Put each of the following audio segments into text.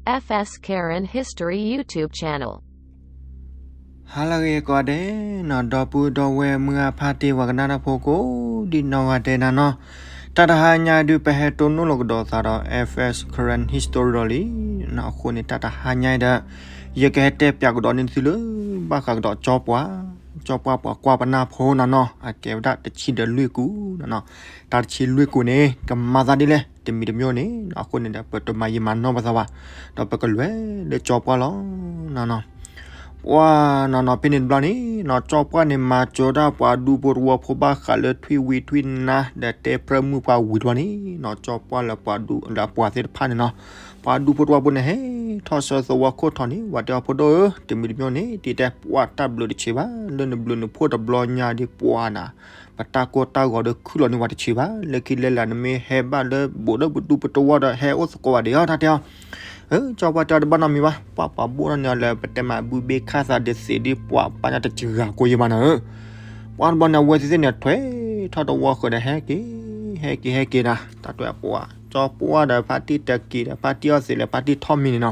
F S Karen History YouTube channel. ဟါလၢအဂ့ၤကိးဂၤဒဲးနီၤ ဒီပုၢ်ဒီဝဲၢ်မုၢ်ဂၢ်ဖါတံၢ် ပှၤကနၣ်တၢ်ဖိကိးဒံနီၢ်ဂၤဒဲးနီၤနီၤ. တၢ်တဟါညါဒုး ပဟဲတိၢ်နီၣ်လီၤကဒီးသးဒီး F S Karen History ဒီးလံနီၤ. အဃိန့ၣ် တၢ်တဟါညါအံၤဒီး ယကဟဲတဲပၠးကဒီးန့ၢ်သုလၢ ဘၣ်ဃးကဒီးကၠီပှၢ်, ကၠီပှၢ်ပှၤကွၢ်ပနၢ်ဖိနီၤနီၤ. အကဲဝဲဒၣ်တဆံဒီးလွံၢ်ကူာ်နီၤနီၤ. တၢ်တဆံလွံၢ်ကူာ်န့ၣ် ကမၤသးဒ်လဲၣ် တမံၤတမံၤန့ၣ်နီၤ. အဃိန့ၣ်ဒီး ပတမၤယံာ်မၤနီၢ်ပသးဘၣ်, ဒီးပကလဲၤလၢကၠီပှၢ်လီၤနီၤနီၤ. ပှၢ်နီၤနီၤ ဖဲန့ၣ်တဘျီန့ၣ်နီၤ ကၠီပှၢ်န့ၣ် မၤစၢၤဒၣ်ပှၤဒူဖိတဝီဖိ ဘၣ်ဃးလၢထွံၣ်ဝံၤထွံၣ်နါ ဒီးတဲပြၢမုၢ်ပှၢ်ဝံၤတဘျီန့ၣ်နီၤ ကၠီပှၢ်လၢပှၤဒူ ဒီးပှၤသ့ၣ်တဖၣ်န့ၣ်နီၤ ပှၤဒူဖိတဝီဖိန့ၣ် ဟဲထီၣ်ဆၢသဝီခိၣ်ထီၣ်န့ၣ် ဝဲတဲအီၤ ဖိဒိၣ်ဧၢ, တမံၤတမံၤန့ၣ် တံၤတဲပှၢ်တၢ်ဘျုးတဆံးဘၣ်, လၢနဘျုးနဖှိၣ်တဘျီညါဒ်ပှၢ်နၤ ပတၢ်ကိၢ်တၢ်ဂီၤဒီးခုၣ်လီၤန့ၢ်ဝဲတဆံးဘၣ်, လၢခံလဲၤလၢနမ့ၢ်ဟဲဘၣ်လၢဘူးဒီးပဒူပတဝီဒီး ဟဲအိၣ်သကိးဘၣ်ဒံးအီၤ တၢ်တဲအီၤ. အၢ ကၠီပှၢ်တဲအီၤ တဘၣ်နီတမံၤဘၣ်, ပှၢ်ပှၤဘိၣ်ထီၣ်န့ၢ်အီၤလၢပတဲမၤဘူၣ်ဘ့ၣ်ခၣ်သးဒ်သ့ၣ်ဒ်ပှၢ်ပာ်ညါတစှၤကိးယံၤဘၣ်နၤဧၢ. ပှၢ်တဘျီန့ၣ် အဝဲသ့ၣ်သ့ၣ်န့ၣ် ထွဲထီၣ်တဝီဃၢၤဒီးဟဲက့ၤ, ဟဲက့ၤ ဟဲက့ၤနၤ တၢ်တဲပှၢ် ကၠီပှၢ်ဒီးဖါတံၢ်တက့ၤဒီး ဖါတံၢ်အီၣ်သံးလၢဖါတံၢ်ထီၣ်မံၤန့ၣ်နီၤ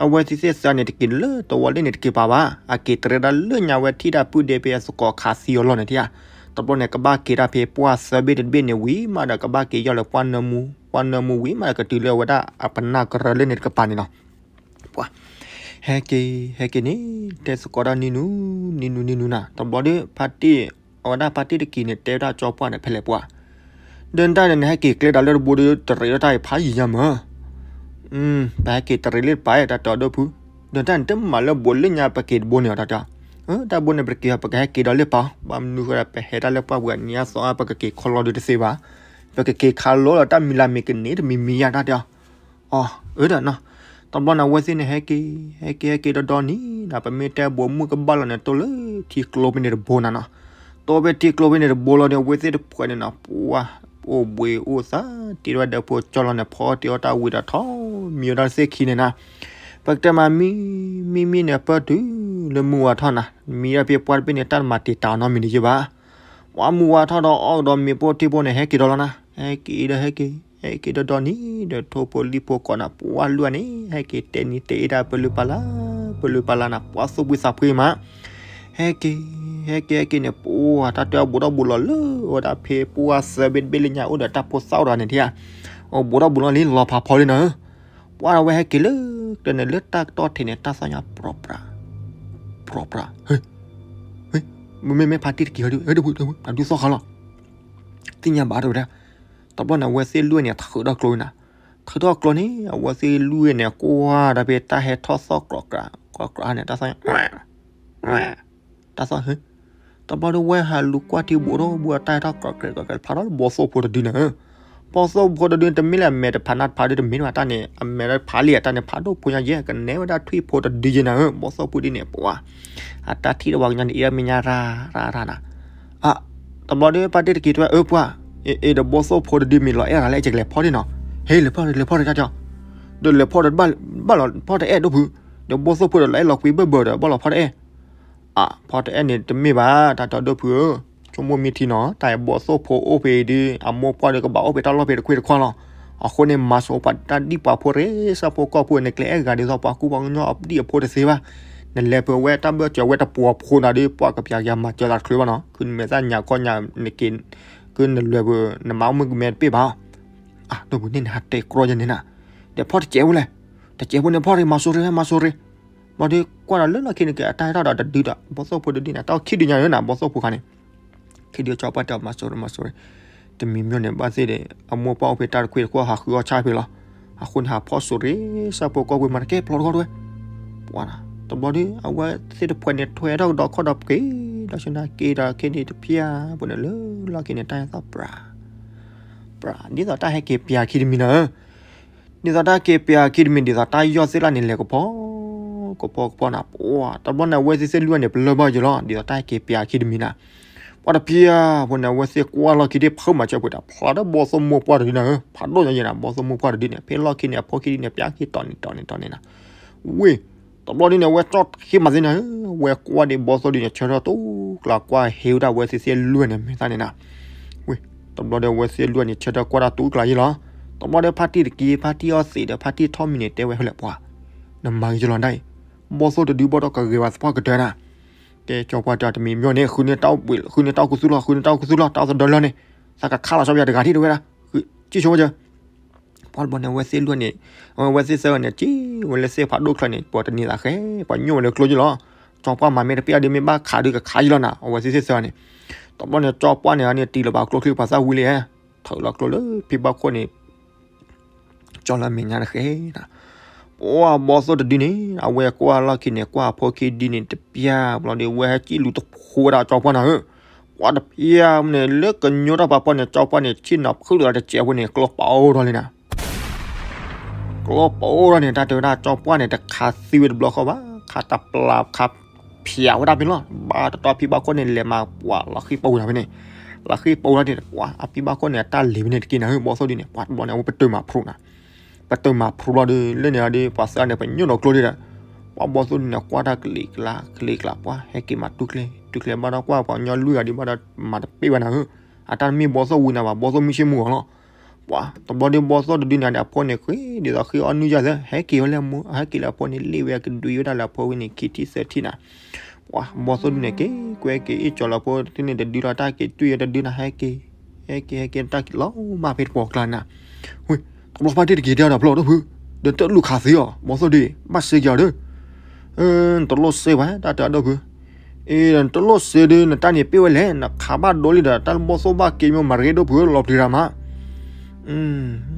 အဝဲသ့ၣ်သ့ၣ်သးန့ၣ် တက့ၤလၢတဝီလၢန့ၣ်တက့ၤပာ်ဘၣ်, အက့ၤတရံးဒၣ်လၢညါဝဲထံၣ်တၢ်ပုၢ်ဒ့ဖဲအသကိးခးသံအီၤလီၢ်န့ၣ်ထံၣ်ဧါ. တဘျီန့ၣ် ကဘၣ်က့ၤတၢ်ဖဲပှၢ်သၢဘ့ၣ်တဘ့ၣ်န့ၣ်ဝံၤမးဒီး ကဘၣ်က့ၤယီၢ်လၢပှၢ်နၢမူ, ပှၢ်နၢမူဝံၤမးဒီး ကတုၤလၢအဝဲဒၣ်အပနၢ်ကရၢလၢန့ၣ်တကပၤန့ၣ်နီၤ. ပှၢ် ဟဲက့ၤ ဟဲက့ၤန့ၣ် တဲသကိးတၢ်နံၤနူၤ နံၤနူၤ နံၤနူၤနၤ တဘျီဒီး ဖါတံၢ် အဝဲဒၣ်ဖါတံၢ်တက့ၤန့ၣ် တဲဝဲဒၣ်ကၠီပှၢ်န့ၣ် ဖဲလဲၣ်ပှၢ် ဒၢတၢ်န့ၣ် နဟဲက့ၤကျဲဒၣ်လၢတဘိဒီး တရံးလၢတၢ်အံၤဖးယံာ်ညါမး, ပဟဲက့ၤတရံးလၢတပၤ တၢ်တဲအီၤ ဒီပုၢ်, ဒၢတၢ်န့ၣ် တမၤလၢဘူးလၢညါပက့ၤတဘိန့ၣ်အီၤ တၢ်တဲအီၤ, တၢ်ဘိန့ၣ် ပတက့ၤအီၤ ပကဟဲက့ၤဒီးလၢပၤ, ဘၣ်မနုၤဃိဒီး ပဟဲတၢ်လၢပှၢ်ပူၤအနံၤအသီ ပကက့ၤခီလီၤဒုးတသ့ဘၣ်, ပကက့ၤခးလီၤဒီးတၢ်မံၤလၢ်မ့ၢ်ကန့ၣ် တမံၤမံၤယါ တၢ်တဲအီၤ. အီၤ အၢ ဒီးနီၤ, တဘျီန့ၣ် အဝဲသ့ၣ်န့ၣ် ဟဲက့ၤ ဟဲက့ၤ ဟဲက့ၤဒီးဒီနံၤနီၤ, ပမ့ၢ်တဲဘူးမုၢ်ကဘၣ်လီၤန့ၣ် တိၢ်လၢထံကျိဖဲန့ၣ်တဘိနၤနီၤ, တိၢ်ဖဲထံကျိဖဲန့ၣ်တဘိလီၤဒီး အဝဲသ့ၣ်တဖုန့ၣ်နီၤ ပှၢ် အိၣ်ဘှံးအိၣ်သါ တ့ထီၣ်ဝဲဒီးဖိကၠီလီၤန့ၣ် ဖီတ့ထီၣ်တၢ်ဝံၤဒီးထီၣ်မံဝဲဒၣ်သ့ၣ်ခံန့ၣ်နီၤ, ပကတဲမးမံ မံမံန့ၣ် ပၢၢ်တုၤလၢမုၢ်ဝါထီၣ်နၤ, မံဒၣ်ဖဲပှၢ်တဘ့ၣ်န့ၣ် တၢ်တမၤတံာ်တာ်အီၤနီတမံၤဒံးယဲဘၣ် ပှၢ်မုၢ်ဝါထီၣ်ဒီးအီၣ်ကဒီးမ့ၤပိၢ်ထံဖိန့ၣ် ဟဲက့ၤဒီးလီၤနၤ, ဟဲက့ၤဒီးဟဲက့ၤ ဟဲက့ၤဒီးဒီနံၤဒီး ထိၣ်ဖိလံၣ်ဖိကိးနၤ ပှၢ်လွံၢ်န့ၣ် ဟဲက့ၤတဲနံၤတဲအ့ဒၣ်ပလုၢ်ပလၢ် ပလုၢ်ပလၢ်နၤ ပှၢ်သူၣ်ဖှံသးဖှံမး, ဟဲက့ၤ ဟဲက့ၤ ဟဲက့ၤန့ၣ် ပှၢ်တၢ်တဲအီၤဘူးထီၣ်ဘူးလီၤလၢ အဝဲဒၣ်ဖဲပှၢ်သၢဘ့ၣ်တဘ့ၣ်လၢညါအိၣ်ဒီးတၢ်ဖိသၣ်အိၣ်ဒီးန့ၣ်ထံၣ်ဧါ, အိၣ်ဘူးထီၣ်ဘူးလီၤလံ လီၤဖးဖီလံနၤဧၢ ပှၢ်ဒီးဝဲဟဲက့ၤလၢကျဲန့ၣ် လၢတၢ်ကတီၢ်ထံးန့ၣ် တၢ်သီၣ်ညါ ပြီပြး ပြီပြး ဟ့ ဟ့ မ့မ့ၢ်ဖါတံၢ်တက့ၤဟဲဒုး ဟဲဒုး အဒုးသီၣ်ဃာ်လီၤ သ့ၣ်ညါဘၣ်တဝဲဒၣ်, တဘျီန့ၣ် အဝဲသ့ၣ်လွံၢ်န့ၣ် ထုးထီၣ်ကျိနၤ, ထုးထီၣ်ကျိန့ၣ် အဝဲသ့ၣ်လွံၢ်န့ၣ် ကွၢ်ဒီးဖဲတၢ်ဟဲထီၣ်သီၣ်ကြီကြး ကြီကြးန့ၣ် တၢ်သီၣ်ညါ တၢ်သီၣ်ဟ့ တဘျီဒီးဝဲဟးလူၤကွၢ်ထံဘူးဒီးဘူးတၢ်ဟဲထီၣ်ကြီကြးကြီကြး ဖးထီၣ်လၢဘီသိၣ်ဖိတဒုနၤဧၢ, ဘီသိၣ်ဖိတဒုန့ၣ် တမ့ၢ်လၢအမဲာ်တဖးနါတဖးဒုတမ့ၢ်ဘၣ် တၢ်န့ၣ် အမဲာ်တဖးလံ တၢ်န့ၣ် ဖးဒိၣ်ဖိညါယဲၢ် ကနဲဝဲဒၣ်ထွံၣ်ဖိတဒုယဲၢ်နၤဧၢ, ဘီသိၣ်ဖိဒုန့ၣ် ပှၢ် အတၢ်ထံၣ်တဝီကညီန့ၣ် အ့ၣ်ဒၣ်မဲာ်ညါရၤရၤရၤနၤ, အ တဘျီဒီးဖါတံၢ်တက့ၤတဲဝဲ အၢ ပှၢ် အ့ၣ် ဒီးဘီသိၣ်ဖိတဒုမ့ၢ်လီၤအဲၣ်ရၤလၢအကလဲၤဖီၣ်ဒံးနီၤ, ဟ့ လဲၤဖီၣ် လဲၤဖီၣ်တၢ်တဲအီၤ, ဒီးလဲၤဖီၣ်ဒီး ဘၣ်လီၤဖီၣ်တအဲၣ်ဒိၣ်ဖု, ဒီးဘီသိၣ်ဖိဒီးလီၤအဲၣ်လီၤကွံဘၢၣ်ဘၢၣ်ဒီး ဘၣ်လီၤဖီၣ်တအဲၣ် အ ဖီၣ်တအဲၣ်န့ၣ်တမ့ၢ်ဘၣ် တၢ်တဲအီၤဒိၣ်ဖုဧၢ, ဆိကမိၣ်မ့ၢ်ထံနီၤ တၢ်အံၤဘီသိၣ်ဖိအိၣ်ဖဲအံၤဒုး အမိၢ်ပှၢ်ဒီးကဘၣ်အိၣ်ဖဲတၢ်လီၢ်ဖဲတခွ့တခွါလီၤ, အဃိန့ၣ် မၤစၢၤပှၤတၢ်ဒံၣ်ပှၤဖိရ့ ဆၢဖိကီၢ်ဖိန့ၣ် ကျဲအဲၣ်ဂၤဒ်သိးပှၤကူပှၤကညီအဒံၣ်အဖိတသ့ဘၣ်, နလဲၤပဝဲတၢ်ဘၢၣ်စၢၤဝဲတပှီၤဖိနၤဒီး ပှၤကပျးကယၤမၤစၢၤသးတချုးဘၣ်နီၤ, ခုနမဲာ်သၣ်ညါခီညါနက့ၤ ခုနလွဲၤပ နမၤအိၣ်မုၢ်ကမဲတပ့ၢ်ဘၣ် အ ဒိၣ်ပူၤန့ၣ်နဟးတဲကြီယဲန့ၣ်နၤ, ဒီးဖီၣ်တစဲးဖိလဲၣ်, တစဲးဖိန့ၣ်ဖီၣ်ရ့ မၤစိရိၤ မၤစိရိၤ, ဘျီဒီးကွၢ်ဒီးလၢလီၢ်ခံန့ၣ်က့ၤ အတၢ်ဟဲထီၣ်ဒီးတဒုဒီး ဘီသိၣ်ဖိတဒုန့ၣ် တၢ်အိၣ်ခံဒုညါန့ၣ်နၤ ဘီသိၣ်ဖိခါန့ၣ်, ခံဒုကၠီပှၢ်တဲအီၤ မၤစိရိၤ မၤစိရိၤ, တမံၤမံၤန့ၣ် ဘၣ်သ့ၣ်ဒီး အမိၢ်ပှၢ်အိၣ်ဖဲတၢ်တခွ့တခွါဟးဃုအီၣ်ဆၣ်ဖဲလီၤ, အဃိန့ၣ် ဟးဖီၣ်စိရိၤ ဆၣ်ဖိကီၢ်ဖိမၤတကဲဖျီတဂီၢ်တဝဲ ပှၤနၤ, တဘျီဒီး အဝဲသ့ၣ်တဖှဲးန့ၣ် ထွဲထီၣ်ကဒီးခီၣ်ဒီးက့ၤ, ဒီးဆၢနၤက့ၤဒီးခဲန့ၣ်တဖျၢၣ်ဖိန့ၣ်လၢလီၢ်ခံန့ၣ် တၢ်ဟဲသီၣ်ပြး ပြး ဒ်သိးတၢ်ဟဲက့ၤပၠးခံတမံၤနၤဧၢ, ဒ်သိးတၢ်က့ၤပၠးခံတမံၤ ဒ်သိးတၢ်ယီၢ်သ့ၣ်လၢ်န့ၣ်လဲၤကဖီ ကဖီကဖီနၤ ပှၤ တဘျီန့ၣ် အဝဲသ့ၣ်သ့ၣ်လွံၢ်န့ၣ် ပလၢၢ်ဘၣ်ယိာ်လီၤ ဒ်သိးတၢ်ဟဲက့ၤပၠးခံတမံၤနၤ, ပှၤတဖျၢၣ်ဖိန့ၣ် အဝဲသ့ၣ်ကွၢ်လီၢ်ခံဒ်ဖုမၤစၢၤပှၤတၢ် ဖျါဒီးဘီသိၣ်မိၢ်ပှၢ်တဒုနၤဧၢ, ဖးဒိၣ်ညါယဲနၤ ဘီသိၣ်မိၢ်ပှၢ်တဒုန့ၣ် ဖဲလီၢ်ခံန့ၣ် အဖိခံဒုန့ၣ် ပၠးခံတီၤန့ၣ်တီၤန့ၣ်တီၤန့ၣ်နၤ, ဝ့ၢ် တဘျီဒုန့ၣ် အဝဲကၠီၣ်တဃ့မၤသ့နၤဧၢ, အဝဲကွၢ်ဒ်ဘီသိၣ်ဒုန့ၣ် ဆၢထၢၣ်တူၢ်ကျါကွၢ်ဟ့ဝဲဒၣ်အဝဲသ့ၣ်သ့ၣ်လွံၢ်န့ၣ် မဲာ်သၣ်န့ၣ်နၤ, ဝ့ၢ် တဘျီဒီးအဝဲသ့ၣ်လွံၢ်န့ၣ် ဆၢထၢၣ်ကွၢ်တၢ်တူၢ်ကျါယဲလီၤ, တဘျီဒီးဖါတံၢ်တက့ၤ ဖါတံၢ်အီၣ်သံးဒီးဖါတံၢ်ထီၣ်မံၤန့ၣ် တဲဝဲဖဲလဲၣ်ပှၤ နမၤဂ့ၤကလီၤဒၣ်အံၤ, ဘီၣ်သိၣ်တဒုဘီၣ်ဒီးကဂ့ၤဝဲသပှၢ်ကတၢၢ်နၤ, ကဲကၠီပှၢ်တဲတမံၤမ့ၢ်န့ၣ် ဃုန့ၢ်တၢ်အိၣ်ဘှံး ဃုန့ၢ်တၢ်အိၣ်ကသူလီၤ ဃုန့ၢ်တၢ်အိၣ်ကသူလီၤ တၢ်အိၣ်သဒၢလီၤန့ၣ်, သးကခးလီၤဆီပယၤတဂၤထံၣ်တဝဲဒၣ်, ဃုစံၣ်ဆိဝဲကၢ ပှၢ်တဘျီန့ၣ် အဝဲသ့ၣ်လွံၢ်န့ၣ်, အဝဲသ့ၣ်သၢဂၤန့ၣ် က့ၤဝဲလၢသ့ၣ်ဖးဒိၣ်ချၢန့ၣ် ပှၤတနံၤသးဃဲ, ပှၤညိၣ်ဝဲလၢကျိယလီၤ, ကၠီပှၢ်မၤမ့ၢ်တပ့ၢ်အီၤဒီး မ့ၢ်ဘၣ်ခးဒီးကခးယလီၤနၤ အဝဲသ့ၣ်သၢဂၤန့ၣ်, တဘျီန့ၣ် ကၠီပှၢ်န့ၣ်န့ၣ် တံၤလီၤဘၣ်ကျိချံပှၤသၣ်ဝံၤလံ, ထုးလီၤကျိလၢဖံဘၣ်ခိၣ်န့ၣ် ကၠီလၢမဲာ်ညါတဃဲနၤ, ပှၢ်ဘီၣ်သိၣ်တဒုန့ၣ် အဝဲကွၢ်လီၢ်ခံန့ၣ် ကွၢ်အဖိခံဒုန့ၣ်တပျၢ်ဘျီဒီး ဝဲဟဲစံၣ်လူၤတဖိးဝဲဒၣ်ကၠီပှၢ်နၤဧၢ, ပှၢ်တပျၢ်မ့ၢ်န့ၣ် လၢကညိတၢ်ပှၤပီန့ၣ် ကၠီပှၢ်န့ၣ် ဆ့ၣ်နီၤဖုၣ်လီၤတစဲးဖိန့ၣ် ကျိပိၢ်ထီၣ်လံနၤ ကျိပိၢ်ထီၣ်န့ၣ် တၢ်တဲဝဲဒၣ်ကၠီပှၢ်န့ၣ် တခးသံဝဲတဘျီဃီဘၣ်, ခးတပျၢ်ခးဖျးဝဲဒၣ်ဖဲလီၤ, ဘၣ်တတီဖံဘၣ်ခိၣ်န့ၣ် လဲၤမၤပှၢ်လီၤဃံပိၢ်နၤဖဲန့ၣ်, လီၤဃံပိၢ်လီၤန့ၣ် ပှၢ်အဖံဘၣ်ခိၣ်န့ၣ် အတၢ်လ့ၤဖဲန့ၣ်တက့ၢ်နၤဧၢ ဘီၣ်သိၣ်ဒုန့ၣ် ပှၢ်တဘျီန့ၣ် အဝဲပတုာ်မၤဖျိနၤ, ပတုာ်မၤဖျိဘျီဒီး လၢန့ၣ်ဒီး ပှၤသၢဂၤန့ၣ် ပညိၣ်ဒီးကျိဒံးဒီး, ပှၢ်ဘီၣ်သိၣ်ဒုန့ၣ် ကွၢ်တၢ်ကလံၤကျါ ကလံၤကျါ ပှၢ်ဟဲက့ၤမၤတူၢ်ကျဲ, တူၢ်ကျဲဘၣ်ဒီးကွၢ်ပှၤကညီလွံၢ်ဂၤဒံးဘၣ်ဒီး မၤတပ့ၢ်ဝဲနၤဧၢ, အတၢ်တမ့ၢ်ဘီၣ်သိၣ်ဝံၤနၤဘၣ် ဘီၣ်သိၣ်မုၢ်ဆ့ၣ်မုၢ်ဂီၤလီၤ, ပှၢ်တဘျီဒီး ဘီၣ်သိၣ်တဒုန့ၣ်ဒီး အဖိန့ၣ်ဃ့ဒ်သိးဃ့အီၣ်နုၢ်ယၤသၢ ဟဲက့ၤဝဲလၢမိၢ် ဟဲက့ၤလၢအဖိန့ၣ် လ့ၣ်ဝဲကဒွံဝဲဒၣ်လၢအဖိဝံၤန့ၣ် ခံထံၣ်သၢထံၣ်နၤ, ပှၢ်ဘီၣ်သိၣ်ဒုန့ၣ် က့ၤကွဲက့ၤအ့ၣ်ကၠီလၢအဖိတန့ၣ်တဒုလီၤ တၢ်က့ၤတွံၢ်ယဲတဒုနၤ ဟဲက့ၤ ဟဲက့ၤ ဟဲက့ၤ တၢ်က့ၤလီၤမၢ်ဖဲတပှီၤကျါနၤ, ဝ့ၢ် တဘျီဖါတံၢ်တက့ၤတဲဒီးဖျီၣ်ဒီးဖု, ဒီးတလူၤခးသံအီၤ ဘီၣ်သိၣ်ဒု ဘၣ်စဲက့ၤအီၤဒီး, နတလိၣ်စဲဘၣ် တၢ်တဲအဒိၣ်ဖု, အ့ နတလိၣ်စဲဒု နတၢ်န့ၣ်ပ့ၢ်ဝဲလဲၣ် နခးဘၣ်ဒိလံဒီး တၢ်လၢဘီၣ်သိၣ်ဘၣ်က့ၤမ့ၢ်မၤရ့ဒိၣ်ဖုလီၤပျံၤရၤမး,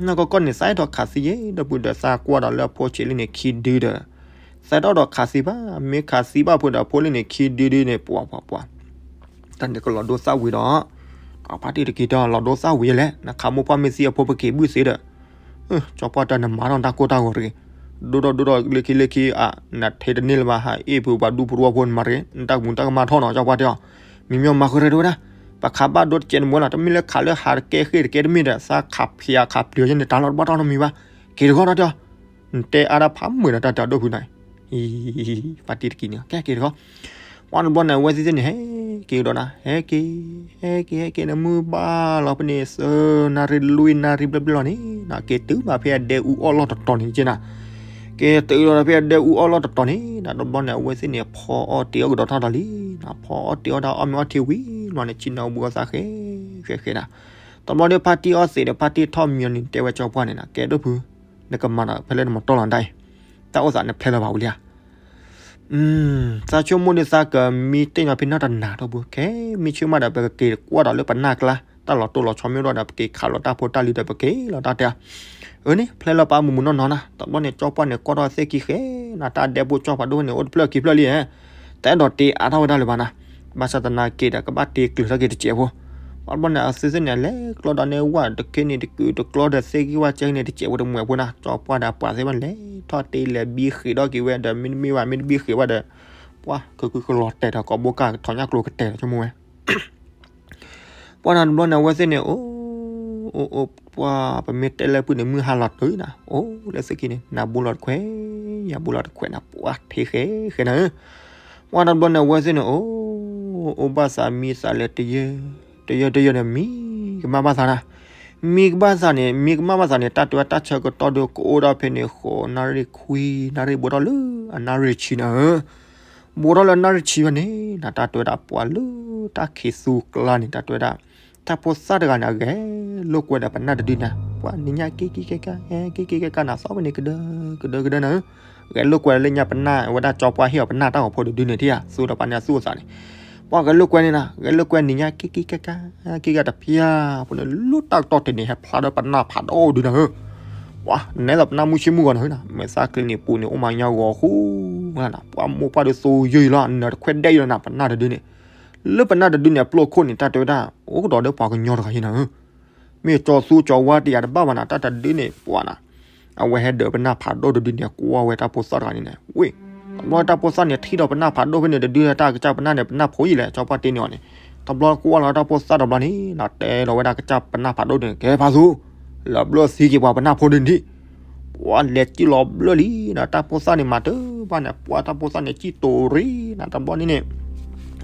နကကီၢ်န့ၣ် သးအဲၣ်ဒိးခးသံယဲ ဒီပုၢ်ဒီးသးကွၢ်ဒီးလၢအဖိဆံးလံန့ၣ်ခံဒုဒီး, သးအဲၣ်ဒိးခးသံဘၣ် မ့ၢ်ခးသံဘၣ်ဖိဒီးအဖိလံန့ၣ်ခံဒုဒုန့ၣ် ပှၤပှၤပှၤ တၢ်န့ၣ်ကလီၤဒိသၣ်ဝံၤဒီး, ဖါတံၢ်တက့ၤတဲလီၤဒိသၣ်ဝံၤယဲလဲၣ် နခးမိၢ်ပှၢ်မ့ၢ်သံအဖိပက့ၤဘုၣ်သ့ဒီး, ကၠီပှၢ်တဲနမၤထီၣ်တၢ်ကိၢ်တၢ်ဂီၤတဂ့ၤ, ဒိၣ်ဒီးဒိၣ်ဒီးလၢခံလၢခံအါ, နထဲတန့ၢ်လၢၤဘၣ် ဟးအ့ၣ်ဖုပှၤဒူဖိတဝီဖိနမၤတဂ့ၤ နတၢ်ကမူၤတၢ်ကမၣ်ထီၣ်နီၤ ကၠီပှၢ်တဲအီၤ, မ့မ့ၢ်မၤဃုာ်ရဲၣ်တဝဲဒၣ်, ပခးဘၣ်ဒိတစဲးတမူၤလီၤ တမ့ၢ်လၢခးလၢဟးတကဲဃ့ၢ်တကဲတမ့ၢ်ဒီး သးခးဖျးခးပျီၤယဲန့ၣ် တၢ်လီၤတဘၣ်တၢ်နီတမံၤဘၣ်, က့ၤတဂီၢ်နီၤတဲအီၤ, နတဲအါဒၣ်ဖးမုာ်ဒီးတၢ်တၢ်ဒိၣ်ဖုနၤ, ဖါတံၢ်တက့ၤန့ၣ် ကဲက့ၤတဂီၢ်, ပှၢ်တဘျီန့ၣ် အဝဲသ့ၣ်သ့ၣ်န့ၣ် ဟဲက့ၤကဒီးနၤ ဟဲက့ၤ, ဟဲက့ၤ ဟဲက့ၤန့ၣ် မုၢ်ဘၣ်လီၤဖဲန့ၣ် သၢနၣ်ရံၣ်လွံၢ်နၣ်ရံၣ်ဘျဲၣ်ဘျဲၣ်လီၤန့ၣ် က့ၤတုၤဘၣ်ဖဲအဒဲအူအီၣ်လီၢ်တတီၤန့ၣ်က့နၤ, က့ၤတုၤဒီးဖဲအဒဲအူအီၣ်လီၢ်တတီၤန့ၣ် တဘျီန့ၣ် အဝဲသ့ၣ်န့ၣ် ဖီအီၣ်တ့ၤအီၣ်ကဒီးထီၣ်ဒီးလံ, ဖီအီၣ်တ့ၤအီၣ်တၢ်အီၣ်မ့ၤအီထံဝံၤလီၤန့ၣ် ဆ့ၣ်နီၤဘူးအသးဃဲဃဲဃဲနၤ, တဘျီဒီး ဖါတံၢ်အီၣ်သံးဒီး ဖါတံၢ်ထီၣ်မံၤအီၤန့ၣ် တဲဝဲကၠီပှၢ်န့ၣ်နၤ ကဲဒိၣ်ဖု, နကမၤဒီးဖဲလဲၣ်နမၤတီၢ်လီၤဒၣ်အံၤ, တၢ်အိၣ်သးနဖျဲလၢၤဘၣ်ဝံၤလံဧါ သးဆိကမိၣ်ဒ်သးကမံတ့ၢ်ညီဖဲနီတနၤထီၣ်ပူၤ ခဲမံဆ့ၣ်မးဒီး ပကက့ၤကွၢ်ဒီးလၢပနၢ်ကျါ တၢ်လီၤတိၢ်လီၤဆီမ့ၢ်အိၣ်ဒီး ပက့ၤခးလီၤတၢ်ဖိတၢ်လံၤဒီး ပက့ၤလီၤတၢ်တဲ, အၢန့ၣ် ဖျဲလၢပှၤမုာ်မုာ်နီၢ်နီၢ်နၤ, တဘျီန့ၣ် ကၠီပှၢ်န့ၣ် ကွၢ်ထီၣ်သ့ၣ်ခံဃဲနၤ တၢ်ဒဲးဘိကၠီပှၢ်ဒိၣ်ဖဲန့ၣ် အိၣ်တဖျၢၣ်ခံဖျၢၣ်လံဧါ, တအဲၣ်ဒိးတ့အါထီၣ်ဝဲဒၣ်လၢၤဘၣ်နၤ, ဘၣ်ဆၣ်သနာ်က့ဒီး ကဘၣ်တ့ကျုၤထီၣ်က့ၤတစဲးဖိ, ပှၢ်တဘျီန့ၣ် အဝဲသ့ၣ်န့ၣ် အလဲၤကျီဒီးန့ၢ်ဝၣ်တခ့န့ၣ် တကုာ်တကျီဒီး သ့ၣ်ကံၢ်ဝၣ်ကဲန့ၣ် တစဲးဖိတမှဲးဖိနၤ, ကၠီပှၢ်ဒီးပှၤသ့ၣ်မး လဲၤထီၣ်တ့လဲၤဘံဃ့းထီၣ်က့ၤဝဲဒီး မ့တမ့ၢ်ဘၣ် မ့တဘံဃ့းဘၣ်ဒီး ပှၢ် ကကုကလီၤတဲာ်ဒီး ကိးဘိကၢ် ထီၣ်ညၣ်ကျိၤကတဲာ်ဒီး ဆိကမိၣ်ဝဲ ပှၢ်နၤတဘျီန့ၣ် အဝဲသ့ၣ်န့ၣ် အိၣ် အိၣ် အိၣ် ပှၢ် ပမ့ၢ်တဲလၢပုၢ်န့ၣ် မုၢ်ဟါလီၤတုၤနၤ, အိၣ်လၢသုးက့န့ၣ် နၤဘိလီၤတခွဲး ယၤဘိလီၤတခွဲးနၤ, ပှၢ် ထံဃဲဃဲနၤဧၢ, ပှၢ်တဘျီန့ၣ် အဝဲသ့ၣ်န့ၣ် အိၣ် အိၣ်ဘၣ်သး မံသးလဲၤတယၢ တယၢတယၢန့ၣ် မံကမၣ်ဘၣ်သးနၤ, မံကဘၣ်သးန့ၣ် မံကမၣ်ဘၣ်သးန့ၣ် တၢ်တဲဝဲတၢ်ဆၢကတီၢ်ဒီး ကအိၣ်ဒၣ်ဖဲန့ၣ် ဃိးနၣ်ရံၣ်ခွံနၣ်ရံၣ် ဘူးထီၣ်လၢအနၣ်ရံၣ်ဆံနၤဧၢ ဘူးထီၣ်လၢနၣ်ရံၣ်ဆံဘၣ်န့ၣ် နတၢ်တဲဝဲဒၣ်ပှၤလၢတၢ်ခံးသူကျါန့ၣ် တၢ်တဲဝဲဒၣ် တၢ်ဖိသၣ်တဂၤန့ၣ် အဂဲၤလိာ်ကွဲဒီးပနၢ်တဒုနၤ, ပှၤနံၤညါက့ၤက့ၤကဲကါ က့ၤက့ၤကဲကါနၤ သီဖဲန့ၣ် ကဒၢကဒၢနၤဧၢ, ဂဲၤလိာ်ကွဲလၢညါပနၢ်ဝဲဒၣ် ကၠီပှၢ်ဟ့ၣ်အီၤပနၢ်တၢ်ဂီၤဖိတဒုန့ၣ် ထံၣ်ဧါ သူဒီးပှၤန့ၣ်အသူၣ်အသးန့ၣ်, ပှၤဂဲၤလိာ်ကွဲန့ၣ်နၤ ဂဲၤလိာ်ကွဲနံၤညါက့ၤက့ၤကဲကါ က့ၤကါတဖျၢၣ်ဖိန့ၣ် လၢတၢ်ကတီၢ်တနံၤ ဟဲဖျါဒီးပနၢ်ဖးဒိၣ်ဒုနၤဧၢ ပှၤနဲသိးပနၢ်မုၢ်ဆ့ၣ်မုၢ်ဂီၤနၤဧၢနၤ, မဲာ်သၣ်ချံန့ၣ်ပူၤန့ၣ် အိၣ်မးညါဂီၤဃူနၤ, ပှၤမိၢ်ပှၢ်ဒီးသိယုၢ်လီၤ နၢၤတခွဲးဒဲးယလီၤနၤ ပနၢ်တဒုန့ၣ်, လၢပနၢ်တဒုန့ၣ် အပျိၢ်ခိၣ်န့ၣ် တၢ်တဲဝဲဒၣ် အိၣ်ကဒီးဒီးပှၤကညီတဂၤယနၤဧၢ, မ့ၢ်ကၠီသူကၠီဝါတယၤတဘၣ်ဘၣ်နၤ တၢ်တဒုန့ၣ် ပှၤနၤ အဝဲဟဲဒၢးပနၢ်ဖးဒိၣ်တဒုန့ၣ် ကွၢ်ဝဲတၢ်ဖိသၣ်တဂၤန့ၣ်န့ၣ် ဝ့ၢ်, တဘျီတၢ်ဖိသၣ်န့ၣ် ထံၣ်ဒီးပနၢ်ဖးဒိၣ်ဖဲန့ၣ်တဒု တၢ်ကစၢ်ပနၢ်န့ၣ် ပနၢ်ဖိယံၤလဲၣ် ကၠီပှၢ်တ့န့ၢ်အီၤန့ၣ်, တဘျီကွၢ်လီၤတၢ်ဖိသၣ်တဘျီန့ၣ် နတဲလီၤဝဲဒၣ်ကစၢ်ပနၢ်ဖးဒိၣ်န့ၣ် ကဲဖးသူ လီၤဘျၢသံက့ၤပှၤပနၢ်ဖိဒုန့ၣ်ဒံး, ပှၤလဲၤစံၣ်လီၤဘျၢလံနၤ တၢ်ဖိသၣ်န့ၣ်မၤတဘၣ်န့ၣ် ပှၤတၢ်ဖိသၣ်န့ၣ် စံၣ်တိၤရံနၤ တဘျီန့ၣ်န့ၣ်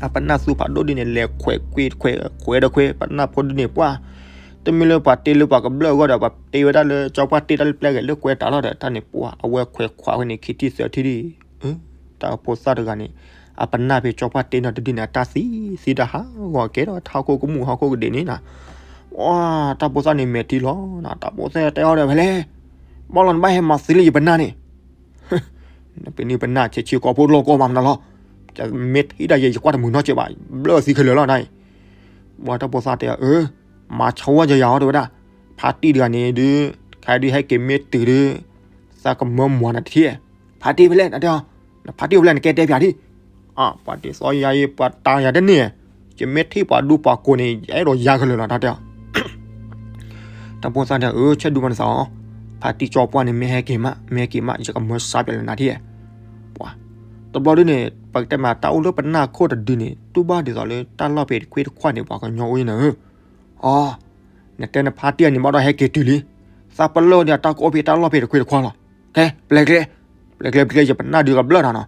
အပနၢ်သူဖးဒိၣ်ဒုန့ၣ် လဲၤခွဲးကွံာ်ခွဲးခွဲးဒီးခွဲး ပနၢ်ဖိဒုန့ၣ် ပှၤ တမ့ၢ်လၢပှၤတ့လၢပှၤကဘျၢၣ်အဂီၢ်ဒီး ပှၤတ့ဝဲဒၣ်လၢကၠီပှၢ်တ့တၢ်လၢပျဲၢ်ဂဲၤလၢကွဲတၢ်လီၤဒီး တၢ်န့ၣ်ပှၤအဝဲခွဲးခွးဝဲန့ၣ် ခံထံၣ်သၢထံၣ်ဒံး, တၢ်ဖိသၣ်တဂၤန့ၣ် အပနၢ်ဖဲကၠီပှၢ်တ့နီတဒုန့ၣ် အတၢ်သံသံတၢ်ဟးဂီၤကဲဒီး ထးခိၣ်ကမူၣ်ဟီၣ်ခိၣ်ကဒ့ၣ်န့ၣ်နီၤ, တၢ်ဖိသၣ်န့ၣ်မဲာ်ထံလီၤနီၤ, တၢ်ဖိသၣ်တဲအီၤဒီး ဖဲလဲၣ်, ဘၣ်လီၤနဘၣ်ဟဲမၤသံလၢယပနၢ်န့ၣ် ပနံၤပနၢ်ဆံးဆံးကီၢ်ဖိလီၢ်ကီၢ်မးမနုၤလီၤ, မ့ၢ်ထံၣ်ဒၣ်ယဲ ယကွၢ်တမုာ်နီတစဲးဘၣ်, ဘျၢၣ်သံခဲလၢာ်လီၤနၤအံၤ, ပှၤတၢ်ဖိသၣ်တဲအီၤ အၢ, မၤဆီဝဲယၤအီၤတဲဝဲဒၣ်, ဖါတံၢ်တဂၤန့ၣ်ဒုး, ခဲဒုးဟဲက့ၤမ့ၢ်တုၤဒုး, သးကမၢမွၤနၤတထံၣ်, ဖါတံၢ်ဖဲလဲၣ်နတဲအီၤ, နဖါတံၢ်အိၣ်ဖဲလဲၣ်နကဲတဲပၠးဒံး, ပှၤတသီယၤအံၤ ပှၤတၢ်ယၤတန့ၢ်, ယမ့ၢ်ထံၣ်ပှၤဒူပှၤကိးန့ၣ် ယအဲၣ်ဒိးယၤခဲလၢာ်လီၤ တၢ်တဲအီၤ တၢ်ဖိသၣ်န့ၣ် အၢ ဆဲးဒူမးနသးအီၤ, ဖါတံၢ်ကၠီပှၢ်န့ၣ် မ့ၢ်ဟဲက့ၤမး မ့ၢ်ဟဲက့ၤမး ယကမၢစါပၠးလၢနၤထံၣ်, ပှၤ, တဘျီဒုန့ၣ် ပကတဲမးတၢ်အိၣ်လၢပနၢ်ခိၣ်တဒုန့ၣ် တူၢ်ဘၣ်ဒ်သိးလၢတၢ်လီၢ်ဖဲတခွ့တခွးန့ၣ် ပှၤကညီအိၣ်အံၤနၤဧၢ, အီ, နတဲနဖါတံၢ်အန့ၣ်ဘၣ်ဒီးဟဲက့ၤတုၤလံ, သးပလီၢ်ဒီးတၢ်ကအိၣ်ဖဲတၢ်လီၢ်ဖဲတခွ့တခွးလီၤ, ခဲ ပျဲကျဲ, ပျဲကျဲပျဲကျဲ ယပနၢ်ဒုးကဘျၢၣ်နၤနီၤ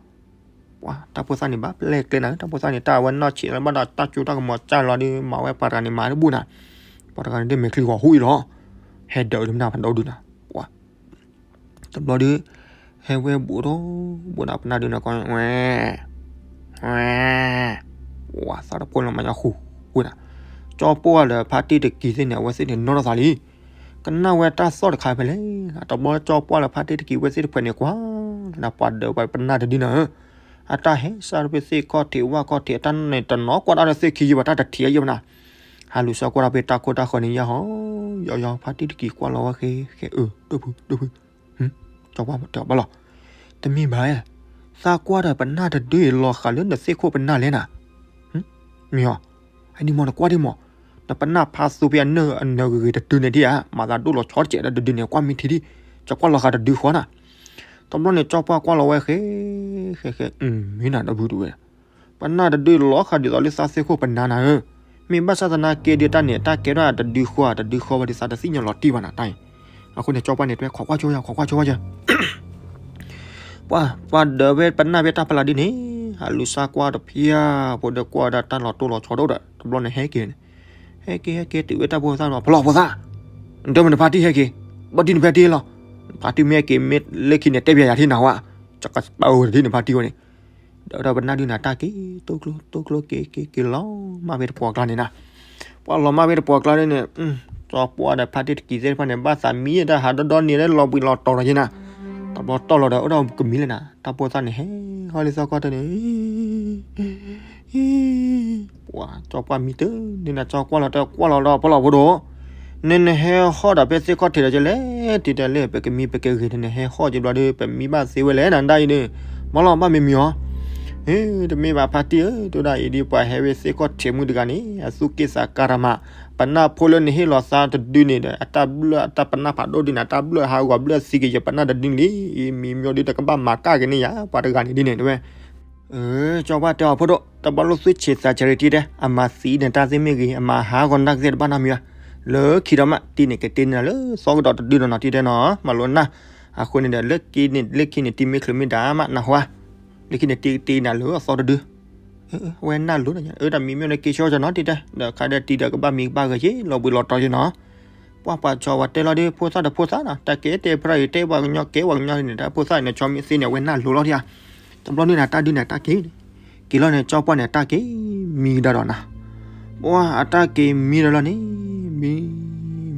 ပှၤ တၢ်ဖိသၣ်န့ၣ်ဘၣ်ပျဲကျဲနၤ တၢ်ဖိသၣ်န့ၣ် တၢ်အဝဲနီၢ်ဆံးလၢဘၣ်ဒီးတၢ်ကၠိတၢ်ကမီၤကၢ်လီၤဒုး မၤဝဲပှၤတဂၤန့ၣ်မၤတဘူၣ်နၤ, ပှၤတဂၤန့ၣ်ဒ်မဲာ်ချံဂီၤဟူအံၤလီၤ, ဟဲဒၢးဒုးမနုၤဖးဒိၣ်ဒုးနၤ, ပှၤ, တဘျီဒုး, ဟဲဝဲဘူးဒီး, ဘူးဒီးပနၢ်ဒုးနၤကီ, ဝဲ, ဝဲ, ပှၤသးတဖိလီၤမၤညါဃူဃူနၤ, ကၠီပှၢ်လၢဖါတံၢ်တကံၤသ့ၣ်န့ၣ် အဝဲသ့ၣ်န့ၣ်နီၢ်ထီၣ်သးလံ ကနၣ်ဝဲတၢ်သီၣ်တခါဖဲလဲၣ်, တဘျီကၠီပှၢ်လၢဖါတံၢ်တကံၤဝဲသ့ၣ်တဖှဲးန့ၣ်ကွၢ်, နပှၤဒၢးပှၤပနၢ်တဒုန့ၣ်ဧၢ, အတၢ်ဟဲစၢ်တဖဲသ့ၣ်ခီၣ်ထံးဝၣ်ခီၣ်ထံး အတၢ်န့ၣ်တနီၤကွၢ်တၢ်ဒီးသ့ၣ်ခံယံာ်ဘၣ်တၢ်တထံးယံာ်ဘၣ်နၤ, ဟးလူၤစၢၤကွၢ်တၢ်ဖဲတၢ်ခိၣ်တၢ်ဃၢၤန့ၣ်ယါဟီ, ယီယီဖါတံၢ်တကံၤကွၢ်လီၤဝဲဃဲဃဲအၢ ဒိၣ်ဖုဒိၣ်ဖု, ကၠီပှၢ်တဲအီၤဘၣ်လီၤ, တမ့ၢ်ဘၣ်, သးကွၢ်ဒီးပနၢ်တဒုအံၤလီၤဃာ်လၢနသ့ၣ်ခိၣ်ပနၢ်လဲၣ်နၤ မ့ၢ်အီၤ, အဒံမီၢ်နကွၢ်ဒံမီၢ်, နပနၢ်ဖးသူဖဲအနၢၣ်အနၢၣ်ဂ့ၤဂ့ၤတဒုန့ၣ်ဒံးဧါ, မၤသးဒိၣ်လီၤဆီတစဲးဒီးတဒုန့ၣ် ကွၢ်မ့ၢ်ထံဒံး, ကကွၢ်လီၤဃာ်တဒုဃီနၤ, တဘျီန့ၣ်ကၠီပှၢ်ကွၢ်လီၤဝဲဃဲ, ဃဲဃဲ, မ့ၢ်နၤဒီပုၢ်တဝဲ, ပနၢ်တဒုလီၤဃာ်ဒ်သိးလၢသးသ့ၣ်ခိၣ်ပနၢ်နၤဧၢ, မ့ၢ်ဘၣ်ဆၣ်သနာ်က့ဒုးတၢ်န့ၣ် တၢ်ကဲထီၣ်တဒုဃီတဒုဃီဝဲဒ်သးတသ့ၣ်ညါလီၤတံၢ်ဘၣ်နၤတၢ်အံၤ, အဃိန့ၣ်ကၠီပှၢ်န့ၣ် တဲခိးကွၢ်ဆိယၤ ခိးကွၢ်ဆိဝဲယၤ ပှၤ ပှၤဒၢးဖဲပနၢ်ဖဲတၢ်ဖီလာ်ဒ်န့ၣ်, ဟးလူၤစၢ်ကွၢ်တဖၣ်, ဖိဒီးကွၢ်ဝဲဒၣ်တၢ်လီၤတိၢ်လီၤဆီတအိၣ်ဒီး တဘျီန့ၣ်ဟဲက့ၤန့ၣ်, ဟဲက့ၤ ဟဲက့ၤတုၤဝဲတၢ်ဖိသၣ်လီၤ ဖီလီၤဖိသၣ်, ဒၢးမ့ၢ်နဖါတံၢ်ဟဲက့ၤ, ဘၣ်တံၢ်နဖါတံၢ်လီၤ, နဖါတံၢ်မ့ၢ်ဟဲက့ၤမ့ၢ်လၢခံန့ၣ် တဲပၠးယၤထံနၤဝဲ, ကကပၢ်အိၣ်တထံၣ်နဖါတံၢ်ဝဲန့ၣ်, ဒီးဝဲဒၣ်ပနၢ်ဒုးနၤတၢ်က့ၤ, တိၢ်ကျိ တိၢ်ကျိ က့ၤ က့ၤ က့ၤလီၤမၢ်ဖဲတပှီၤကျါန့ၣ်နၤ, ပှၤလီၤမၢ်ဖဲတပှီၤကျါန့ၣ်, ကၠီပှၢ်ဒီးဖါတံၢ်တကံၤသ့ၣ်တဖၣ်န့ၣ် ဘၣ်သးမံတၢ်ဟးဒီဒီန့ၣ်လၢလီၤဘှံးလီၤတီၤဒီးယဲနၤ, တဘျီတီၢ်လီၤဒီးအိၣ်ဒီးကမံၤလဲၣ်နၤ, တၢ်ဖိသၣ်န့ၣ်ဟဲဟီၣ်လံသီၣ်ခီၣ်ထံးန့ၣ် ပှၤကၠီပှၢ်မံတၢ်န့ၣ်နၤ ကၠီကွၢ်လီၤတၢ်ကွၢ်လီၤဒီးဖီလီၤဖိဒီး, နနဟဲဟီၣ်ဒီးဖဲသ့ၣ်ခီၣ်ထံးဒီးကလဲၣ်, တံၤတဲလၢပကမံပကဂ့ၤန့ၣ် နဟဲဟီၣ်က့ၤဘျီဒီး ပမံဘၣ်သ့ဝဲလဲၣ်နၤဒၣ်အံၤန့ၣ်, မ့ၢ်လီၤဘၣ်မံမံၤအီၤ, တမ့ၢ်ဘၣ်ဖါတံၢ်ဧၢ, တဲဝဲဒၣ်အံၤဒ်ပှၤဟဲဝဲသ့ၣ်ခီၣ်ထံးမုၣ်တဂၤန့ၣ် အသူၣ်က့ၣ်သးကါရမး, ပနၢ်ဖိလၢနဟ့ၣ်လီၤသးတဒုန့ၣ်ဒီး အတၢ်ဘျၢၣ်အတၢ်ပနၢ်ဖးဒိၣ်ဒ်န့ၣ် အတၢ်ဘျၢၣ်ဟးဂီၤဘျၢၣ်သံက့ၤယပနၢ်တဒုန့ၣ်လံ, အံၤမံၤမံၤဒ်တကဘၣ်မၤကၣ်က့ၤန့ၢ်ယၤ ပှၤတဂၤန့ၣ်ဒ်န့ၣ်တဲဝဲ ကၠီပှၢ်တဲအီၤဖိဒိၣ် တဘျီလၢသူၣ်ဆံးသးဆံးတံၢ်တဲ အမၤသံန့ၣ်တၢ်သ့ၣ်မ့ၢ်ဂ့ၤ အမၤဟးဂီၤနၢ်ကသ့ၣ်တဘၣ်နီတမံၤဘၣ်, လၢခံဒီးမး တံၤန့ၣ်ကတ့နၤလၢသီကဒီးတဒုဒီးနီၤတံၤတဲနီၤ မၤလိနၢ်, အဃိန့ၣ်ဒီး လၢခံန့ၣ် လၢခံန့ၣ် တံၤမ့ၢ်ချုးမ့ၢ်ဒၣ်မးနၢ်ဟူဧါ, လၢခံန့ၣ်တံၤကတ့နၤလၢအသီတဒု, အဝဲနၢ်လိၤနၤ အတၢ်မံၤမ့ၢ်န့ၣ်က့ၤဆှီကၠီနီၤတံၤတဲ ဒီးခါဒီးတံၤဒီးကဘၣ်မံဘၣ်ဂ့ၤက့ၤ လီၤဘှံးလီၤတီၤက့ၤနီၤ ပှၤပှၤကၠီဝဲတဲလီၤဒ် ဖိသၣ်ဒီးဖိသၣ်နီၤ တၢ်ကဲတဲဖရၣ်အံၤ တဲပှၤကညီကဲပှၤကညီန့ၣ် တၢ်ဖိသၣ်န့ၣ် ဆီမ့ၢ်သ့န့ၣ် အဝဲနၢ်လိၤလီၤဒံးဧါ, တဘျီန့ၣ်နၤတၢ်ဒုးန့ၣ်တၢ်က့ၤ, က့ၤလီၤန့ၣ် ကၠီပှၢ်န့ၣ်တၢ်က့ၤ, မံကဒါဒီးနၤ, ပှၤအတၢ်က့ၤမံဒီးလီၤန့ၣ်, မံ,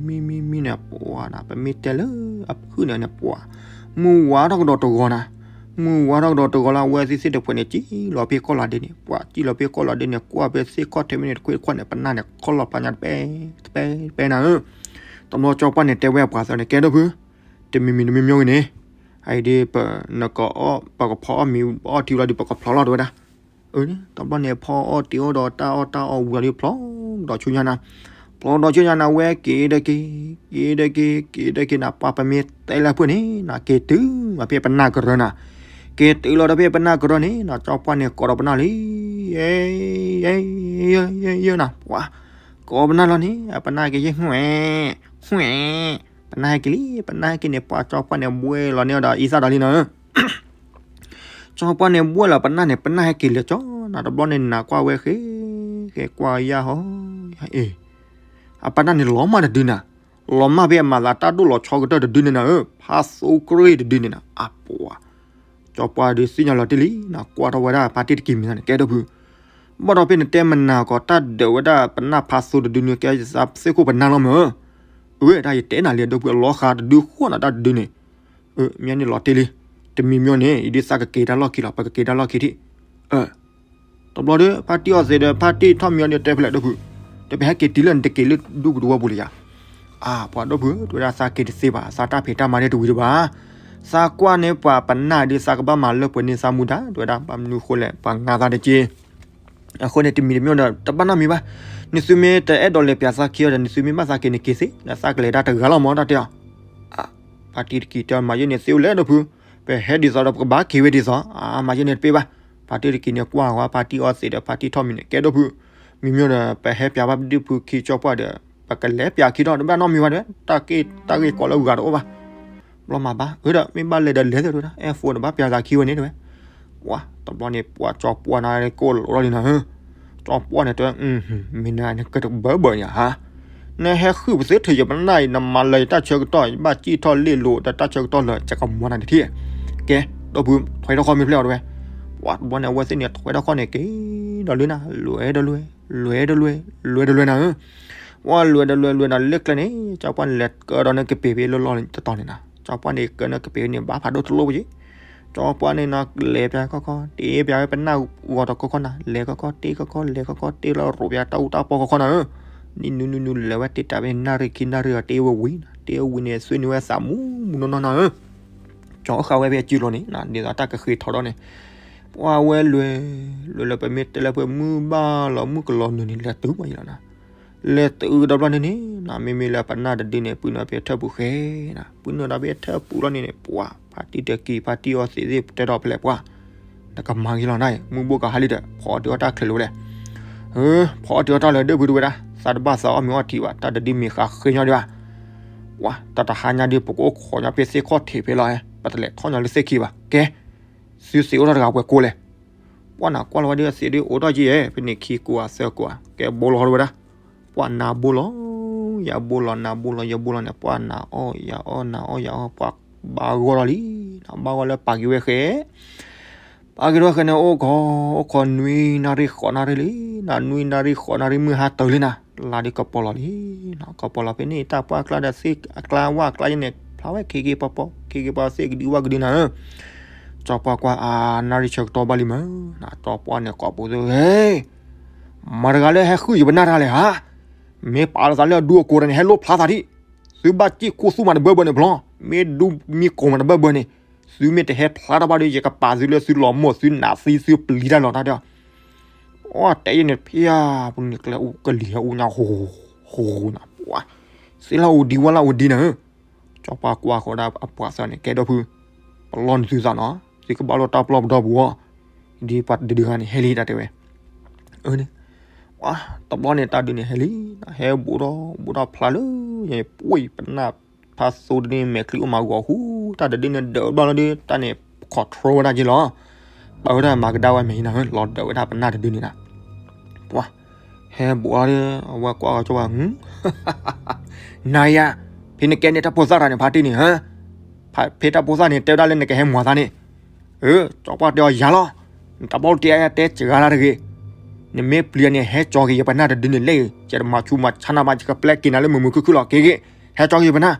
မံမံမံန့ၣ် ပှၤနၤ ပမ့ၢ်တဲလၢအဖုၣ်န့ၣ်န့ၣ် ပှၤ, မုၢ်ဝါထီၣ်ကဒီးတဂီၤနၤ, မုၢ်ဝါထီၣ်ကဒီးတဂီၤလၢအဝဲသ့ၣ်သ့ၣ်တဖှဲးန့ၣ် စံၣ်လီၤဖဲကီၢ်လီၤဒ့န့ၣ် ပှၤစံၣ်လီၤဖဲကီၢ်လီၤဒ့န့ၣ် ကွၢ်ဖဲသ့ၣ်ခီၣ်ထံးမ့ၢ်န့ၣ် တခွ့တခွးန့ၣ် ပနၢ်န့ၣ် ခီၣ်လီၤဖးညါတပဲ, တပဲတပဲနၤဧၢ, တဘျီကၠီပှၢ်န့ၣ် တဲဝဲအပှၤသးန့ၣ် ကဲဒိၣ်ဖု, တမံၤမံၤတမံၤမံၤဂ့ၤန့ၣ်, အအံၤဒ်ပနကအီၣ် ပကဖီအီၣ်မ့ၤအီၣ်ထံလီၤဒ်ပကဖျီလီၤတဲဝဲဒၣ်, တဘျီန့ၣ် ဖီအီၣ်တ့အီၣ်ဒီးတၢ်အီၣ်တၢ်အီဝံၤလီၤဒ်ဖျီဒီးဆူညါနၤ, ဖျီဒီးဆူညါနၤ ဝဲက့ၤဒီးက့ၤ, က့ၤဒီးက့ၤ က့ၤဒီးက့ၤနၤ ပှၤပမ့ၢ်တဲလၢဖုၣ်န့ၣ် နက့ၤတုၤမးဖဲပနၢ်ကရၢနၤ, က့ၤတုၤလီၤဒီးဖဲပနၢ်ကရၢန့ၣ် နကၠီပှၢ်န့ၣ် ကိးဒီးပနၢ်လံ, ယဲ ယဲ ယဲ ယဲ ယဲနၤ ပှၤ, ကိးပနၢ်လီၤန့ၣ် အပနၢ်က့ၤယဲ ငွဲ့ ငွဲ့, ပနၢ်ဟဲက့ၤလံ ပနၢ်ဟဲက့ၤန့ၣ် ပှၤကၠီပှၢ်န့ၣ် ဘှဲလီၤန့ၢ်ဒီးအံသၣ်ဒီးလံနီၤ, ကၠီပှၢ်န့ၣ် ဘှဲလီၤပနၢ်န့ၣ် ပနၢ်ဟဲက့ၤလၢကၠီနၤ တဘျီန့ၣ် နၤကွၢ်ဝဲဃဲ ဃဲကွၢ်ယၢ်ဟီ, အ့ အပနၢ်န့ၣ်လီၤမၢ်တဒုနၤ, လီၤမၢ်ဖဲအမၤသးတၢ်ဒိၣ်လီၤဆီကတၢၢ်တဒုန့ၣ်နၤဧၢ, ဖါသိကရ့ၣ်တဒုန့ၣ်နၤ, အပှၤ ကၠီပှၢ်ဒုးသ့ၣ်ညါလီၤတ့ၢ်လံနၤ, ကွၢ်ထီၣ်ဝဲဒၣ်ဖါတံၢ်တက့ၤမံၤန့ၣ် ကဲဒိၣ်ဖု, ဘၣ်ဒီးဖဲနတဲမနၤကီး တၢ်ဒုးဝဲဒၣ်ပနၢ်ဖါသိတဒုန့ၣ် ကဲသးစ့ၢ်ခိၣ်ပနၢ်လီၤမၢ်ဧၢ, အဝဲဒၣ်ယတဲနၤလံ ဒိၣ်ဖုအလီၤဃာ်တဒုဃိနၤတၢ်တဒုန့ၣ်, မ့ၢ်န့ၣ်လီၤတ့ၢ်လံ, တမံၤမ့ၢ်န့ၣ် ယဒုးသးကက့ၤတၢ်လီၢ်ခံလီၤ ပကက့ၤတၢ်လီၢ်ခံထံၣ် တဘျီဒီး ဖါတံၢ်အီသံးဒီး ဖါတံၢ်ထီၣ်မံၤအီၤန့ၣ် တဲဖဲလဲၣ်ဒိၣ်ဖု, တပဟဲက့ၤတုၤလၢနတက့ၤလၢဒူပူၤတဝီပူၤလၢၤယၤ, အါ ပှၤဒိၣ်ဖု တဲဝဲဒၣ်သးက့ၤတသ့ဘၣ် သးတၢ်ဖံးတၢ်မၤန့ၣ်တဝံၤတဘၣ်, သးကွၢ်န့ၣ်ပှၤပနၢ်ဒုးသးကဘၣ်မၤလၢပှဲၤန့ၢ်သးမူဒါ တဲဝဲဒၣ် ဘၣ်မနုၤဃိလဲၣ် ပှၤငါသးတက့ၢ် အဃိန့ၣ် တမံၤတမံၤဒီး တဘၣ်နီတမံၤဘၣ်, နသုမ့ၢ်တအဲၣ်ဒိးလဲၤပၠးသးခံအီၤဒီး နသုမ့ၢ်ဘၣ်သးက့ၤန့ၣ်က့ၤသ့, နသးကလဲၤတၢ်တဂၤလီၤမၢ် တၢ်တဲအီၤ, ဖါတံၢ်တက့ၤတဲ မၤယဲၢ်န့ၣ်သ့အိၣ်လဲၣ်ဒိၣ်ဖု, ပဟဲဒ်သိးဒီးပကဘၣ်က့ၤဝဲဒ်သိး, အါ မၤယဲၢ်န့ၣ်တပ့ၢ်ဘၣ်, ဖါတံၢ်တက့ၤန့ၣ် ကွၢ်ဝဲဖါတံၢ်အီသံးဒီး ဖါတံၢ်ထီၣ်မံၤန့ၣ် ကဲဒိၣ်ဖု, မံၤမ့ၢ်ဒီး ပဟဲပၠးဘၣ်ဒုၣ်ဖုခံကၠီပှၢ်ဒီး ပကလဲၤပၠးခံထီၣ် တဘၣ်နီတမံၤဘၣ်တဲဝဲ, တၢ်ဂ့ၢ်ကီလၢဂၤတအိၣ်ဘၣ် ဘျီမၤဘၣ်, အဒီး မ့ၢ်ဘၣ်လဲၤဒီးလဲၤသ့တဲဝဲဒၣ်, အဲၣ်ဖိတဘၣ်ပၠးသးခံဝဲန့ၣ်တဲဝဲ, ပှၤ တဘျီန့ၣ် ပှၤကၠီပှၢ်န့ၣ်ကိၢ်လိာ်ထီၣ်လံနၤဧၢ, ကၠီပှၢ်န့ၣ်တဲဝဲ, မ့ၢ်နနကတဘၢဘၢညါဟါ, နဟဲဃုပသ့ထဲယပနၢ်အံၤ နမၤလၢယတၢ်ဆၢကတီၢ် ယဘၣ်စံၣ်ထီၣ်လ့ၣ်လိာ်ဒီးတၢ်ဆၢကတီၢ်လၢယကမၤနၤန့ၣ်ထံၣ်, ကဲ ဒိၣ်ဖု ထွဲထီၣ်ခီၣ်မ့ၢ်ဖျဲၣ်အီၤတဲဝဲ, ပှၤ တဘျီန့ၣ် အဝဲသ့ၣ်န့ၣ် ထွဲထီၣ်ခီၣ်န့ၣ်က့ၤဒီးလၢနၤ လွဲဒီးလွဲ, လွဲဒီးလွဲ, လွဲဒီးလွဲနၤဧၢ ပှၤလွဲဒီးလွဲ လွဲဒီးလၢကျဲန့ၣ် ကၠီပှၢ်န့ၣ် လဲၤကၢဒီးနကပ့ၤဖဲလၢလီၢ်တတီၤန့ၣ်နၤ, ကၠီပှၢ်န့ၣ် ကၢနကပ့ၤန့ၣ် ဘၣ်ဖးဒိၣ်တလိၣ်ပယ့ၣ်, ကၠီပှၢ်န့ၣ်နီၤ လဲၤပၠးခီခီ တ့ပၠးဝဲပနၢ်ဂီၤတခီခီနၤ, လဲၤခီခီ တ့ခီခီ လဲၤခီခီ တ့လီၤရိးပၠးတၢ်အူတၢ်ပီၢ်ခီခီနၤဧၢ, နံၣ်နူနံၣ်နူလဲၤဝဲတ့တၢ်ဖဲန့ၣ် နၣ်ရံၣ်ခံနၣ်ရံၣ်အီၤ တ့ဝဲဝံၤနၤ, တ့ဝံၤန့ၣ် ဆွံနုာ်ဝဲသးမူမူနီၢ်နီၢ်နၤဧၢ, ကၠီဃာ်ဝဲဖဲအစုလိၤန့ၣ် ဒ်သိးတၢ်ကဃ့ထီဒီးန့ၣ်, ပှၤဝဲလွဲ လွဲလၢပမ့ၢ်တဲလၢပှဲၤမုၢ်ဘၣ်လီၤ မုၢ်ကလီၤနုာ်န့ၣ် လဲၤတုၤမးယံၤလီၤနၤ, လဲၤတုၤဒီးဘျီန့ၣ်န့ၣ် မ့မ့ၢ်လၢပနၢ်တဒုန့ၣ် ပုၢ်နုာ်ဖဲထၢၣ်ပူၤဃဲနၤ, ပုၢ်နုာ်ဒီးဖဲထၢၣ်ပူၤလီၤန့ၣ်န့ၣ် ပှၤ ဖါတံၢ်တက့ၤ ဖါတံၢ်အီသံးသ့ၣ် တဲဒီးဖဲလဲၣ်ပှၤ နကမၤက့ၤလီၤနၤအံၤ မုၢ်ဘိၣ်ကဟါလံဒီး ဖီအီၣ်တ့ၢ်အီၣ်တၢ်ချ့လၢၤဝဲလဲၣ်, ဖီအီၣ်တ့ၢ်အီၣ်တၢ်လၢၤဒိၣ်ဖုတဲဝဲဒၣ် သးတဘၣ်သးအီၣ်မ့ၤအီထံဘၣ် တၢ်တဒုမ့ၢ်ဃးဃ့ညီဒံးဘၣ်, ပှၤ တၢ်တဟါညါဒုး ပကအိၣ်ခိးညီဖဲသ့ၣ်ခီၣ်ထံးဖဲလီၤ, ပတလဲၤထီၣ်ညီလၢသ့ၣ်ခံဘၣ် ကဲ သုသံးအိၣ်ထီၣ်တဂၤပှဲၤကိးလဲၣ်, ပှၤနၤကွၢ်လီၤဝဲဒၣ်သံးဒုးအိၣ်ထီၣ်က့ၤဧဲ ဖဲန့ၣ်ခံကိးဧါသၢကိးဧါ ကဲဘိလီၤထီၣ်ဝဲဒၣ်, ပှၤနၤဘိလီၤ, ယၤဘိလီၤ နၤဘိလီၤ ယဘိလီၤန့ၣ် ပှၤနၤအီၣ်ယၤအီၣ် နၤအီၣ်ယၤအီၣ် ပှၤဘၣ်ဂီၢ်လီၤလံ, ဘၣ်ဂီၢ်လၢပာ်က့ၤဝဲဃဲ ပာ်က့ၤထီၣ်ဃဲန့ၣ် အိၣ်ခိး အိၣ်ခိးနွံနၣ်ရံၣ်ဃိးနၣ်ရံၣ်လံ, နၤနွံနၣ်ရံၣ်ဃိးနၣ်ရံၣ်မုၢ်ဟါတၢၤလံနၤ, လါဒုးကပီၤလီၤလံ, ကပီၤလီၤဖဲန့ၣ် တၢ်ပှၢ်ကျါဒီးသ့ၣ်အကျါဝၣ်အကျါယဲန့ၣ် ဖျါဝဲ ခ့က့ၤပီၤပီၤခ့က့ၤပီၤသ့ၣ်ကဒံဝၣ်ကဒံနၤဧၢ, ကၠီပှၢ်ကွၢ်အါ နၣ်ရံၣ်ဆၢကတီၢ်ဘၣ်လံမး, ကၠီပှၢ်န့ၣ်ကိးပူၤသ့ၣ် မတၤတဂၤလၢဟဲဃုယပနၢ်တၢ်လဲၣ်ဧါ, မ့ၢ်ပာ်လီၤသးလၢအဒူအကိးဒီးန့ၣ် ဟဲလိၣ်ဖျါသးဒံး, သုဘၣ်စံၣ်ခူသူၣ်မးတဘၢဘၢန့ၣ်ဖျီ, မ့ၢ်ဒူမ့ၢ်ကိးမးတဘၢဘၢန့ၣ်, သုမ့ၢ်တဟဲဖျါထီၣ်ဘၣ်ဒီး ယကပာ်သုလၢသုလီၤမိၢ် သုနးသံသုပျံၤတၢ်လီၤတၢ်ဒီး, အိၣ်တဲယဲန့ၣ်ဖဲပူၤန့ၣ် ကျဲအိၣ်ကလံၤဟဲအိၣ်ညါ ဟိဟိနၤ, ပှၤ သ့လၢအိၣ်ဒံးဝဲလၢအိၣ်ဒံးနၤဧၢ, ကၠီပှၢ်ကွၢ်ဃီၤဒၣ်အပှၤသးန့ၣ် ကဲဒိၣ်ဖု, ပလီၢ်နသုသးနီၤ, သုကဘၣ်လိၣ်တၢ်ပလီၢ်ပဒီပူၤအီၤ, ဒ်ပှၤတဒုဂၤန့ၣ် ဟဲလံတၢ်တဲဝဲ, အၢန့ၣ်, ပှၤ တဘျီန့ၣ် တၢ်ဒုးန့ၣ်ဟဲလံ, ဟဲဘူးထီၣ်ဘူးထီၣ်ဖျါလၢ ယပှ့ၤပနၢ်ဖါသိတဒုန့ၣ် မဲာ်ချံအိၣ်မးဂီၤဟူ, တၢ်တဒုန့ၣ်ဒၢးဘျီလီၤဒီး တၢ်န့ၣ် control ဝဲဒၣ်က့ၤလီၤ, ပာ်ဝဲဒၣ်မၤကဒါဝဲမဲာ်နၤဧၢ, လီၤဒၢးဝဲဒၣ်ပနၢ်တဒုန့ၣ်နၤ, ပှၤ ဟဲဘူးလီၤဒီး အဝဲကွၢ်ကီကၠီဝဲ, နၤယၤ, ဖဲနကဲန့ၣ်တၢ်ဖိသၣ်တဂၤန့ၣ် ဖါတံၢ်န့ၣ်ဧၢ, ဖဲတၢ်ဖိသၣ်န့ၣ် တဲဝဲဒၣ်လၢနကဟဲမၤသးန့ၣ်, အၢ ကၠီပှၢ်တဲအီၤယၤလီၤ, နတၢ်ဘီတဲတဲစှၤလၢတဂ့ၤ, နမ့ၢ်ပျံၤန့ၣ် ဟဲကၠီက့ၤယပနၢ်တဒုန့ၣ်လဲၣ်, ယတမၤဆူးမၤဆါနၤဘၣ် ယကပျဲက့ၤနၤလၢမုာ်မုာ်ခုၣ်ခုၣ်လီၤ က့ၤက့ၤ, ဟဲကၠီက့ၤယပနၢ်,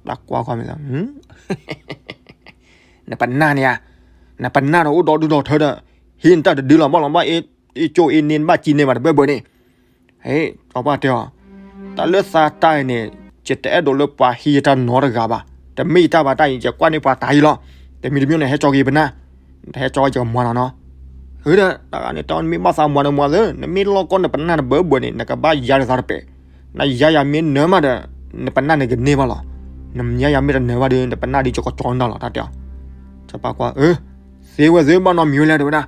တၢ်ကွၢ်ကွၢ်မ့ၢ်သး နပနၢ်န့ၣ်ဧါ, နပနၢ်ဒီးအိၣ်ဒီဒူၣ်ဒီထၢဒီး, ဟံးနတၢ်တဒုလီၤ ဘၣ်လီၤဘၣ်, အ့ၣ်ကၠိအ့ၣ်န့ၢ်နဘၣ်ကံန့ၢ်ဘၣ်တဘၢဘၢန့ၣ်, ဟဲ ကၠီပှၢ်တဲအီၤ, တၢ်လၢသးတၢ်အံၤန့ၣ် ယတအဲၣ်ဒိးလၢပှၤဟံးယတၢ်နီတဂၤဘၣ်, တမ့ၢ်ယတၢ်ဘၣ်တၢ်အံၤ ယကွၢ်န့ၢ်ပှၤတၢ်အံၤလီၤ, တမံၤတမံၤန့ၣ် ဟဲကၠီက့ၤယပနၢ်, တဟဲကၠီယကမၤနၤနီၤ, ဟဲဒီး တၢ်ဂၤန့ၣ် တၢ်နမ့ၢ်ဘၣ်သးမၤန့ၣ်မၤသ့, နမ့ၢ်လီၢ်ကီၢ်နပနၢ်တဘၢဘၢန့ၣ် နကဘၣ်ယါဒ်သးတပဲာ်, နယါယၤမ့ၢ်နၢၤမးဒီး နပနၢ်န့ၣ်ကန့ၢ်ဘၣ်လီၤ, နယါယၤမ့ၢ်တနၢၤဘၣ်ဒီး နပနၢ်ဒ်ယကကၠီနၤလီၤ တၢ်တဲအီၤ, ကၠီပှၢ်ကွၢ် အၢ သ့ဝဲသ့ဘၣ်နီတမံၤဝဲလဲၣ် တဲဝဲဒၣ်,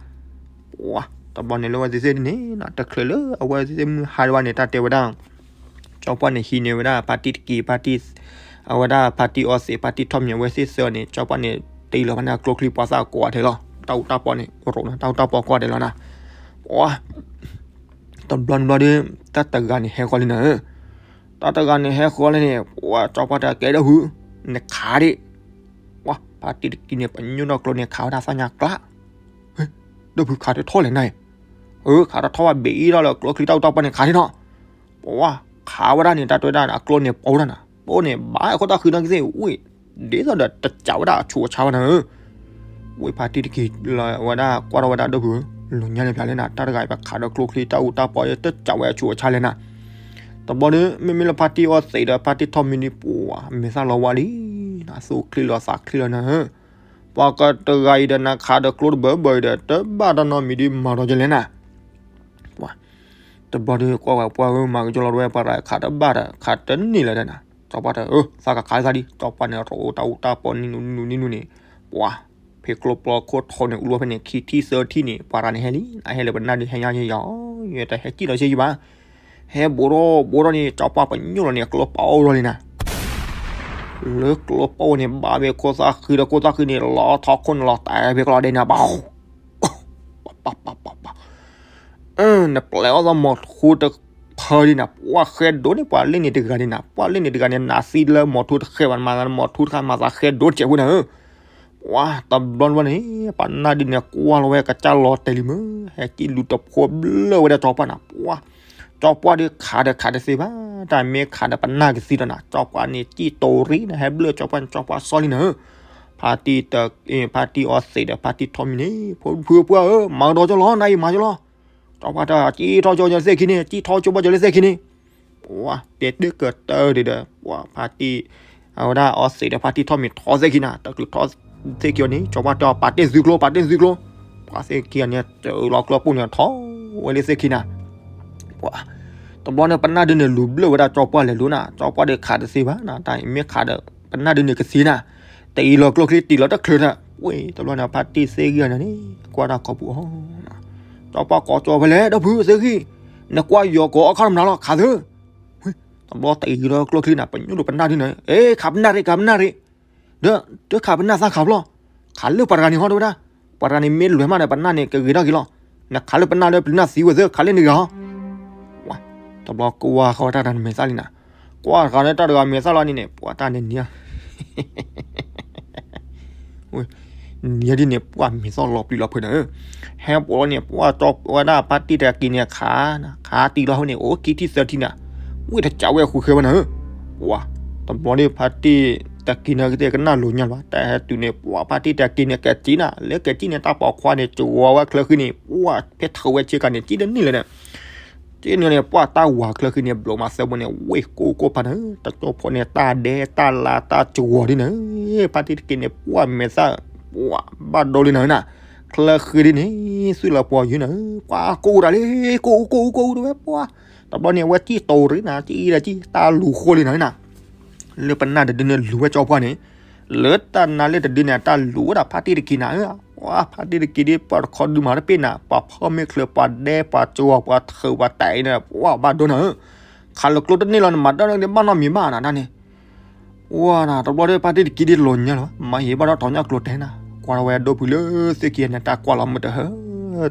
ပှၤ တဘျီန့ၣ်လၢအဝဲသ့ၣ်သ့ၣ်န့ၣ် တချုးလၢအဝဲသ့ၣ်သ့ၣ်မုၢ်ဟါဒံးဘၣ်န့ၣ် တၢ်တဲဝဲဒၣ်, ကၠီပှၢ်န့ၣ်ဟံးန့ၢ်ဝဲဒၣ် ဖါတံၢ်တက့ၤ ဖါတံၢ်, အဝဲဒၣ်ဖါတံၢ်အီသံး ဖါတံၢ်ထီၣ်မံၤ အဝဲသ့ၣ်သၢန့ၣ် ကၠီပှၢ်န့ၣ် တ့လီၤဘၣ်န့ၣ် အကျိချံပှၤသၣ်ကိးဂၤဒဲးလီၤ, တၢ်အူတၢ်ပီန့ၣ် ရိးန့ၣ် တၢ်အူတၢ်ပီကိးဂၤဒဲးလီၤနၤ, ပှၤ တဘျီတဘျီဒီး တၢ်တဂၤန့ၣ်ဟဲဃီလံနၤဧၢ, တၢ်တဂၤန့ၣ်ဟဲဃီလၢန့ၣ် ပှၤကၠီပှၢ်တဲကဲဒီပုၢ် နခးဒံး, ပှၤဖါတံၢ်တက့ၢ်န့ၣ် ပညိၣ်ထီၣ်ကျိန့ၣ် ခးဝဲဒၣ်သၣ်ညါကျါ, ဒီပုၢ်ခးတထီၣ်လဲၣ်နၤ, အၢ ခးတထီၣ်ဘၣ် ဘ့ၣ်အံၤထီၣ်လၢကျိချံတၢ်အူတၢ်ပီန့ၣ် ခးဒံးနီၤ, ပှၤခးဝဲဒၣ်န့ၣ် တၢ်တဲဝဲဒၣ်အကျိန့ၣ်ပိဒၣ်နၤ, ပိန့ၣ် ဘၣ်အခိၣ်တၢ်ဃံနီၣ်ကသ့ၣ် ဝံၣ် ဒ်သိးဒီးတစးဝဲဒၣ်အဆူးအဆါဘၣ်နၤဧၢ, ဝံၣ်ဖါတံၢ်တက့ၢ်လီၤဝဲဒၣ် ကွၢ်ထီၣ်ဝဲဒၣ်ဒီပုၢ်ဧၢ, လီၤညါန့ၣ်ပျးလဲၣ်နၤ, တၢ်တဂၤအံၤပခးဒီးကျိချံတၢ်အူတၢ်ပီ တစးဝဲအဆူးအဆါလဲၣ်နၤ, တဘျီဒီး မ့မ့ၢ်လၢဖါတံၢ်အီသံးဒီးဖါတံၢ်ထီၣ်မံၤဒ်ပှၤ မဲာ်သၣ်လီၤဝါလံနၤ, သူၣ်ချံလီၤသးချံလီၤနၤဧၢ, ပှၤကတဂၤအံၤဒီးနၤခးဒီးကျိတဘၢဘၢအံၤဒီး တဘၣ်တၢ်နီတမံၤဒ်မၤဒီးကလဲၣ်နၤ ပှၤ တဘျီဒီးကွၢ်ဝဲပှၢ်ဧၢ မၤကကၠီလီၤတဝဲ ပှၤတခးတဘၣ်ဒီး ခးတန့ၢ်လၢၤဒီးနၤ, ကၠီပှၢ်တဲ အၢ သးကခးသးဒံး, ကၠီပှၢ်န့ၣ် ရိးတၢ်အူတၢ်ပီနံၤနူနံၤနံၤနူၤန့ၣ်, ပှၤ ဖဲကျိပျီခိၣ်ထီန့ၣ် အူလီၤဖဲန့ၣ် ခံထံၣ်သၢထံၣ်န့ၣ် ပှၤတဂၤန့ၣ်ဟဲလံ, အဟဲလၢပနၢ်ဒုးဟဲညါယီၤ, ယတဟဲစံၣ်လီၤဆ့ယဘၣ်, ဟဲဘိးထီၣ်ဘိးထီၣ်န့ၣ် ကၠီပှၢ်ပညိၣ်လီၤန့ၣ် ကျိပီအိၣ်လီၤလံနၤ လၢကျိပီန့ၣ် ဘၣ်ဝဲခိၣ်သၣ်ဃံဒီးခိၣ်သၣ်ဃံန့ၣ် လီၤထီခိၣ်န့ၣ်လီၤတဲာ်ဖဲကျီဒဲးနၤ ပှၤ ပှၤပှၤပှၤပှၤ, နပျဲအီၣ်သီမီၤထူတဖၢဒ်နၤ, ပှၤဃဲဒိၣ်န့ၣ် ပှၤလ့န့ၣ်တဂၤဒ်နၤ, ပှၤလ့န့ၣ်တဂၤန့ၣ် နးသံလၢမီၤထူတဃဲဘၣ် မၤသးမီၤထူတခါ မၤသးဃဲဒိၣ်တစဲးဖိနၤဧၢ, ပှၤတဘျီတဘျီန့ၣ် ပနၢ်ဒုးန့ၣ် ကွၢ်လီၤဝဲကစၢ်လီၤတဲာ်လံမ့ၢ် ဟဲစံၣ်လူၤတဖိဘျၢဝဲဒၣ်ကၠီပှၢ်နၤ, ပှၤ ကၠီပှၢ်ဒုးခးဒီးခးတသ့ဘၣ်, တၢ်မ့ၢ်ခးဒီးပနၢ်ကသံဒီးနၤ, ကၠီပှၢ်န့ၣ်စံၣ်တိၤရံနၤ ဟဲဘျၢကၠီပှၢ်န့ၣ် ကၠီပှၢ်စီလံနၤဧၢ, ဖါတံၢ်တ ဖါတံၢ်အီသံးဒီးဖါတံၢ်ထီၣ်မံၤန့ၣ် ဖိဖုပှၢ်ဧၢ မၤကဒီးကၠီလီၤ နၤအံၤမၤကၠီလီၤ, ကၠီပှၢ်တၢ်စံၣ်ထီၣ်ကၠီယသ့ၣ်ခံန့ၣ် စံၣ်ထီၣ်ကၠီပှၢ်ကၠီလၢသ့ၣ်ခံန့ၣ်, ပှၤတဲတၢ်ကတၢၢ်ဒံးဒီး ပှၤဖါတံၢ် အဝဲဒၣ်အီသံးဒီးဖါတံၢ်ထီၣ်မံၤထီၣ်သ့ၣ်ခံနၤ တချုးထီၣ်သ့ၣ်ခံအီၤန့ၣ် ကၠီပှၢ်တဲအီၤ ပာ်တ့ၢ်သုကျိ ပာ်တ့ၢ်သုကျိ, ပှၤသ့ၣ်ခံဂၤန့ၣ် တုၤလီၤကျိပူၤန့ၣ်ထီၣ်ဝဲလၢသ့ၣ်ခံနၤ, ပှၤ တဘျီန့ၣ် ပနၢ်ဒုးန့ၣ် လူၤဘျၢဝဲဒၣ်ကၠီပှၢ်လဲၤလိၤနၤ, ကၠီပှၢ်ဒုးခးတသ့ဘၣ်နၤ, တၢ်မ့ၢ်ခးဒီး ပနၢ်ဒုးန့ၣ်ကသံနၤ, တအံၤလီၤကျိချံတံၢ်လီၤတချုးနၤ, ဝဲ တဘျီန့ၣ် ဖါတံၢ်သ့ၣ်ခံဂၤန့ၣ်န့ၣ် ကွၢ်တၢ်ခီပူၤအီၤ, ကၠီပှၢ်ကိးကၠီဖဲလဲၣ် ဒီပုၢ်သ့ၣ်ခံ, နကွၢ်ယီၤကိးအီၣ်ခီတမနုၤလီၤ ခးသု, တဘျီတအံၤလီၤကျိချံနၤ ပညိၣ်ဒိၣ်ပနၢ်ဒုးန့ၣ် အ့ ခးပနၢ်ရ့ ခးပနၢ်ရ့ ဒီး တခးပနၢ်သးခးဖျီၣ်, ခးလၢပှၤတဂၤန့ၣ်ဟီ တဲဝဲဒၣ်, ပှၤတဂၤန့ၣ်မ့ၢ်လွဲၤမးဒီး ပနၢ်န့ၣ်ကဂ့ၤထီၣ်က့ၤလီၤ, နခးလၢပနၢ်လၢပျုၤနၢ်သံဝဲသ့ၣ် ခးလၢန့ၣ်ဂ့ၤဟီ, ဝါ, တဘျီကဝါဃီဝဲတၢ်တၢ်မဲာ်သၣ်လံနၤ, ကွၢ်ဃီန့ၣ်တၢ်တဂၤမဲာ်သၣ်လီၤန့ၣ်န့ၣ် ပှၤတၢ်န့ၣ်နံၤ နံၤဒ်န့ၣ် ပှၤမဲာ်သီၣ်လီၤပျံၤလီၤဖုးနၤဧၢ, ဟဲပိာ်လီၤန့ၣ် ပှၤကၠီဝဲဒၣ်ဖါတံၢ်တက့ၤန့ၣ်ခါ, ခါတံၢ်လီၤဟိန့ၣ် အိၣ်ခံထံၣ်သၢထံၣ်နၤ, ဝံၣ်တကးဝဲဃုာ်ဃဲဝဲနၤဧၢ, ပှၤ, တဘျီန့ၣ်ဖါတံၢ်တက့ၤန့ၣ်ကသ့ၣ်ကနၣ်လိၤညါလီၤ, တဟဲတုၤန့ၣ် ပှၤဖါတံၢ်တက့ၤန့ၣ် ကဲစံၣ်နၤ, လၢကဲစံၣ်န့ၣ် တၢ်ပိာ်ခွါန့ၣ် ကဝီၤဝဲချၢဃံန့ၣ် ပှၤဖဲထၢဝဲဆ့ကၤန့ၣ် စံၣ်တန့ၢ်လၢၤန့ၣ် က့န့ၣ်န့ၣ် ပှၤတၢ်ဝၤချၢဃံန့ၣ် ဘျိးမးသၢဘိန့ၣ် ဝ့ၢ်ကိၢ်ကိၢ်ဖးနၤ, တကၠိဖိန့ၣ် တၢ်ဒဲတၢ်လါတၢ်ကဝီၤဒ်န့ၣ်, ဖါတံၢ်တက့ၤန့ၣ် ပှၤမဲာ်သၣ်, ပှၤဘၣ်ဒိလံနၤဧၢနၤ, ချၢဃံဒ်န့ၣ် သွံၣ်လီၤပှီၤယုၢ်နၤဧၢ, ပှၤကိၢ်တၢ်လံ, ကိၢ်အူကိၢ်အူကိၢ်အူတဝဲပှၤ, တဘျီန့ၣ် အဝဲစံၣ်တိၤရံနၤ, စံၣ်အံၤဒီးစံၣ် တၢ်လူၤဃိလံနၤဧၢနၤ လၢပနၢ်တဒုန့ၣ်လူၤဝဲကၠီပှၢ်န့ၣ်, လၢတၢ်နါလၢတဒုန့ၣ် တၢ်လူၤဝဲဒၣ်ဖါတံၢ်တက့ၤနၤဧၢ, ပှၤဖါတံၢ်တက့ၤဒ် ပှၤတခီဒုမၤတပ့ၢ်နၤ, ပှၤဖီမ့ၢ်ချၢ ပှၤဒဲ ပှၤကဝီၤ ပှၤထၢ ပှၤတဲအံၤန့ၣ် ပှၤဘၣ်ဒိနၤဧၢ, ခးလၢကျိတန့ၢ်လီၤ နမၤတၢ်န့ၣ်ဘၣ်နီတမံၤဘၣ်နၤန့ၣ်, ဝါနၤ တဘျီဒီးဖါတံၢ်တက့ၤဒ်လီၤညါလီၤ, မၤဟ့ၣ်ဘၣ်ဒီးထီၣ်ညၣ်ကျိၤတဲနၤ, ကွၢ်ထီၣ်ဝဲဒိၣ်ဖုးလၢသ့ၣ်ခံန့ၣ် တၢ်ကွၢ်လီၤမုာ်တဟၢ,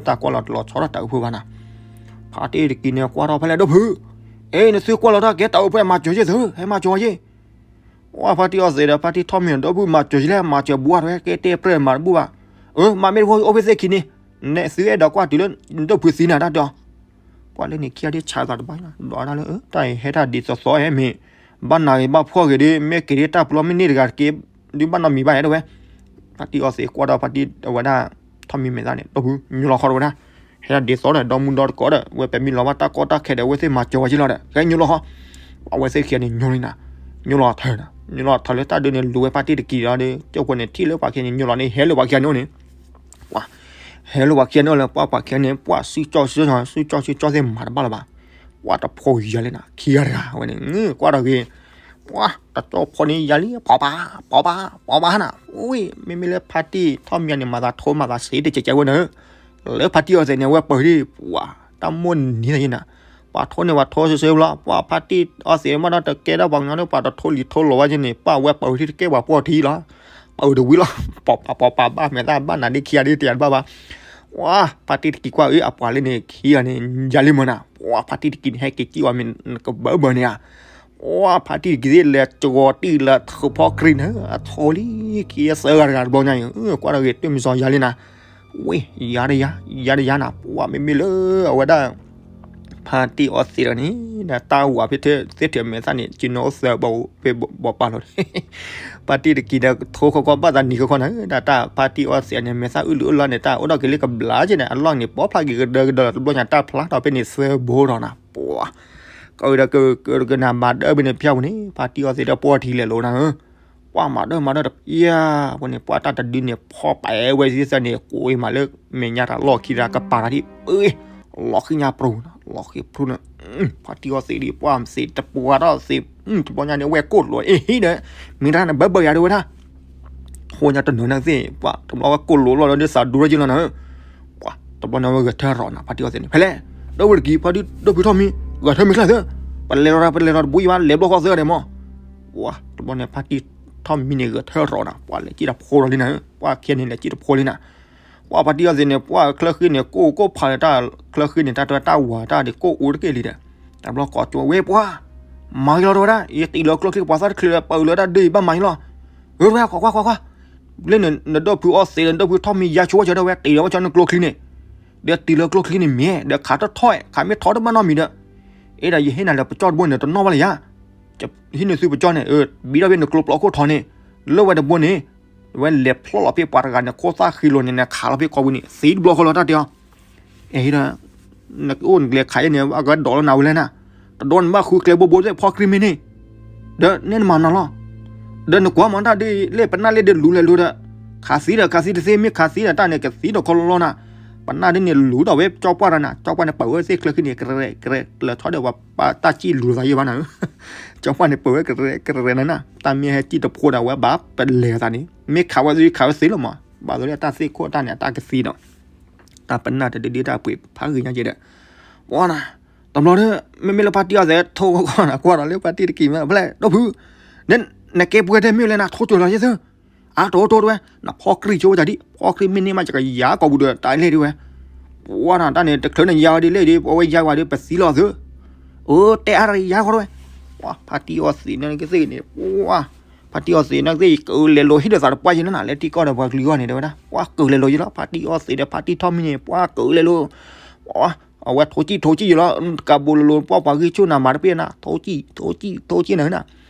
တၢ်ကွၢ်လီၤတလီၤဆီဒီးတၢ်အိၣ်ဖှိၣ်ဘၣ်နၤ, ဖါတံၢ်တက့ၤန့ၣ် ကွၢ်ထီၣ်ဖဲလဲၣ်ဒိၣ်ဖုး, အ့ နသုကွၢ်လီၤတၢ်ကဲတၢ်အိၣ်ဖှိၣ်မၤစၢၤယ့ၣ်သု, ဟဲမၤစၢၤယ့ၣ် ဝါ ဖါတံၢ်အီသံးဒီးဖါတံၢ်ထီၣ်မံၤဒီပုၢ် မၤစၢၤယလဲၣ် မၤစၢၤဘှါတဝဲ ကဲတဲပြဲၢ်မၤတဘူၣ်ဘၣ်, အၢ မၤမ့ၢ်တဖိအိၣ်ဖဲသ့ၣ်ခံန့ၣ်, နဲသုအဲၣ်ဒိးကွၢ်တုၤလၢ ဒိၣ်ဖုးသံနၤတၢ်တဲအီၤ, ကွၢ်လၢန့ၣ်ခံဂၤဒ်ဆးသးတဘၣ်လီၤ ဒွးတၢ်လၢ တၢ်အံၤဟဲတၢ်ဒ်သိးသိးဟဲမ့ၢ် ဘၣ်နၤဂ့ၤဘၣ်ဖှီၣ်ဂ့ၤဒီး မ့ၢ်က့ၤဒ်တၢ်ပျီမ့ၢ်န့ၢ်တဂၤတက့ၢ် ဒ်ဘၣ်နီတမံၤဘၣ်ဟဲတဝဲ, ဖါတံၢ်အီသံးကွၢ်ဒီးဖါတံၢ်အဝဲဒၣ် ထီၣ်မံၤမဲာ်သၣ်န့ၣ် ဒိၣ်ဖုး ညိလီၤခီတဝဲဒၣ် ဟဲဒ်သိးဒီး ဒီမုၢ်ဒီတကိးဒီး ဝဲပမ့ၢ်လီၤဘၣ်တၢ်ကီတၢ်ခဲဒီး အဝဲသ့ၣ်မၤစၢၤဝဲက့ၤလီၤဒီး ဟဲညိလီၤဃီ, အဝဲသ့ၣ်ခံဂၤန့ၣ်ညိလီၤနၤ, ညိလီၤထၢနၤ, ညိလီၤထၢလၢတၢ်ဒုးန့ၣ် လူၤဝဲဖါတံၢ်တက့ၢ်ဒီး ကၠိဖိန့ၣ်ထံၣ်လၢပှၤခံဂၤန့ၣ်ညိလီၤန့ၣ် ဟဲလၢပှၤခံဂၤန့ၣ်အိၣ်န့ၣ် ပှၤ ဟဲလၢပှၤခံဂၤန့ၣ်အိၣ်လၢ ပှၤပှၤခံဂၤန့ၣ် ပှၤစုကၠီစုကၠီ စုကၠီစုကၠီသ့ၣ်မၤတဘၣ်လၢၤဘၣ်, ပှၤတဖိယၤလၢနၤ ခံဂၤတဂၤဝဲန့ၣ် ကွၢ်တၢ်ဂ့ၤ ပှၤတကၠိဖိန့ၣ်ယၤလံ ဖီဘၣ် ဖီဘၣ် ဖီဘၣ်နၤ, ဝံၤ မ့မ့ၢ်လၢဖါတံၢ်ထီၣ်မံၤန့ၣ် မၤသးထိမၤသးစ့တကဲးကဲးဝဲန့ၣ်, လၢဖါတံၢ်အီသံးန့ၣ် ဝဲပၢၤထံၣ် ပှၤ တၢ်မိၣ်နံၤနၤယဲနၤ, ပှၤထိန့ၣ် ပှၤထိစ့စ့လီၤ, ပှၤဖါတံၢ်အီသံးမ့ၢ်ဒီးတကဲဒၣ်ပှၤကညီန့ၣ် ပှၤတထိလံၤထိလီၤဝဲက့ၤန့ၣ် ပှၤဝဲပၢၤထံၣ်တကဲးပှၤပှီၢ်ထံလီၤ, ပၢၤတဝံၤလီၤ, ပီၤပၤပီၤပၤဘၣ်မဲာ်သၣ်ဘၣ်နၤဒ်ခံဂၤဒ်တယၤတဘၣ်ဘၣ်, ပှၤ ဖါတံၢ်တက့ၢ်ကွၢ်အၢ အပှၤလၢန့ၣ်ခံဂၤန့ၣ် ယၤလံမ့ၢ်နၤ, ပှၤဖါတံၢ်တက့ၢ်န့ၣ် ဟဲက့ၤကံၣ်ဝဲမ့ၢ်နကဘၢဘၢန့ၣ်ဧါ, အိၣ်ဖါတံၢ်တက့ၤသ့ၣ်လဲၤကၠီၤတံၢ်လၢထုးဖီကျိန့ၣ် အထိလံ ခံသၢဂၤတဂၤတဘျီညါအံၤ ကွၢ်တဂ့ၤ တမံၤစီၤယၤလံနၤ, ဝ့ၢ် ယၤတယၤ ယၤတယၤနၤ ပှၤမ့မ့ၢ်လၢ အဝဲဒၣ် ဖါတံၢ်အီသံးတဂၤန့ၣ် ဒီးတၢ်ဝၤဖဲသ့ၣ်ထံးမဲာ်သၣ်န့ၣ် ကၠိနီၤအိၣ်သၢဘီ ဖဲဘီပာ်လီၤ ဖါတံၢ်တက့ၤဒီး ထိခိၣ်ကီၢ်ဘၣ်သးနံၤခီခီနၤ ဒီးတၢ်ဖါတံၢ်အီသံးန့ၣ် မဲာ်သၣ်အုၣ်လုၣ်အုၣ်လီၤန့ၣ် တၢ်အိၣ်ဒီးက့ၤလၢကဘျါက့ၤန့ၣ် အလီၢ်န့ၣ် ပီဖျါက့ၤကဒၢကဒၢလီၤ တဘျီညါတၢ်ဖျါထီၣ်ဖဲန့ၣ်သၢဘိထီၣ်နၤ ပှၤ ကဒီးကဒီးကနၤမၤဒၢဘုန့ၣ် ဖျါပူၤန့ၣ် ဖါတံၢ်အီသံးဒီးပှီၢ်ထံလဲၤလိာ်နၤဧၢ ပှၤမၤဒၢမၤဒၢတဖျါ ပှၤန့ၣ် ပှၤတၢ်တဒုန့ၣ် ဖီပာ်ဝဲသ့ၣ်သၢန့ၣ် ကိးအံၤမးလၢ မဲာ်ညါတၢ်လီၢ်ခံတၢ်ကပၤတၢ်ဒ် လီၤဃံညါပြူၤ လီၤဃံပြူၤန့ၣ် ဖါတံၢ်အီသံးဒ် ပှၤသံးတပှၢ်ထီၣ်သံး တဘျီညါန့ၣ် ဝဲကိၣ်လိာ်အ့ဟံၣ်ဒီး မ့ၢ်တၢ်န့ၣ်ဘၢဘၢယၤဒ်ဝဲဒၣ် ဃိညါတနၢၤန့ၣ်သ့ၣ် ပှၤတဘျီဝဲကိၣ်လိာ်လီၤဒီးသးဒူထီၣ်ယ့ၢ်လီၤနၤဧၢ ပှၤတဘျီန့ၣ်ဝဲဂဲၤထၢၣ်ရီၤနၤ ဖါတံၢ်အီသံးန့ၣ် ဖဲလဲၣ် ဒီပုၢ်တက့ၢ် ဖါတံၢ်ဒီပုၢ်ထီၣ်မံၤ ဂဲၤထၢၣ်မံၤချၢၣ်သၢ ပလဲၤလီၤ ပလဲၤလီၤတဘိယံၤဘၣ် လဲၤဘျီဃီသၢဂၤဒဲးမး ပှၤတဘျီန့ၣ် ဖါတံၢ်ထီၣ်မံၤန့ၣ် ဂဲၤထၢၣ်ရီၤနၤ ပှၤလဲၤကံၣ်တဖိလီၤလံနၤဧၢ ပှၤခဲန့ၣ်လဲၤကံၣ်တဖိလံနၤ ပှၤဖါတံၢ်အီသံးန့ၣ် ပှၤချၢဃံန့ၣ် ကိၣ်ကိၣ်ဖးလၢတၢ်ချၢဃံန့ၣ် တၢ်တဝဲတၢ်ဝၤတၢ်ဒ်ကိၣ်အူတက့ၢ်လံဒီး တဘျီကိးကၠိဝဲ ပှၤ မၤယလီၤတဝဲဒၣ် ယတံၤလၢကျိချံ ပှၤသၣ်တချုးလၢပၢၢ်လၢတၢ်ဒ့ၣ်ဘၣ်မၤယလီၤ ဝဲဝဲ ခွါခွါခွါခွါ လၢနဒီပုၢ်အီသံးဒီး နဒီပုၢ်ထီၣ်မံၤယါဆိဝဲကၠီဒီး ဝဲတံၤလၢဝဲကၠီနကျိချံန့ၣ် ဒီးတံၤလၢကျိချံန့ၣ်မ့ၢ် ဒီးခးတထီၣ် ခးမ့ၢ်ထီၣ်တဘၣ်နီတမံၤဒီး အဲၣ်ဒိးယဟ့ၣ်နၤလၢပကၠီတဘိန့ၣ် တနီၣ်ဘၣ်လၢၤယၤ ဟံးန့ၢ်သုပကၠီန့ၣ် ဘံထီၣ်ဖဲနကျိပျီခိၣ်ထီန့ၣ် လၢဝဲတဘိန့ၣ် ဝဲလဲၤဖျီၣ်လီၤဖဲပှၤတဂၤန့ၣ် ခိၣ်သၣ်ဃံလိာ်န့ၣ် နခးလီၤဖဲကီပူၤန့ၣ် သံတဘျီဃီလီၤတၢ်တဲအီၤ အဲၣ်ဒိး နကအိၣ်နကျဲခးယဲန့ၣ် အကဒိးလီၤနၤဝဲလဲၣ်နၤ တဒိးန့ၣ်ဘၣ်ဃုကျဲဘိဘိသ့ၣ်ဖီကျံမ့ၢ်န့ၣ် ဒီးနဲနမၤနီၤလီၤ ဒီးနကွၢ်မၤတၢ်ဒ်လဲၣ် ပနၢ်လၢဒ်လူၤလဲၤလူၤဒီး ခးသံဒီးခးသံတသ့ မ့ၢ်ခးသံဒီးတၢ်န့ၣ် ကသံဒီးခီလီၤလီၤနၤ ပနၢ်ဒ်န့ၣ်လူၤဒီးဝဲကၠီပှၢ်တၢ်နၤ ကၠီပှၢ်န့ၣ် ပာ်ဝဲသ့ၣ်ချၢဃံန့ၣ် ကရဲကရဲ လၢထီၣ်ဒီးပှၤတၢ်စံၣ်လူၤသးယဲၢ်ဘၣ်နၤ ကၠီပှၢ်န့ၣ် ပာ်ဝဲကရဲကရဲနၤနၤ တၢ်မ့ၢ်ဟဲစံၣ်တဖိဒီး ဝဲဘၣ်ပလဲၤသးန့ၣ် မ့ၢ်ခးဝဲသ့ၣ်ခးဝဲသ့ၣ်လီၤမး ဘၣ်သိးလၢတၢ်သ့ၣ်ခိၣ်တၢ်န့ၣ် အတၢ်ကသံဒီး တၢ်ပနၢ်တဒုဒ့တၢ်ပှ့ၤဖးဂ့ၤညါက့ဒီး ပှၤနၤ တဘျီဒီး မ့မ့ၢ်လၢဖါတံၢ်အီသံးထိၣ်ကီၢ်နၤ ကွၢ်ဒီးလၢဖါတံၢ်တက့ၢ်မ့ၢ်ဖဲလဲၣ် ဒီပုၢ် နကဲပှဲၤထဲမ့ၢ်လဲၣ်နၤ ထိၣ်ကၠိၤလီၤယဲၢ်သၢ အတိၢ်တိၢ်တဝဲ နဖီကျံဆိဝဲတၢ်ဒ် ဖီကျံမ့ၢ်န့ၢ်မး ယကယါကိာ်ပူၤဒီး တၢ်လဲၣ်ဒ်ဝဲ ပှၤနၤ တၢ်န့ၣ် တချုးန့ၣ်ယါဝဲဒ်လဲၣ်ဒ် ပဝဲယါဝဲဒ် ပသံလီၤသၢ အၢ တဲအါတဂၤယါဃီတဝဲ ပှၤဖါတံၢ်အီသံးန့ၣ်ကသ့ၣ်န့ၣ် ပှၤ ဖါတံၢ်အီသံးန့ၣ်ကသ့ၣ် ကလဲၤလိၤဟံၣ်ဒီးသးတပှၢ်ယဲၢ်နၤ လၢထံကီၢ်ဒီးပှၤကလုာ်ဂီၢ်န့ၣ် တဲဝဲဒၣ် ပှၤကလဲၤလိၤယဲၢ်လီၤ ဖါတံၢ်အီသံးဒီး ဖါတံၢ်ထီၣ်မံၤန့ၣ် ပှၤကလဲၤလိၤ ပှၤ အဝဲထိၣ်ကံၣ်ထိၣ်ကံၣ်ယဲၢ်လီၤ ကးဘိလိၤလိၤ ပှၤပှၤဂံၢ်ဆူၣ်နၤ မၤတပ့ၢ်နၤ ထိၣ်ကံၣ်ထိၣ်ကံၣ်ထိၣ်ကံၣ်နၤနၤ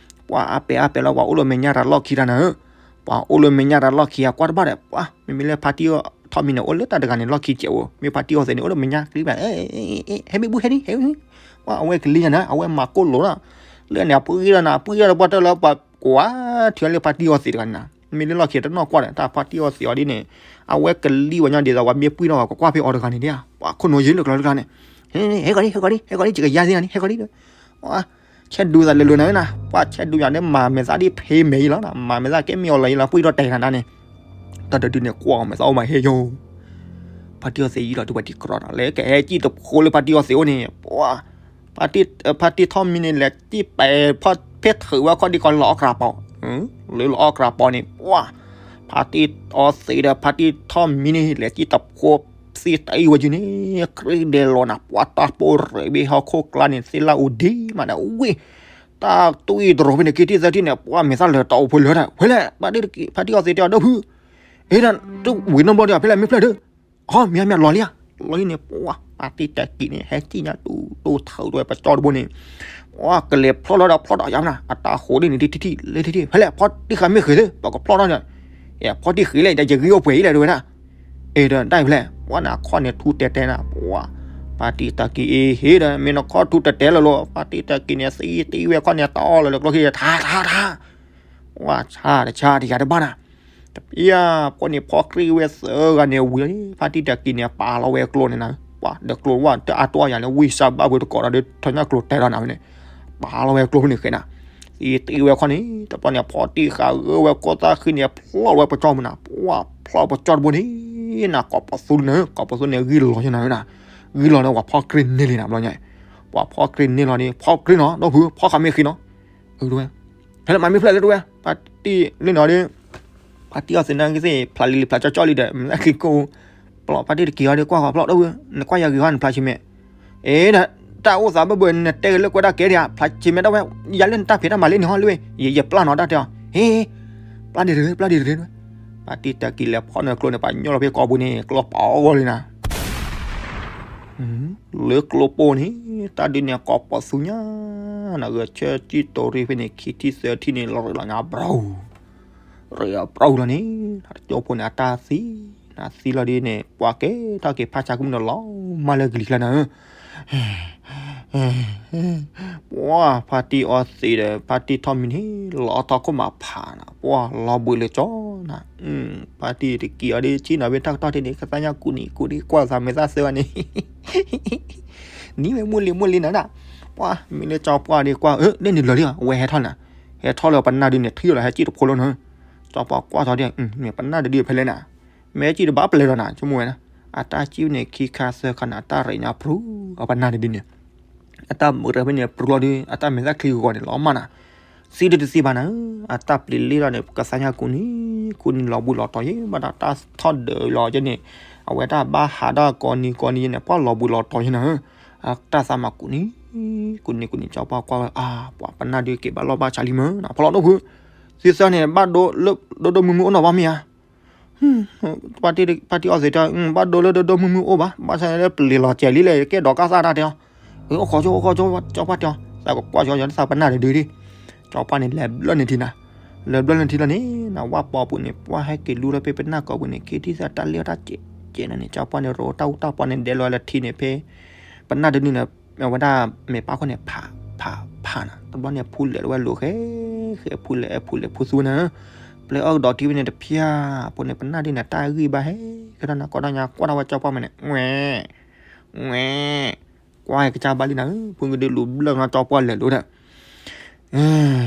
ပှၤအါပဲာ်အါပဲာ်လီၤ ပှၤအိၣ်လၢမဲာ်ညါတၢ်လီၢ်ခံတၢ်နၤဧၢ ပှၤအိၣ်လၢမဲာ်ညါတၢ်လီၢ်ခံအကွၢ်တဘၣ်ဒီး ပှၤ မ့မ့ၢ်လၢဖါတံၢ်ထီၣ်မံၤန့ၣ် အိၣ်လၢတၢ်တဂၤန့ၣ် လီၢ်ခံစဲးဧိၤ မ့ၢ်ဖါတံၢ်အီသံးန့ၣ် အိၣ်လၢမဲာ်ညါကျံဘၣ် ဟဲမ့ၢ်ဘူၣ်ဟဲဒ် ဟဲ ပှၤအဝဲကလံၤညါနၤ အဝဲမၤကိၣ်လိာ်လီၤ လၢန့ၣ် အပှ့ၤဒီးနၤ ပှ့ၤဒီးပှၤတၢၢ်လၢပှၤကွၢ်ထံလၢဖါတံၢ်အီသံးတဂၤန့ၣ်နၤ မ့ၢ်လၢလီၢ်ခံတနီၢ်ကွၢ်ဒီး တၢ်ဖါတံၢ်အီသံးအီၤဒ်န့ၣ် အဝဲကလံၤဝဲညါဒ်သိး ပှၤမ့ၢ်ပှ့ၤထီၣ်ပှၤကွၢ်ဖဲအီၤတဂၤန့ၣ်ဒ် ပှၤခိၣ်နူာ်ယဲၢ်လၢကျီလၢကျါန့ၣ် ဟဲကီးဒ် ဟဲကီးဒ် ဟဲကီးဒ် ယကယါသ့ၣ်နၤန့ၣ် ဟဲကီးဒ် ပှၤ ဆဲးဒူသးလဲၤလိၤနၤနၤ ပှၤဆဲးဒူယၤန့ၣ် မၤမဲာ်သၣ်ဒ်ဖဲမဲာ်အံၤလီၤနၤ မၤမဲာ်သၣ်ကဲမ့ၢ်အီၤလီၤယံၤလီၤ ပှ့ၤထီၣ်တဲနၤဒၣ်န့ၣ် တၢ်တဒုန့ၣ် ကွၢ်အီၤမဲာ်သၣ်အိၣ်မးဟဲယိာ် ဖါတံၢ်အီသံးယံၤလီၤ တုၤပှၤတံၤကြီဒီး လဲၤကဟဲကံၣ်တဖိလၢဖါတံၢ်အီသံးအိၣ်န့ၣ် ပှၤ ဖါတံၢ်ထီၣ်မံၤန့ၣ် လဲၤကံၣ်ပဲာ်ဖဲထုးဝဲခီၣ်ဒ်ကီးလီၤအီၣ်ကြးပီၤ လၢလီၤအီၣ်ကြးပီၤန့ၣ် ပှၤ ဖါတံၢ်အီသံးဒီး ဖါတံၢ်ထီၣ်မံၤန့ၣ် လဲၤကံၣ်တဖိသံတအံၤဝဲယုၤန့ၣ် ကြ့ဒဲးလီၤနၤ ပှၤတၢ်ပိၢ်ရ့ၣ်ဘ့ၣ်ဟီၣ်ခိၣ်ကျါန့ၣ် သ့ၣ်လၢအူဒံးမးဒီး ဝ့ၢ် တၢ်တွံၢ်တရီၤဖဲန့ၣ် က့ၤတံၢ်သၢထံၣ်န့ၣ် ပှၤမဲာ်သၣ်လၢတၢ်အိၣ်ဖိလၢတၢ် ဝဲလဲၣ် ဖါတံၢ်တက့ၢ် ဖါတံၢ်အီသံးတဲအီၤ ဒီပုၢ် အ့ဒၣ် တဝံၤနီတဘျီဒီး ဖဲလဲၣ်မ့ၢ်ဖျၢၣ်ဒၢ ဟီ မ့ၢ်မ့ၢ်လီၤလံဧါ လီၤလံန့ၣ် ပှၤ ဖါတံၢ်တက့ၢ်န့ၣ် ဟဲကံၣ်ညါတူၢ်တိၢ်ထုးဝဲပကၠီတဘိန့ၣ် ပှၤကလဲၤဖျီၣ်ထီၣ်ဒီးဖျီၣ်ထီၣ်ယါနၤ အတၢ်ဃိးဒ်န့ၣ် တထံၣ်ထံၣ်လၢထံၣ်ထံၣ် ဖဲလဲၣ် ဖီတံၢ်ဃာ်မ့ၢ်ဃ့ၢ်သ့ ပှၤကဖျီၣ်ထီၣ်န့ၣ် ဖီတံၢ်ဃ့ၢ်လဲၣ် ယဂံၢ်အိၣ်ပှဲၤအံၤလဲၣ် တဲဝဲဒၣ် အဲၣ်ဒိးတၢ်အံၤဖဲလဲၣ် ပှၤနၤခီၣ်န့ၣ်ထူတဲတဲနၤ ပှၤ ဖါတံၢ်တက့ၢ်အ့ဟ့ဒီး မ့ၢ်နခီၣ်ထူတဲတဲလၢၤလီၤ ဖါတံၢ်တက့ၢ်န့ၣ် သံတံၢ်ဝဲခီၣ်န့ၣ် တအီၣ်လၢၤလၢကျိချံ ထါထါထါ ပှၤ ဆါတဆါတယၤတဘၣ်နၤ တပျၢ်ဖိန့ၣ် ဖီကျံဝဲသၢဂၤန့ၣ်ဝံၤလီၤ ဖါတံၢ်တက့ၢ်န့ၣ် ပာ်လီၤဝဲကျိန့ၣ်နၤ ပှၤ ဒီးကျိဝဲတအါတီၢ်ယၤလၢ ဝံၢ်စၢ်ဘၣ်ဝဲတကိးဒီး ထီညါကျိတဲဒီးနၤဝဲန့ၣ် ပာ်လီၤဝဲကျိန့ၣ်ဃဲနၤ သံတံၢ်ဝဲခီၣ်န့ၣ် တပျၢ်န့ၣ် ဖီတံၢ်ဃာ်ဂၢၢ်ဝဲကိးသၣ်ဃံန့ၣ် ဖျီၣ်ဝဲပကၠီမနၤ ပှၤ ဖျီၣ်ပကၠီတဘိန့ၣ် နၤ ကိးပသူန့ၣ် ကိးပသူန့ၣ် ဂံၢ်လီၤယဲၢ်နၤဝဲနၤ ဂံၢ်လီၤန့ၣ် ပှၤဖီကျံန့ၢ်လံနၤ ဘျီညါ ပှၤဖီကျံန့ၢ်လီၤန့ၣ် ဖီကျံနီၤ ဒီပုၢ် ဖီဃာ်မ့ၢ်ဃ့နီၤ အဝဲ ဖဲလၢမၤမ့ၢ်ဖျၢၣ်လၢတဝဲ ဖါတံၢ်လၢနီၤဒီး ဖါတံၢ်အီသံးန့ၣ်ကသ့ၣ် ဖျါလံလံဖျါကၠီကၠီလံဒီး မ့ၢ်သးက့ၤကိၢ် ပျီဖါတံၢ်တက့ၢ်အီၤဒီး ကွၢ်ဃီဖျီၣ်ဒီး နကွၢ်ယၤဂ့ၤဟီ နဖျါဆံးမဲာ် အ့ဒၣ် တၢ်အိၣ်သးဘၢဘၢ နတဲက့ၤလၢကွဲးတၢ်ကဲဒံးဧါ, ဖျါဆံးမဲတၢ်ဝဲ, ယၤလၢနတၢ်ဖံးတၢ်မၤလံန့ၣ်ဟီလၢဝဲ, ယယပျၢ်နီၤတၢ်တဲအီၤ, ဟ့, ပျၢ်ဒံးတဂ့ၤ ပျၢ်ဒံးတဂ့ၤ, ဖါတံၢ်တၢ်ကံၤလဲၤဖီၣ်နၢကျိန့ၣ် ပှၤညီလီၤဖဲကိာ်ပူၤန့ၣ် ကျီပီၤဂီၢ်လံနၤ လၢကျိပိၢ်န့ၣ် တၢ်ဒုးန့ၣ်ကိးပီၤသူညါ, နဂဲၤဆၢကံၣ်တိၤရံၣ်ဖဲန့ၣ် ခံထံၣ်သၢထံၣ်န့ၣ် လီၤရံးလီၤညါဘြူၤ, ရံးဘြူၤလီၤန့ၣ်, တၢ်ကၠိဖိန့ၣ် အတၢ်သံ, နသံလီၤဒ်န့ၣ် ပှၤကဲထီၣ်က့ၤဖးဆါကမုၣ်န့ၣ်လီၤ, မၤလၢကလံၤကျါနၤဧၢ ပှၤဖါတံၢ်အီသံးဒီး ဖါတံၢ်ထီၣ်မံန့ၣ် လီၤထီၣ်ခိၣ်မးဖးနၤ, ပှၤလီၤဘှံးလၢကၠီနၤ, ဖါတံၢ်တကံၤအီၤဒ်ဆံၣ်နီၤဖဲတၢ်ကတီၢ်ထံၣ်န့ၣ် ကသါညါကူးနံၤကူးဒ်ကွၢ်သးမဲာ်သၣ်သၢဂၤန့ၣ် နံၤဝဲမုၢ်လံမုၢ်လံနၤနၤ, ပှၤမ့ၢ်လၢကၠီပှၢ်ဒ်ကွၢ် အၢ ဒ်န့ၣ်လၢာ်လံ, အဝဲဟဲထီၣ်နၤ, ဟဲထီၣ်လၢပနၢ်ဒုန့ၣ် ထံၣ်လီၤဟဲကံၣ်တဖိလီၤနၤ, ကၠီပှၢ်ကွၢ်ထီၣ်ဒ်, မ့ၢ်ပနၢ်တဒုဖဲလဲၣ်နၤ, မ့ၢ်ဟဲကံၣ်တဘၣ်ပလဲၤလီၤနၤ ဆိကမိၣ်ဝဲ, အတၢ်ကံၣ်န့ၣ် ခံခါသၢခါနၤ အတၢ်ရံးညါဖရူ အပနၢ်တဒုန့ၣ် အတၢ်မုာ်တဖဲန့ၣ် ပရူလီၤဒု အတၢ်မဲာ်သၣ်ချံဂီၤန့ၣ် လီၤမၢ်နၤ, သံဒုတသံဘၣ်နၤ, အတၢ်ပျံၤလ့လီၤန့ၣ် ကသါညါကူးနံၤကူးနံၤ လီၤဘှံးလီၤတီၤယဲ ဘၣ်ဒီးတၢ်ထီၣ်ဒၢးလီၤယဲန့ၣ်, အဝဲတၢ်ဘၣ်ဟးဒီးကိးနံၤကိးနံၤယဲန့ၣ် ပှၤလီၤဘှံးလီၤတီၤယဲနၤ, အတၢ်သးမၤကူးနံၤကူးနံၤကူးနံၤ ကၠီပှၢ်ကွၢ်ဝဲ အါ ပှၤပနၢ်ဒုက့ၤဘၣ်လီၢ်ဘၣ်ဆါလံမၢ်နၤ ဖီလီၤဒိၣ်ဖု, သံသၢန့ၣ် ဘၣ်ဒိလၢဒိၣ်ဒိၣ်မုၢ်မုၢ်အိၣ်နီၤဘၣ်မ့ၢ်ဧါ ဖါတံၢ်အီသံးတဲ ဘၣ်ဒိလၢဒိၣ်ဒိၣ်မုၢ်မုၢ်အိၣ်ဘၣ်, ဘၣ်ဆၣ်လၢပျံၤလီၤစဲးလံလဲၣ် ကဲဒီးကၢ်သၣ်တၢ်တဲအီၤ, အိၣ်ဃီကၠိ အိၣ်ဃီကၠိ ကၠီပှၢ်တဲအီၤ, သးကကွၢ်ကၠီယီၤသးပနၢ်တဒုဒံး, ကၠီပှၢ်န့ၣ် လဲၤဘျၢၣ်န့ၢ်ထံနၤ, လဲၤဘျၢၣ်န့ၢ်ထံလီၤန့ၣ် နဝၣ်ပီပူၤန့ၣ် ပှၢ်ဟဲက့ၤလူထီၣ်ဖဲပနၢ်ကိာ်ပူၤန့ၣ် ခ့ထံၣ်သးတၢ်လ့ၣ်တၢ်စဲးစဲးနၤန့ၣ် ကၠီပှၢ်န့ၣ် ရိတၢ်အူတၢ်ပီန့ၣ် ဒဲးလီၤလၢထံန့ၣ်ဖဲ ပနၢ်တဒုန့ၣ် အဝဲဒၣ်မဲာ်ပၢ်ခိၣ်န့ၣ် ဖး ဖး ဖးနၤ, တဘျီန့ၣ် ဖူလဲၣ်လၢဝဲလိၤဃဲ ဃဲဖူလဲၣ် ဖူလဲၣ်ဖူသူနၤ, ပျဲအီၣ်ကဒီးထံဖဲန့ၣ်တဖၠၣ်, အဃိန့ၣ် ပနၢ်ဒုန့ၣ် တၢ်ဂံၢ်ဘါဟဲ ကဲထီၣ်နၤ ကီထီၣ်ညါ ကွၢ်ထီၣ်ဝဲကၠီပှၢ်မဲာ်န့ၣ် ဝဲ ဝဲ ကွၢ်ဟဲကစၢ်ဘၣ်လံနၤဧၢ, ဖုကဒုလူၤဘျၢၣ်နီၤ ကၠီပှၢ်လဲၤလိၤဒီး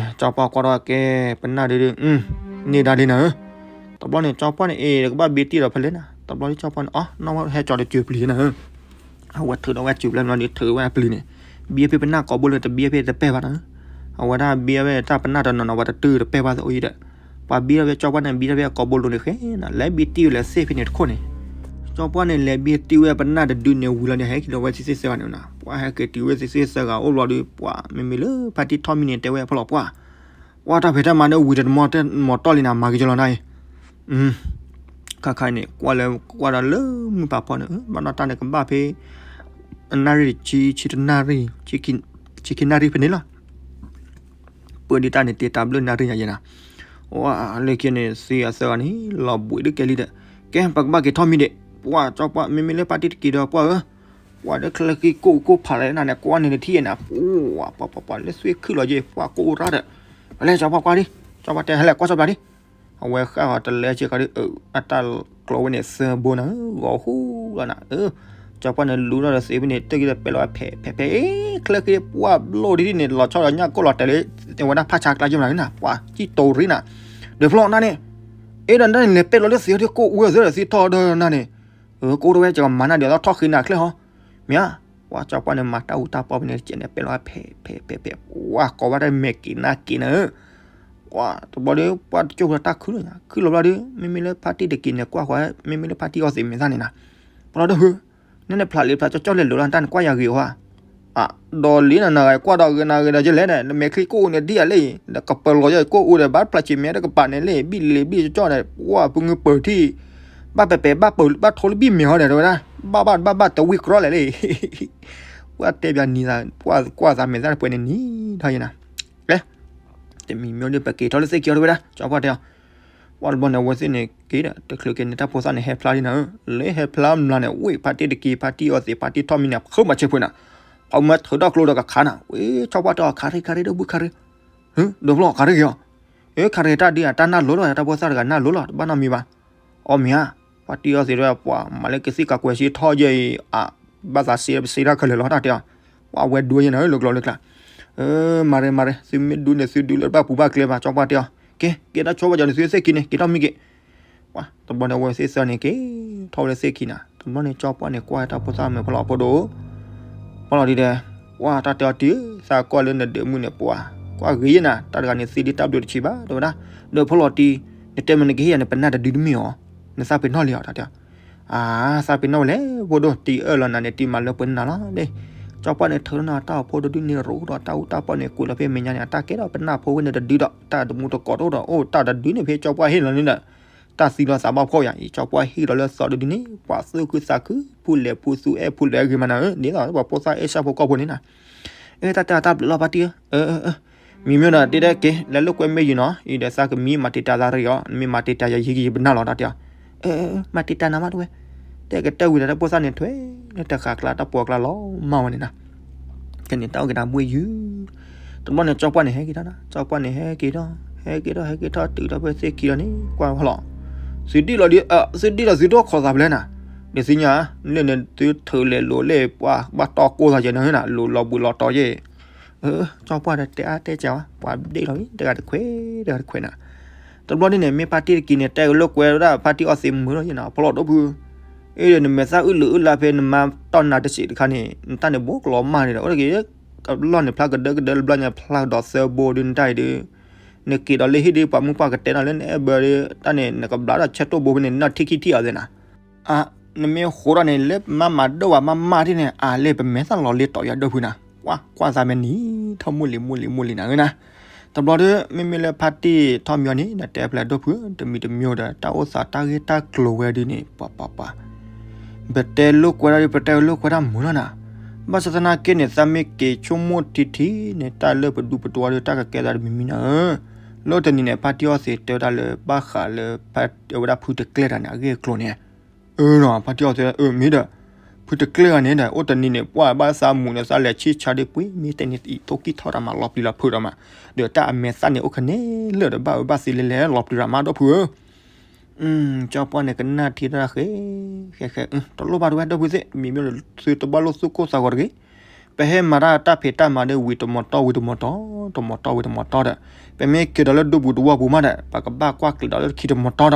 ကၠီပှၢ်ကွၢ်ထီၣ်ကဲ ပနၢ်ဒုဒု န့ၢ်ဒၣ်လံနၤဧၢ, တဘျီန့ၣ် ကၠီပှၢ်န့ၣ် အ့ၣ် တကဘၣ်ဘံတံၢ်ဒီးဖဲလဲၣ်နၤ, တဘျီဒုကၠီပှၢ်န့ၣ် အီ နီၢ်ဝဲဟဲကၠီတစၢၤပျံၤနၤဧၢ, အဝဲထုးဒီးဝဲစၢၤပျံၤနီၤဒု ထုးဝဲပျံၤန့ၣ်, ဘံဖဲပနၢ်ကိာ်ဘိလိၤန့ၣ် တဘံဖဲတပဲၢ်ဘၣ်နၤဧၢ, အဝဲဒၣ်ဘံဝဲတၢ်ပနၢ်တနီၤနီၤ ပှၤတတုၤတပဲၢ်ဘၣ်သအိၣ်အံၤဒီး, ပှၤဘံထီၣ်ဖဲကၠီပှၢ်န့ၣ် ဘံထီၣ်ဖဲအကိာ်ဘိလိၤန့ၣ်ဃဲနၤ, လဲၤဘံတံၢ်ဝဲလဲၤသ့ၣ်ဖဲန့ၣ်တခိၣ်န့ၣ် ကၠီပှၢ်န့ၣ် လဲၤဘံတံၢ်ဝဲပနၢ်တဒုန့ၣ်ဝံၤလီၤန့ၣ် ဟဲက့ၤဒီးဝဲသ့ၣ်သ့ၣ်စဲဂၤန့ၣ်နၤ, ပှၤဟဲက့ၤတုၤဝဲသ့ၣ်သ့ၣ်စဲဂၤအိၣ်ဘျီဒီး ပှၤမ့မ့ၢ်လၢဖါတံၢ်ထီၣ်မံန့ၣ် တဲဝဲဖီလီၤပှၢ်, ကွၢ်တၢ်ဖံးတၢ်မၤဒီးဝံၤတမီၢ်တၢ်မီၢ်တီၢ်လံနၤ မၤက့ၤကလီၤနၤအံၤ, ခါခါအံၤန့ၣ် ကွၢ်လၢကွၢ်ဒီးလၢမုၢ်ပာ်ဖီန့ၣ် ဘၣ်နီၢ်တၢ်န့ၣ်ကဘၣ်ဖဲ နၣ်ရံၣ်ဆံ ဆံတနၣ်ရံၣ် ဆံခံနၣ်ရံၣ်ဖဲန့ၣ်လီၤ ပၢဒံးတၢ်န့ၣ် တ့တၢ်ဘျၢၣ်နၣ်ရံၣ်ညါယဲနၤ, ဝဲလၢခံန့ၣ် သ့အသၢဂၤန့ၣ် လီၤဘှံးဒုးကဲလံဒီး, ကဲ ပကဘၣ်က့ၤထီၣ်မံဒံး, ပှၤကၠီပှၢ် မ့မ့ၢ်လၢဖါတံၢ်တက့ၤဒီးပှၢ်ဧၢ, ပှၤဒီးချၢဃံကိၣ်ကိၣ်ဖးလဲၣ်နၤန့ၣ် ကွၢ်န့ၣ်တထံၣ်ယဲနၤ, ပှၤပှၤပှၤလၢသွံၣ်ခုၣ်လီၤယဲ ပှၤကိၣ်ရၣ်ဒီး, ပလဲၤကၠီပှၢ်ကွၢ်ဒံး, ကၠီပှၢ်တဲဟဲလဲၣ်ကွၢ်ကၠီပှၢ်ဒံး, အဝဲဃၣ်ဃီတလဲက့ၤဃီဒုး အတၢ်ကျိဝဲန့ၣ်သၢဘိနၤ, ဂီၤဟူလီၤနၤ, ကၠီပှၢ်န့ၣ်လူထီၣ်ဒီးသ့ဖဲန့ၣ် တၢ်က့ၤဒီးပဲလီၤဝဲဖဲးဖဲးဖဲး, ချၢဃံပှၢ်ဘျီဒ်န့ၣ် လီၤဆီဒီးညၣ်ကိၣ်လီၤတဲာ်လၢ အဝဲဒၣ်ဖးဆါကျါယဲမနၤနၤ, ပှၤကံၣ်တိၤရံနၤ, ဒီးဖျီနၤန့ၣ်, အဲၣ်ဒိးနၤန့ၣ် လဲၤပဲလီၤလၢသ့အီၤဒုးကိၣ်ဝဲသ့ဒီးသ့ထီၣ်ဒီးနၤန့ၣ်, ကိၣ်တဝဲကမၤနၢ်ဒံးအသီထီၣ်ဃ့နၤချၢဟီ, မ့ၢ်ဧါ, ပှၤကၠီပှၢ်န့ၣ်မၤတၢ်ဟူတၢ်ပီဖဲန့ၣ် တကဲးန့ၣ် ပဲလီၤဝဲဖဲးဖဲးဖဲးဖဲး, ပှၤကိးဘၣ်တၢ်မဲာ်က့ၤနၢ်က့ၤနၤဧၢ ပှၤတဘျီဒီး ပှၢ်တကၠိၢ်ဖျီတၢ်ခုၣ်လီၤညါ ခုၣ်လီၤဘျီဒီး မ့မ့ၢ်လၢဖါတံၢ်တက့ၤန့ၣ် ကွၢ်ဃီ မ့မ့ၢ်လၢဖါတံၢ်အီသံးမဲာ်သၣ်န့ၣ်နၤ, ပှၤလီၤဒီးဟု, နန့ၣ်ဖျးလံဖျးကၠီကၠီလဲၤလိၤလီၤ တၢ်န့ၣ်ကွၢ်ယၤဂ့ၤအီၤဧါ, ဒီးလံနၤနဂၤကွၢ်ဒီးဂ့ၤနၤဂ့ၤဒီးယလဲၣ်န့ၣ် နမဲာ်ချံကိၣ်အူန့ၣ်ဒ်အလဲၣ်အံၤ ဒီးကပၢၤလီၤယဲကိၣ်အူဒီး ဘၣ်ဖျးဆံးမဲာ်ဒီးကပာ်န့ၣ်လံ ဘံၣ်လံဘံၣ်ကၠီကၠီန့ၣ် ပှၤဖုငုပၢၤထံၣ် ဘၣ်ပဲၤပဲၤဘၣ်ပၢၤဘၣ်ထိလၢဘံၣ်မဲာ်ဟီဒီး တဲဝဲဒၣ် ဘၣ်ဘၣ်ဘၣ်ဘၣ်တဝံၢ်ကြီလဲၣ်လံ ပှၤတဲဘၣ်နံၤသး ပှၤကွၢ်သးမဲာ်သၣ်တပှဲၤန့ၣ်နံၤထီၣ်ယဲနၤ, ကဲ, တမံၤမ့ၢ်ဒီးပက့ၤထီၣ်လၢသ့ၣ်ခံအီၤတဝဲဒၣ် ကၠီပှၢ်တဲအီၤ, ပှၤတဘျီန့ၣ် အဝဲသ့ၣ်န့ၣ်က့ၤဒီး တချုးက့ၤန့ၣ် တၢ်ဖိသၣ်န့ၣ် ဟဲဖျါလံနၤဧၢ, လၢဟဲဖျါမျးန့ၣ် ဝ့ၢ်ဖါတံၢ်တက့ၤ ဖါတံၢ်အီသံး ဖါတံၢ်ထီၣ်မံန့ၣ် ဃုမၤဆဲးဖှဲနၤ, ပှၤမၢထုးထီၣ်ကျိဒီးကခါနၤ, ဝ့ၢ် ကၠီပှၢ်တဲအီၤ ခးရံၣ်ခးရံၣ်ဒီးဘုခးရံၣ်, ဒီးဖျီၣ်ခးရံၣ်က့ၤအီၤ, အ့ ခးရံၣ်တၢ်ဒ်အတၢ်နၢ်လိၤလီၤ တၢ်ဖိသၣ်တဂၤနၢ်လိၤလီၤ တဘၣ်နီတမံၤဘၣ် အီၣ်မ့ၢ်ဧါ, ပှၤတံၢ်အီသံးတဝဲ ပှၤမၤလၢကသံၣ်ကးကွဲးစ့ထီၣ်ယဲအံၤ အဘၣ်သးစ့ပစ့တၢ်ခဲလၢာ်လီၤ တၢ်တဲအီၤ, ပှၤအဝဲဒူယဲနၤလၢကျိၤလၢကျါ, မၤရဲမၤရဲ သုမ့ၢ်ဒူန့ၣ် သုဒူလၢတဘၣ်ပူၤဘၣ်ကျဲဘၣ် ကၠီပှၢ်တဲအီၤ, ကဲ ကဲတၢ်ဆိဘၣ်ကၠီန့ၣ် သုသ့ၣ်ခံန့ၣ် က့ၤထီၣ်မံက့ၤ, ပှၤတဘျီန့ၣ် အဝဲသ့ၣ်သၢန့ၣ်က့ၤ ထီၣ်ဝဲလၢသ့ၣ်ခံနၤ, တဘျီန့ၣ် ကၠီပှၢ်န့ၣ် ကွၢ်တၢ်ဖိသၣ်မုာ်ဖီလီၤဖိဒိၣ် ဖီလီၤဒ်ဒီး, ပှၤတၢ်တဲအီၤတံၢ် သးကွၢ်လၢနဒုးမုၢ်န့ၣ်ပှၤ, ကွၢ်ဂ့ၤယဲနၤ တၢ်တဂၤန့ၣ် သံဒ်တၢ်ဘျုးတဆံးဘၣ် တဲဝဲဒၣ်, ဒီးဖီလီၤတံၢ်, နတဲမ့ၢ်နကဟ့ၣ်ယၤန့ၣ် ပနၢ်တဒုတမ့ၢ်အီၤ, နသးပ့ၤနီၣ်လံအီၤ တၢ်တဲအီၤ, အါ သးပ့ၤနီၣ်ဝဲလဲၣ် ဖိဒိၣ်တံၢ်အၢၣ်လီၤနၤန့ၣ် တံၢ်မၤလၢပှဲၤနၤလီၤ, ဒ် ကၠီပှၢ်န့ၣ်ထုးလီၤန့ၢ်တၢ်အိၣ်ဖှိၣ်တဒုန့ၣ် ရိးဒီးတၢ်အူတၢ်ပီၣ်န့ၣ် ကွံာ်လီၤဖဲမဲာ်ညါန့ၣ် အတၢ်ကဲထီၣ်ပနၢ်ဖိဝဲန့ၣ်တဒုဒီး တၢ်တမူတကိးတအိၣ်ဒီး အိၣ်တၢ်တဒုန့ၣ်ဖဲကၠီပှၢ်ဟ့ၣ်လီၤန့ၣ်ဒီး တၢ်သံလီၤသးဘၣ်ဖှီၣ်ယၤ အံၤကၠီပှၢ်ဟ့ၣ်လီၤလၢသီတဒုန့ၣ် ပှၤသူၣ်ခုသးခု ဖူလဲၤဖူသူအဲၣ်ဖူလဲၤဂ့ၤမးနၤဧၢ ဒ်သိးပှၤဖိသၣ်အဲၣ်ဆၣ်ဖိကီၢ်ဖိန့ၣ်နၤ အတၢ်တဲအတၢ်ဘျုးလီၤဖါတံၢ်ဧၢ အၢ အၢ အၢ မံၤမံၤဒီးတဲဒၣ်က့ၤ လဲၤလိာ်ကွဲမ့ၢ်ယံၤနီၤ အံၤဒီးသးကမံမၤတံာ်တာ်သးတဂ့ၤအီၤ နမ့ၢ်မၤတံာ်တာ်ယၤယဟံးကယံာ်ပနၢ်လီၤတၢ်တဲအီၤ အၢ အၢ အၢ မၤတံာ်တာ်နၤမးတဝဲ တဲကတၢၢ်ဝံၤဒီးတၢ်ဖိသၣ်န့ၣ်ထွဲ လၢတၢ်ဃးကျါတၢ်ပှီၤကျါလီၤမၢ်ဝဲန့ၣ်နၤ ကဲန့ၣ်တၢ်အိၣ်က့ၤတၢ်ဘှ့ၣ်ယုၢ် တဘျီန့ၣ် ကၠီပှၢ်န့ၣ် ဟဲက့ၤထီၣ်နၤ ကၠီပှၢ်န့ၣ် ဟဲက့ၤထီၣ် ဟဲက့ၤထီၣ် ဟဲက့ၤထီၣ် တုၤဒီးဖဲသ့ၣ်ခံလီၤန့ၣ် ကွၢ်ဖီလီၤ သုဒံၣ်လီၤဒီး သုဒံၣ်လီၤသုဒိၣ်ခိးသးဖဲလဲၣ်နၤ ဒ်သ့ၣ်ညါ လၢန့ၣ်သုထုးလဲၤလိာ်လၢပှၤဘၣ်တီၢ်ကိၢ်သးယဲၢ်နၤ လီၤဘှံးလီၤတီၤယဲၢ် ကၠီပှၢ်ဒီးတဲအါတဲကၢဝဲ ပှၤဘျ့ၣ်လီၤဝံၤ တဂၤတခွဲး တဂၤတခွဲးနၤ တဘျီဒ်န့ၣ် မ့ၢ်ဖါတံၢ်တက့ၤန့ၣ် တဲကလိာ်ကွဲဝဲဒၣ်ဖါတံၢ်အီသံးမုာ်လီၤယဲၢ်နၤ ဖီလီၤဒိၣ်ဖု အ့ဒီးနမဲာ်သၣ်အုၣ်လုာ်အုၣ်လါဖဲနမါတီၢ်နၤတစဲးတခါန့ၣ် နတၢ်န့ၣ်ဘိကလီၤမၢ်န့ၣ်ဒီး အိၣ်တက့ၤ ကဘျီန့ၣ်ဖျါကဒၢကဒၢ တဘျီန့ၣ်ဖျါကဒီးသၢဘိဒ်နတၢ်အံၤဒီး နက့ၤဒီးလၢဟံၣ်ဒီးပှၤမုၣ်ပှၢ်ကတဲနၤလၢနအဲၣ်ဘၢဒီး တၢ်န့ၣ် နကဘျးဒီးဆၢတိၢ်ဘိဖဲန့ၣ် နထံၣ်ခံထံၣ်အီၤသ့နၤ အ နမ့ၢ်ဃိးထီၣ်န့ၣ် လၢပမၤမၤဒိၣ်ဝဲမးမးဒ်န့ၣ် အလဲၣ်ပမဲာ်သၣ်လီၤလ့တီၤယၤဒိၣ်ဖုနၤ ကွၢ်ကွၢ်သးမဲာ်နံၤ ထီၣ်မိၢ်လံၤမိၢ်လံၤမိၢ်လံၤနၤဧၢနၤ တဘျီဒီး မ့မ့ၢ်လၢဖါတံၢ်ထီၣ်မံအီၤန့ၣ် နတဲဖဲလဲၣ်ဒိၣ်ဖု တမံၤတမံၤဒီး တၢ်အိၣ်သးတၢ်ဂ့ၢ်တၢ်ကျိၤဝဲဒ်န့ၣ် ပှၤပှၤပှၤ ပတဲလိာ်ကွဲဒၣ်ဒီး ပတဲလိာ်ကွဲဒၣ်မုာ်လီၤနၤ ဘၣ်ဆၣ်သနာ်က့န့ၣ် သးမ့ၢ်က့ၤဆိကမိၣ်ထံထံန့ၣ် တၢ်လၢပဒူပတဝီဒီး တၢ်ကကဲသးတမံၤမံၤနၤဧၢ လၢတနံၤန့ၣ် ဖါတံၢ်အီသံးတဲဝဲဒၣ်လၢ ဘၣ်ဃးလၢ အဝဲဒၣ်ဖုတကျဲတၢ်န့ၣ် အဂ့ၢ်အကျိၤန့ၣ် အၢနီၤ ဖါတံၢ်အီသံး အၢ မ့ၢ်ဒီး ဖုတကျဲဂၤန့ၣ်ဒီး အိၣ်တနံၤန့ၣ် ပှၢ်ဘၣ်သးမူးန့ၣ် သးလဲၤဆံၣ်ဆါဒ်ပှ့ၤ မ့ၢ်တဲန့ၣ်အံၤ ထိၣ်ကံၢ်ထီၣ်တၢ်မၤလီၤပျံၤလီၤဖုးဒီးမး ဒီးတၢ်အမဲာ်သၣ်န့ၣ် အိၣ်ခဲန့ၣ်လၢာ်ဒီး ဘၣ်အၢဘၣ်သီလဲၤလဲၤလီၤပျံၤရၤမး ဒိၣ်ဖုဧၢ ကၠီပှၢ်န့ၣ် ကနၣ်ထံတၢ်ဃဲ ဃဲဃဲ တလိၣ်ဘၣ်တဝဲ ဒိၣ်ဖုသ့ၣ် မံၤမ့ၢ်ဒီး သုတဘၣ်လိၣ်သူၣ်ကိၢ်သးဂီၤတဂ့ၤ ပဟဲမၤတၢ်တၢ်ဖံးတၢ်မၤဒီး ဝံၤတမီၤတီၢ် ဝံၤတမီၤတီၢ် တမီၤတီၢ် ဝံၤတမီၤတီၢ်ဒီး ပမ့ၢ်က့ၤဒီးလၢဒူပူၤတဝီပူၤမးဒီး ပကဘၣ်ကွၢ်ကျဲၤဒီးလၢခံတမီၤတီၢ်ဒီး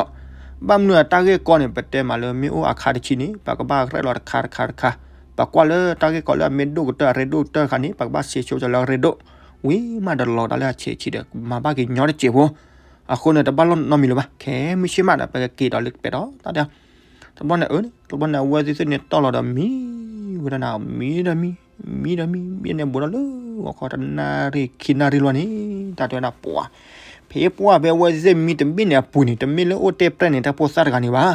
ဘၣ်မနုၤအတၢ်ဂ့ၢ်ကီန့ၣ် ပတဲမးလၢမ့ၢ်အိၣ်အခါတဆံန့ၣ် ပကဘၣ်ရဲၣ်လီၤတခါတခါတခါ ပကွၢ်လၢတၢ်ဂ့ၢ်ကီလၢအမ့ၢ်ဒိၣ်ကတၢၢ် အရ့ဒိၣ်ကတၢၢ်တခါန့ၣ် ပကဘၣ်ဆဲးဆိကီးလၢအရ့ဒိၣ် ဝံၤမးဒီးလီၤတၢ်လၢအဆဲးဆံးဒီး မၤဘၣ်က့ၤညီတစဲးဖိ အဃိန့ၣ် တဘၣ်လိၣ်နီတမံၤလၢၤဘၣ် ခဲမုၢ်ဆ့ၣ်မးဒီး ပကက့ၤဒီးလၢပဲာ်ဒီးတၢ်တဲ တဘျီန့ၣ်အၢ တဘျီန့ၣ် အဝဲသ့ၣ်သ့ၣ်န့ၣ်တီၢ်လီၤဒီးမံဝဲဒၣ်နၤ မံဒီးမံ မံဒီးမံ မံန့ၣ်ဘူးဒီးလၢဂီၤခီတနၣ်ရံၣ်ခံနၣ်ရံၣ်လီၤန့ၣ် တၢ်တဲဝဲဒၣ်ပှၤ ဖဲပှၢ်ဖဲအဝဲသ့ၣ်မံတဘ့ၣ်န့ၣ်အပူၤန့ၣ် တမ့ၢ်လၢအိၣ်တဲပြဲၢ်န့ၣ် တၢ်ဖိသၣ်တဂၤန့ၣ်ဘၣ်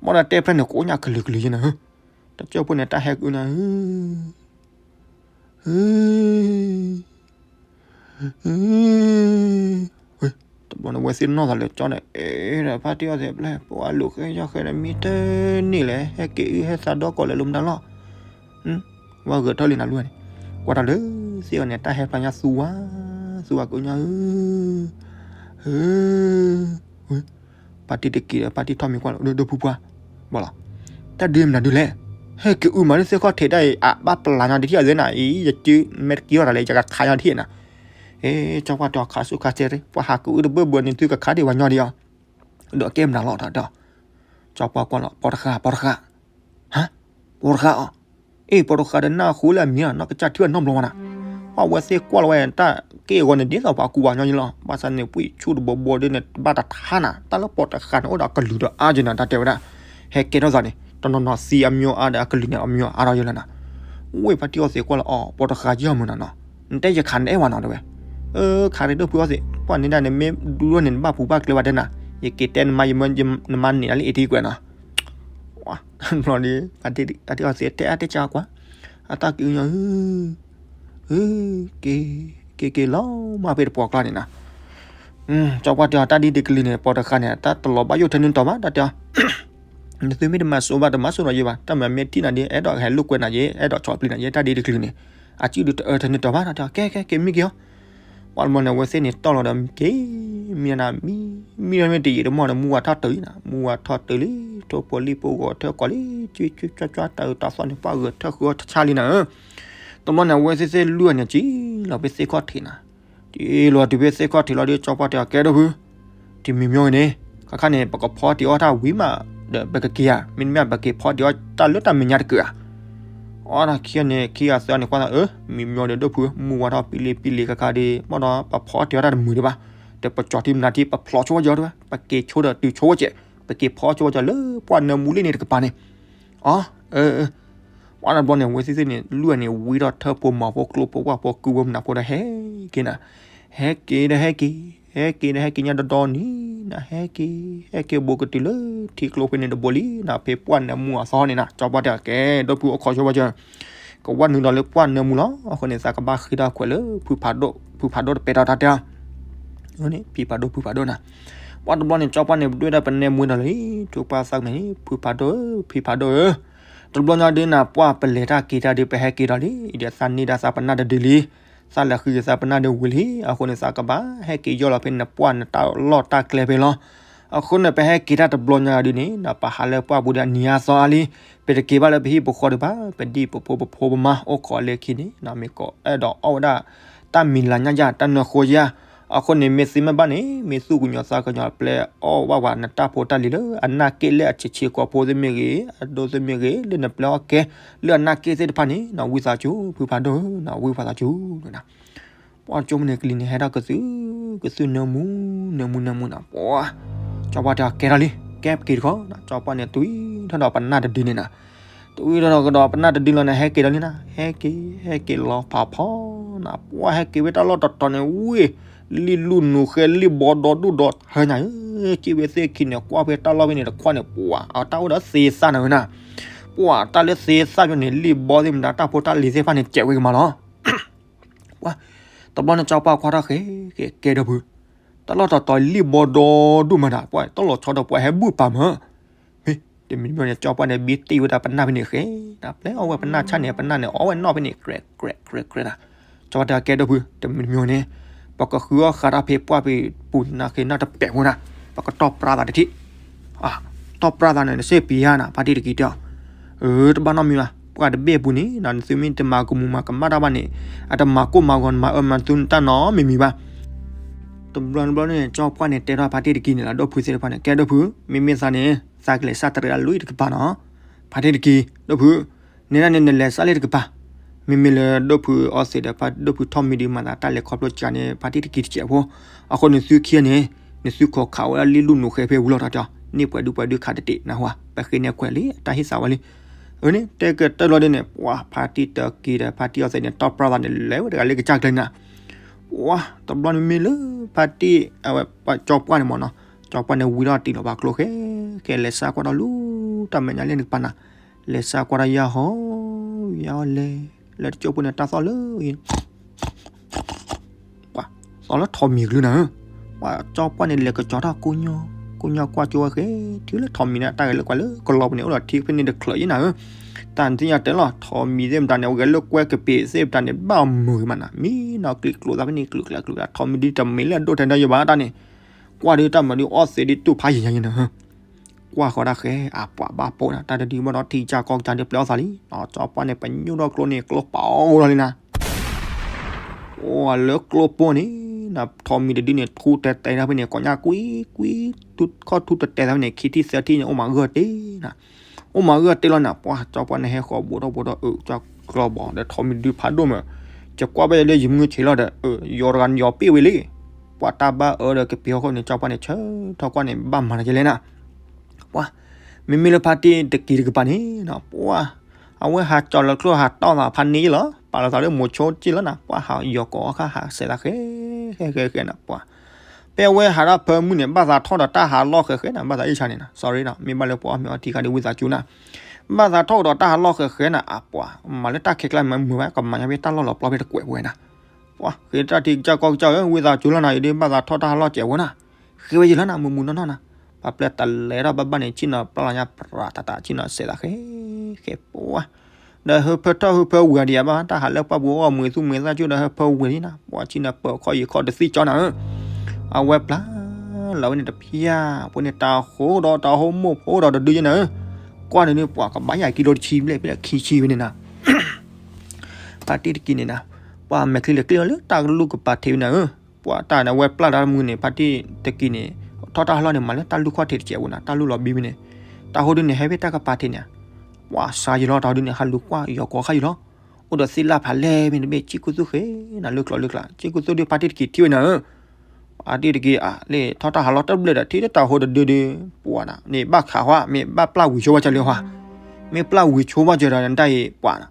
ဘၣ်ဒီးတဲပြဲၢ်န့ၣ် ကိးညါကလုာ်ကလုာ်ယဲၢ်နၤ တကၠိၢ်ဖိန့ၣ် တၢ်ဟဲကအုနၤ တဘျီန့ၣ် အဝဲသ့ၣ်နီၢ်သးလၢကၠီန့ၣ် အဲၣ်ဒိးဖါတံၢ်အီသံးဘျဲၣ် ပှၤလိာ်ဃဲယီၢ်ဃဲဒီးမံတန့ၢ်လဲၣ် ဟဲက့ၤအုဟဲသးဒီကိးလဲၤလိာ်မတၤလီၤ ဝဲဂဲၤထၢၣ်လံနၤလွံၢ်န့ၣ် ကွၢ်တၢ်လၢသ့ၣ်အီၤန့ၣ် တၢ်ဟဲဖျါညါသူဝါ သူဝါကအုညါဧၢ ဖါတံၢ်တက့ၤဒီး ဖါတံၢ်ထီၣ်မံၤကွၢ်လီၤ ဒိၣ်ဒိၣ်ဖုပှၢ် ဘၣ်လီၤ တၢ်ဒုးမနုၤဒုးလဲၣ် ဟဲက့ၤအုမးလၢသ့ၣ်ခီၣ်ထံးတၢ်အံၤ အဘၣ်ပျၢ်ညါတထံၣ်အသ့နၤအံၤ ယစုမဲာ်တက့ၤထီၣ်တၢ်လဲၣ် ယကခးညါတထံၣ်နၤ အ့ ကၠီပှၢ်တဲခးဆူၣ်ခါစဲရ့ ပှၤဟးကအုတဘၣ်ဘၣ်န့ၣ် သုကခးဒံးဝဲညီဒံးအီၤ ဒီးကဲမနုၤလီၤတၢ်ဒီး ကၠီပှၢ်ကွၢ်လီၤ ပိာ်တဃာ် ပိာ်တဃာ် ဟါ ပိာ်တဃာ်အီၤ အ့ ပိာ်တဃာ်ဒီးနၢ်ဟူလၢအမံၤလီၤ နီၢ်ကစၢ်ထံၣ်ဘၣ်နီတဘျီဘၣ်နၤ ပှၤဝဲသ့ၣ်ကွၢ်လီၤဝဲ တၢ်က့ၢ်အဂီၢ်န့ၣ် ဒ်သိးပှၤကူပှၤကညီန့ၣ်လီၤ ဘၣ်ဆၣ်န့ၣ် ပှ့ၤဆူၣ်တဘိဘိဒ်န့ၣ် တဘၣ်တထါနၤ တၢ်လၢပိာ်တဃာ်န့ၣ် အိၣ်ဒီးကလုာ်ဒီးအါယဲၢ်နၤ တၢ်တဲဝဲဒၣ် ဟဲကဲထီၣ်သးန့ၣ် တနီၤနီၤသံအမံၤအါဒီးအကလုာ်န့ၣ် အမံၤအါထီၣ်ယဲၢ်လၢနၤ ဝ့ၢ်ဖါတံၢ်အီသံးကွၢ်လီၤ အီၤ ပိာ်တဃာ်ယဲၢ်မုၢ်နၤနီၤ နတဲယခးနအဲၣ်ဝဲနီၤတဲဝဲ အၢ ခးရ့ဒိၣ်ဖုအီသံး ပှၤန့ၣ်ဒၣ်န့ၣ်မ့ၢ်ဒူၣ်န့ၣ် နဘၣ်ပူၤဘၣ်ကျဲဘၣ်တဲနၤ ယက့ၤတဲနမါ နမါန့ၢ်နၤလၢအ့ထံကွဲးနီၤ ဘျီဒီး ဖါတံၢ်အီသံးတဲအါတဲကၢကွၢ် အတၢ်ကအုညီ က့ၤ က့ၤက့ၤလီၤမးဖဲတပှီၢ်ကျါန့ၣ်နီၤ ကၠီပှၢ်တဲအီၤ တၢ်ဒ်တကလုာ်န့ၣ် ပိာ်တဃာ်န့ၣ် တၢ်တလီၤဘၣ်ယိၣ်ထဲန့ၣ်တီၤဘၣ် တၢ်တဲအီၤ နသုမ့ၢ်တမၤစိဘၣ် တမၤစိဒီးယဲဘၣ် တၢ်မၤမ့ၢ်ထံၣ်နၤဒ် အဲၣ်ဒိးဟဲလိာ်ကွဲနၤယဲ အဲၣ်ဒိးဆီၣ်ပျံၤနၤယဲ တၢ်ဒ်တကလုာ်န့ၣ် အစုဒုးတအၢထဲန့ၣ်တီၤဘၣ် တၢ်တဲအီၤ ကဲ ကဲ က့ၤမံက့ၤအီၤ ပှၤတဘျီန့ၣ် အဝဲသ့ၣ်န့ၣ်တီၢ်လီၤဒီး က့ၤမံနၤ မံ မံဒီးမ့ၢ်တယံာ်တမီၢ်ဒီး မူဝါထီၣ်တုၤလံနၤ မူဝါထီၣ်တုၤလံ ထိၣ်ဖိလံၣ်ဖိဂီၤထၢၣ်ကီးလံ ကၠွံကၠွံကၠွါကၠွါ တၢ်အုးတၢ်သီၣ်န့ၣ် ပှၤဂဲၤထၢၣ်ဃုအီၣ်တဆါလံနၤဧၢ တဘျီန့ၣ် အဝဲသ့ၣ်သ့ၣ်လွံၢ်န့ၣ် က့ၤလီၤဖဲသ့ၣ်ခီၣ်ထံးနၤ က့ၤလီၤတုၤဖဲသ့ၣ်ခီၣ်ထံးလီၤဒီး ကၠီပှၢ်တဲအီၤ ကဲဒိၣ်ဖု တမံၤမံၤအံၤန့ၣ် ခါခါန့ၣ် ပကဖီတ့ၢ်အီၣ်တၢ်ဝံၤမး ဒီးပကက့ၤဧါ မ့တမ့ၢ် ပက့ၤဖီတ့ၢ်အီၣ်တၢ်လၢတၢ်မဲာ်ညါတက့ၢ်ဧါ အီၣ်တၢ်ခံဂၤန့ၣ် ခံဂၤသၢဂၤန့ၣ် ကွၢ်သးအၢ မံၤမံၤအံၤဒီးဒိၣ်ဖု မူဝါထီၣ်ပံလံပံလံခါခါဒီး ဘၣ်ဒီး ပဖီတ့ၢ်အီၣ်တၢ်တမုာ်ဒံးဘၣ် ဒီးပကၠီၤထံမနုၤထံ ပဖျိးဆိဝဲကၠီတဝဲ ပက့ၤဆိဒီးတုၤဆိဝဲကၠီ ပက့ၤဖီဆိဝဲကၠီလၢပှၢ်နၢမူလံန့ၣ်တကပၤန့ၣ် အီ အၢ ပှၤတဘျီန့ၣ် ဝဲသ့ၣ်သ့ၣ်န့ၣ် လွံၢ်န့ၣ် ဝံထီၣ်ထၢၣ်ဖိမၤဖိကျိဖိပှၢ်ဖိကုၢ်ဖိမနုၤဖိဒီးဟဲက့ၤနၤ, ဟဲက့ၤဒီးဟဲက့ၤ, ဟဲက့ၤဒီးဟဲက့ၤညါဒီဒီနံၤနၤ, ဟဲက့ၤ, ဟဲက့ၤဘူးကတုၤလၢထံကျိဖဲန့ၣ်တဘိလံနၤ, ဖဲပှၢ်နၢမူအသီန့ၣ်နၤ, ကၠီပှၢ်တဲကဲ ဒီပုၢ်အိၣ်ခိးဆိဘၣ်စၢၤ, ကဝဲနုာ်လီၤလၢပှၢ်နၢမူလီၤ, အဃိန့ၣ် သးကဘၣ်ဃ့ထီၣ်ခွဲးလၢ ဖုဖးဒိၣ်, ဖုဖးဒိၣ်တပဲတၢ်တၢ်တဲ, ဖံဖးဒိၣ် ဖုဖးဒိၣ်နၤ, ပှၤတဘျီန့ၣ် ကၠီပှၢ်န့ၣ် ပဒွဲၣ်ဒၣ်ပနဲမူဒီးလံ, ထိၣ်ပှၢ်သးကမဲာ်န့ၣ် ဖုဖးဒိၣ်ဧၢ, ဖံဖးဒိၣ်ဧၢ, တဘျီညါဒုးနၤ ပှၢ်ပလဲၤတၢ်က့ၤတၢ်ဒုး ပဟဲက့ၤဒီးလံ, အံၤဒီးသးန့ၢ်ဒၣ်သးပနၢ်တဒုလံ, သးလဲၤဃုက့ၤသးပနၢ်ဒုးဝံၤလံ, အဃိန့ၣ် သးကဘၣ်ဟဲက့ၤယီၢ်လီၤဖဲနပှၢ်နတၢ်လီၢ်တၢ်ကျဲဖဲလီၤ, အဃိန့ၣ် ပဟဲက့ၤတၢ်တဘျီညါဒုးန့ၣ် ပဟးလၢပှၢ်ပူၤဒီးအနံၤအါသီအါလံ, ပတက့ၤဘၣ်လၢပဟံၣ်ပဃီဒံးဘၣ်, ပဒံၣ်ပဖိပဖိပမါအိၣ်ခိးလၢခံန့ၣ် မ့ၢ်ကီးအဲၣ်ဒိးအီၣ်ဝဲဒၣ် တၢ်မံၤလၤညါယါ တၢ်နၢဃိယါ, အဃိန့ၣ် မ့ၢ်သ့မ့ၢ်ဘၣ်န့ၣ် မ့ၢ်သူၣ်ကညီၤသးကညီၤ ပျဲအီၣ်ဘၣ်ဝဲနတၢ်ဖိတၢ်လံၤလၢအနၢ်က့ၣ်လၢအဆံးဆံးကိာ်ဖိသ့ၣ်မ့ၢ်ဂ့ၤ, အဒိသ့ၣ်မ့ၢ်ဂ့ၤ, လၢနပျဲအီၣ်ကဲ လၢအနၢ်က့ၣ်သ့ၣ်တဖၣ်န့ၣ် ဝံသးစူၤ ဖုဖးဒိၣ်ဧၢ, ဝံသးစူၤ ပှၤကၠိမ့ၢ်န့ၣ်ကလံၤန့ၣ် ဟဲထီၣ်ကသုၣ်ကသုၣ်နၢမူ နၢမူနၢမူနၤ, ပှၤ ကၠီပှၢ်တဲကဲထီၣ်လံ, ကဲပက့ၤတခီ, ကၠီပှၢ်န့ၣ် တွံထီၣ်ဒီးပနၢ်တဒုန့ၣ်နၤ, တွံထီၣ်ဒီးကဒီးပနၢ်တဒုလီၤန့ၣ် ဟဲက့ၤဒီးလံနၤ, ဟဲက့ၤ ဟဲက့ၤလီၤဖးဖီနၤ, ပှၤဟဲက့ၤဝဲတၢ်လီၢ်တတီၤန့ၣ် ဝ့ၢ် လံၣ်လူၢ်နူၤဃဲ လံၣ်ဘီဒီဒူၣ်ဒီထၢညါဧၢ, က့ၣ်ဝဲသ့ၣ်ခံန့ၣ် ကွၢ်ဖဲတၢ်လီၢ်ဖဲန့ၣ်တခွးန့ၣ် ပှၤ အတၢ်အိၣ်ဒီးသ့သၣ်နၤဝဲနၤ, ပှၤတၢ်လၢသ့သၣ်ယိန့ၣ် လံၣ်ဘီသ့ၣ်မတၤ တၢ်ဖိတၢ်လံၤသ့ၣ်တဖၣ်န့ၣ် စဲးဝဲကမၤလီၤ ပှၤ တဘျီန့ၣ် ကၠီပှၢ်ကွၢ်ထီၣ်ဃဲ ကဲ ကဲဒီပုၢ်, တၢ်လီၢ်တတီၤလံၣ်ဘီဒီဒူၣ်မတၤ ပှၤ တၢ်လီၤဆီဒီးပှၤဟဲဘူၣ်ပာ်မး, မ့ၢ် တမံၤတမံၤန့ၣ် ကၠီပှၢ်န့ၣ် ဘံတ့ၢ်ဝဲဒၣ်ပနၢ်ဖဲန့ၣ်ဃဲ, နပျဲအီၣ်ဝဲပနၢ်ဆၣ်န့ၣ် ပနၢ်န့ၣ် အီၣ်ဝဲနီၣ်ဖဲန့ၣ် ကြဲးကြဲးကြဲးကြဲးနၤ, ကၠီပှၢ်တဲကဲဒီပုၢ် တမံၤတမံၤန့ၣ် ပကဃုအီၣ်ဃးတၢ်ဖဲပှၢ်ဖဲပူၤနၤဃဲနီၣ်တပဲာ်ဖိနၤ, ပကတီၢ်ပြၢသးတထံၣ် တီၢ်ပြၢသးန့ၣ် နစ့ပံၤယါနၤ ဖါတံၢ်တကံတဲအီၤ, အၢ တဘၣ်နီတမံၤဘၣ်, ပှၢ်တဘ့ၣ်အပူၤန့ၣ် နသုမ့ၢ်တမၤကမူၤမၤကမၣ်တၢ်ဘၣ်န့ၣ် အတမၤကိၢ်မၤဂီၤ နမၤအၢမၤသူနတၢ်နီတမံၤမံၤဘၣ်. တဘျီတဘျီန့ၣ် ကၠီပှၢ်န့ၣ် တဲထီၣ်ဖါတံၢ်တကံန့ၣ်လီၤ ဒီပုၢ်သ့ၣ်တဖၣ်န့ၣ် ကဲဒီပုၢ် မ့မ့ၢ်သးန့ၣ် သးကလဲၤစၢ်တရံးအလွံၢ်တကပၤနီၤ, ဖါတံၢ်တကံ ဒီပုၢ် နဲဒၣ်န့ၣ် နလဲၤစၢ်လၢတကပၤ, မ့မ့ၢ်လၢဒီပုၢ်အီသံးဒီး ဒီပုၢ်ထီၣ်မံၤဒုးမၤသးတၢ်လဲၤခီဖျိကန့ၣ် ဖါတံၢ်တကံတစဲးဖိ, အဃိန့ၣ်သုခံဂၤန့ၣ် နသုခိးခးဝဲဒၣ်လံၣ်လူၢ်နူၤဃဲဖဲဝံၤလီၤတၢ်တဲအီၤ, န့ၢ်ပှဲၤဒုပှဲၤဒုခးတတ့ၢ်နၢ်ဟူဧါ, ပဃ့န့ၢ်ခွဲးလံ အတၢ်ဟ့ၣ်သးဝဲလံ. အန့ၣ် တဲကတၢၢ်လီၤဒ်န့ၣ် ပှၤဖါတံၢ်တကံဒီး ဖါတံၢ်အီသံးန့ၣ် တီၢ်ပြၢသးန့ၣ် လဲၤဝဲတဂၤလၢကစၢ်ကျဲနၤ, ပှၤ တဘျီန့ၣ်မ့ၢ်လၢဖါတံၢ် အဝဲ ကၠီပှၢ်န့ၣ်မ့ၢ်နီၤ, ကၠီပှၢ်န့ၣ်ဝံထီၣ်တံၢ်လီၤဘၣ်ကျိဃဲ, ကဲလဲၤစၢ်ကွၢ်ဒီးလူၤတၢ်မဲာ်ညါလၢနကပၤနၤ, လဲၤစၢ်ကွၢ်ဒီးယၤဟီ, ယၤအီၤလဲၤ, လၢတကၠိၢ်ဖိန့ၣ်တၢ်သီၣ်လၢ ပှၤ သီၣ်လၢထိးမံၤကလုၢ်နၤဧၢ, ပှၤကၠီပှၢ်န့ၣ်လဲၤကစီၤထီၣ်ကိညိ, ကိညိကွၢ်ကၠိဝဲဃဲ, ထံလၢထိးမံၤန့ၣ် တၢ်ဂဲၤလိာ်ကွၢ်လၢကလီပူၤန့ၣ် အိၣ်ဒီးထံဖဲန့ၣ်တချုးယဲနၤဧၢ, တၢ်နသ့ၣ်ညါတဲလီၤ ထိးမံၤသ့ၣ်မတၤန့ၣ် အဂဲၤလိာ်ကွဲကပ့ၤသ့ၣ်မတၤန့ၣ် ဘၣ်မုာ်ဂ့ၤမးနၤ, မံနီၤကျံၤကျိၤသးဖဲန့ၣ် ကျိၤကျါကျိၤကျါ ထိးမံၤဒ်တမ့ၢ်လၢအဒိၣ်ထဲဒီးယဘၣ်တၢ်န့ၣ်, ကွၢ်ဒုတၢ်မၤဒုးအီသံးဒုးတူၢ်ဖးယံၤယံၤယံၤနၤဧၢ ကွၢ်ဃီဒၣ်ဃဲ အပှၤဘၣ်ပိာ်နၤ တၢ်တဒုဘၣ်ဒီးထံကစၢ်ကီၢ်ကစၢ်ဒုးပျဲအီၣ်သးလံ, ကၠီပှၢ်န့ၣ် ပညိၣ်ထီၣ်ကျိန့ၣ် ကျိပာ်အီၤလီၤလံနၤ, အိၣ်လၢကျိပိာ်န့ၣ်နၤ ထိးမံၤတဒုန့ၣ် ထူတဲတဲတၢ်ဖဲန့ၣ် ကိးညါကွံကွံ ခီၣ်ထူတဲတဲဖဲန့ၣ် ခံထံၣ်သၢထံၣ်န့ၣ် အိၣ်မးဂၢၢ်တ့ၢ်နၤ, အိၣ်မးဂၢၢ်တ့ၢ်လီၤနၤ ပှၤကၠီပှၢ်န့ၣ်ဟဲဃီၤဘူးထီၣ်ဘူးထီၣ် အၢ ကၠီကျီဘီဒီးထိးမံၤဒုးဖးဒိၣ်မး, ယကွၢ်ဘၣ်ယဲလၢယမုၢ်ဆ့ၣ်လီၤဒီး အၢ ယီၤတဂၤယီၤပ့ၢ်ဝဲလံ, ပှၤတၢ်ဘၣ်အၢဒီးကပ့ၤဟီၣ်ခိၣ်န့ၣ် ကၠီပှၢ်န့ၣ် ဆၢထီၣ်ကွၢ်န့ၣ် ဘၣ်မၤတကဲလဲၣ်နၤ ပှၤ မ့မ့ၢ်လၢဖါတံၢ်တကံတကပၤန့ၣ်နၤ ပှၤ အဝဲဟးကၠီၤလီၤကျိဟးတီၢ်သးဖးန့ၢ်ယ့ၣ်လီၤ ပာ်လီၤသးလၢမိၤဆိက့ၣ်လီၤနၤ ပှၤဟးယီၤကိးအီၣ်ခါဟးစဲးသးဃဲ ဃဲဃဲဃဲနၤ ပှၤ ဖဲအဝဲဟးထီၣ်ဖၢမုၢ်န့ၣ် ဘၣ်သးထီၣ်ဒီးတၢ်ဟးလီၢ်ဃဲဃဲနၤ ဘၣ်သးအ့ၣ်ဆါန့ၣ်နၤ sorry နၤ မ့ၢ်ဘၣ်လၢပှၤအီၣ်မ့ၤအီထံခါဒ်ဝံသးစူၤနၤ ဘၣ်သးထီၣ်ကဒီးတၢ်ဟးလီၢ်ဃဲဃဲနၤ အပှၤ မၤလၢတၢ်ခဲကျါမၤမုာ်ဝဲ ကမၤညါဖဲတၢ်လီၢ်လီၤပျီဖဲတကွဲးပဝဲနၤ ပှၤ ဃ့တၢ်ထံကစၢ်ကီၢ်ကစၢ်ဧၢ ဝံသးစူၤလီၤနၤ ယဒုးဘၣ်သးထီၣ်တၢ်ဟးလီၢ်စဲးဝဲနၤ ဃ့ဝဲယလီၤနၤ မုာ်မုာ်နီၢ်နီၢ်နၤ ပှၤပျဲတလဲၤထီၣ်ဘၣ်ဘၣ်န့ၣ် ဆ့ၣ်နီၤပျၢ်လီၤညါပြးတၢ်တၢ် ဆ့ၣ်နီၤစဲးသးဃဲ ဃဲပှၤ ဒီးဟၢဖၢထီၣ်ဟၢဖၢဝံၤဒံးဘၣ် တၢ်ဟးလၢပှၢ်ပူၤအီၣ်မူၤသူၣ်မူၤသၣ်ကၠိဒီးဟၢဖၢဝံၤလံနၤ ပှၤဆ့ၣ်နီၤပၢၤခီၣ်ယံၤခီၣ်တသံၣ်ကၠီနၤဧၢ အဝဲပျၢ်လီၤဝဲန့ၣ်တဖၠၣ် ဖိန့ၣ်တၢ်ဟိဒီးတၢ်ဟိမိၢ်ဖိဒီးတဒုယဲနၤဧၢ ကွၢ်န့ၣ်ဒုးပှၤကဘၣ်ယၤကံလိတဆံဘျဲၣ် ဘျဲၣ်ခံဆံဝဲန့ၣ်နၤ ဖါတံၢ်တကံန့ၣ်နၤ ပှၤမဲာ်ချံလဲၤကျ့ၣ်လီၤလၢတၢ်လူၢ်ကပၤထံးဝဲနၤဧၢ ပှၤတၢ်န့ၣ် အဝဲပျၢ်တၢ်မုၢ်န့ၣ် ဖါတံၢ်တကံန့ၣ် ထီၣ်တၢ်ဟးလီၢ်န့ၣ် မၤလၢတၢ်လူၢ်ခီၣ်ထံးတစဲးဝဲနၤ တၢ်လူၢ်လီၤဘံမ့ၢ်န့ၣ် တၢ်ဟိဒုန့ၣ် ဟဲဖဲတၢ်ကပၤထံးန့ၣ် ပှၤစါယံၤလီၤ တၢ်ဟိဒုန့ၣ် ဟးလူၤကွၢ်ယီၤကိးခါယံၤလီၤ အိၣ်ဒီးသ့ၣ်လၢ်ဖးလဲၢ်မ့ၢ်တဘ့ၣ် ဆ့ကူသူၣ်ဃဲနၤ လၢကျိၤလၢကျါ ဆ့ကူသူၣ်ဒုးဖါတံၢ်တကံထံၣ်ဝဲနၤဧၢ ဖါတံၢ်တကံ အလ့ၣ်ထီၣ်တၢ်ဟးလီၢ်တဘျဲၣ်ဒီး ထံၣ်တၢ်ဟိတဒုဒု ပှၤနၤ န့ၣ်ဘၣ်ခးဝဲ မ့ၢ်ဘၣ်ပျၢ်ဝံၤဆိဝဲကၢလၢဟီ မ့ၢ်ပျၢ်ဝံၤဆိဘၣ်စၢၤဒီးနတၢ်အံၤပှၤ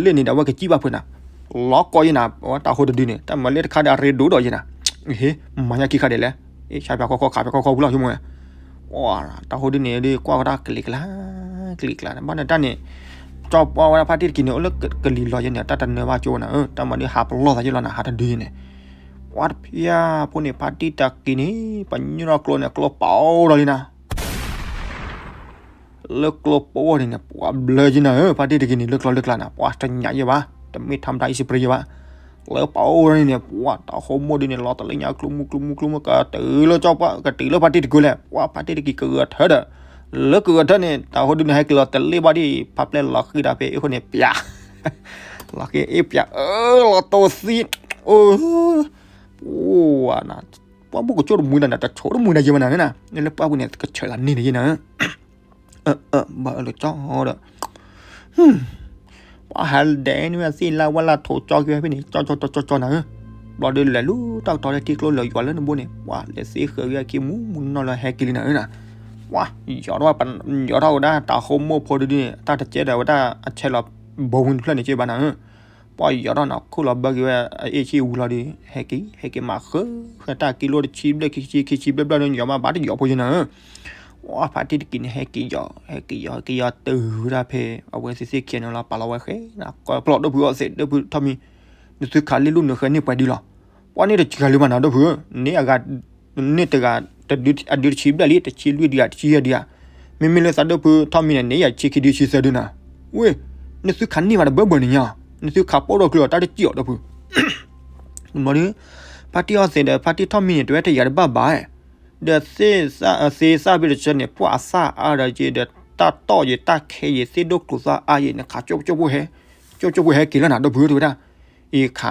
လ့ၣ်န့ၣ်ဒီးအဝဲကစံၣ်ဘၣ်ဖုးနၤ, လီၤကီးယဲနၤ, တၢ်ဟိတဒုန့ၣ် တၢ်မၤလ့ၣ်တခါဒီးအရ့ဒိၣ်ဒီးယဲနၤ, ဟ့ မၤညါခံခါဒဲးလဲၣ်, အ့ ဆါပၠးခီခီခးပၠးခီခီဝံၤလီၤဆိမိၣ်ဝဲ, တၢ်ဟိဒုန့ၣ်ဒုးကွၢ်ဝဲဒၣ်ကလံၤကျါ, ကလံၤကျါ ဘၣ်နတၢ်န့ၣ်, ကၠီပှၢ်ဝဲဒၣ်ဖါတံၢ်တက့ၤန့ၣ် အိၣ်လၢကလံၤလီၤယဲန့ၣ် တၢ်တနၢၤဘၣ်ကၠိနၤဧၢ, တၢ်မၤဒုးဟးပလီၢ်သးယဲလီၤနၤ ဟးတဒုယဲန့ၣ်, ပှၤတဖျၢၣ်ဖိန့ၣ် ဖါတံၢ်တက့ၤန့ၣ် ပညိၣ်ထီၣ်ကျိန့ၣ် ကျိပအိၣ်ဒီးလံနၤ လၢကျိပအိၣ်န့ၣ်န့ၣ် ပှၤဘျၢယဲနၤဧၢ, ဖါတံၢ်တက့ၤန့ၣ် လၢကျိလၢကျါန့ၣ် ပှၤတညးယဲဘၣ်, တမ့ၢ်ထီမတၤအံၣ်စပရ့ယဲဘၣ်, လၢပအိၣ်န့ၣ်န့ၣ် ပှၤတၢ်ဟိမိၢ်ဒုန့ၣ် လီၤတလၢညါကျိမူကျိမူကျိမူ ကတုၤလၢကၠီပှၢ် ကတုၤလၢဖါတံၢ်တက့ၤလဲၣ်, ပှၤဖါတံၢ်တက့ၤကဂၢၤထၢဒီး, လၢကဂၢၤထၢန့ၣ် တၢ်ဟိဒုန့ၣ် ဟဲက့ၤလီၤတလ့ၣ်ဘၣ်ဒံး ဖါပျဲၢ်လီၤဃံတၢ်ဖဲအ့ၣ်ဃိန့ၣ် ပၠး လီၤဃံအ့ၣ်ပၠး အၢ လီၤတိၢ်သံ, အိၣ် ပှၤဘူၣ်ကဆိၣ်တမှံၤနၤ တဆိၣ်တမှံၤနၤယဲမနၤန့ၣ်, လၢပှၢ်ပူၤန့ၣ် ကဆၢလီၤန့ၢ်န့ၣ်ယဲနၤ, ဘၣ်အၢလီၤကၠီဒီး, ပှၤဟးဒဲးန့ၣ်ဝဲသ့ၣ်လၢဝဲလၢထိးကၠီက့ၤဝဲဖဲန့ၣ် ကၠီကၠီကၠီကၠီနၤဧၢ, ဘျီဒုးလဲၤလူၤတၢ်ကတီၤလၢထံကျိလၢယွၤလၢနဘိန့ၣ် ပှၤလဲၤသ့ဃၢၤဝဲအခံမူမူနီၢ်နီၢ်လၢဟဲက့ၤလံနၤဧၢနၤ, ပှၤယီၤထီၣ်ဝဲဒၣ်တၢ်ဟိမိၢ်ဖိဒုဒုန့ၣ် တၢ်တကဲဒီးဝဲဒၣ်အဆဲးလီၤ ဘိဝံၤတဖျၢၣ်န့ၣ်က့ဘၣ်နၤဧၢ ပှၤယီၤထီၣ်န့ၣ် ခိၣ်လီၤဘၢက့ၤဝဲအအ့ၣ်ဆံဝံၤလီၤဒီး ဟဲက့ၤ ဟဲက့ၤမၤဃၢၤ တၢ်ကံလိၣ်တဆံဘျဲၣ်ခံဆံ ခံဆံဘျဲၣ်ဘျဲၣ်န့ၣ် ယီၤမးဘၣ်တယီၤဖိယဲနၤဧၢ, ပှၤဖါတံၢ်တက့ၤန့ၣ် ဟဲက့ၤယီၤ ဟဲက့ၤယီၤ ဟဲက့ၤယီၤတုၤဝဲဒၣ်ဖဲ အဝဲသ့ၣ်သ့ၣ်ခံဂၤန့ၣ်လီၤ ပာ်လီၤဝဲဃဲ နကပျီၢ်ဒိၣ်ဖုအီသံး ဒိၣ်ဖုထီၣ်မံ နသုခးလ့ၣ်လူၢ်နုာ်ဃဲန့ၢ်ပှဲၤဒုလီၤ, ပှၤန့ၣ်တစှၤလၢၤဘၣ်နၤဒိၣ်ဖုဧၢ, န့ၢ်အဂၤ န့ၢ်တဂၤ တဒု အဒုတဆံဘျဲၣ်လံ တဆံလွံၢ်ဒုဂၤ တဆံယဲၢ်ဒုဂၤ, မ့မ့ၢ်လၢသးဒိၣ်ဖုထီၣ်မံန့ၣ် န့ၢ်ယၤတဆံခံဒုတဆံသၢဒုနၤ, ဝ့ၢ် နသုခးန့ၢ်ဘၣ်တဘၢဘၢန့ၣ်ညါ, နသုခးပိၢ်ထီၣ်ကျုာ်အီၤတၢ်တစံၣ်အီၤဒိၣ်ဖု ဘျီဒုး ဖါတံၢ်အီသံးဒီး ဖါတံၢ်ထီၣ်မံန့ၣ် တဝဲတယာ်တဘၣ်ဘၣ်, ဒီးသ့ၣ်သၣ်ဘ့ၣ်တဆၢန့ၣ် ပှၤအသၣ်အါဒီးက့ၤဒီး တၢ်တီၢ်ယံၤ တၢ်ခဲယံၤ သ့ၣ်ဒိၣ်ကျိၤသၣ်အါယံၤ နခးကၠိကၠိဖိဟဲ, ကၠိကၠိဖိဟဲက့ၤလၢနၤ ဒိၣ်ဖုတဝဲဒၣ်, ယခ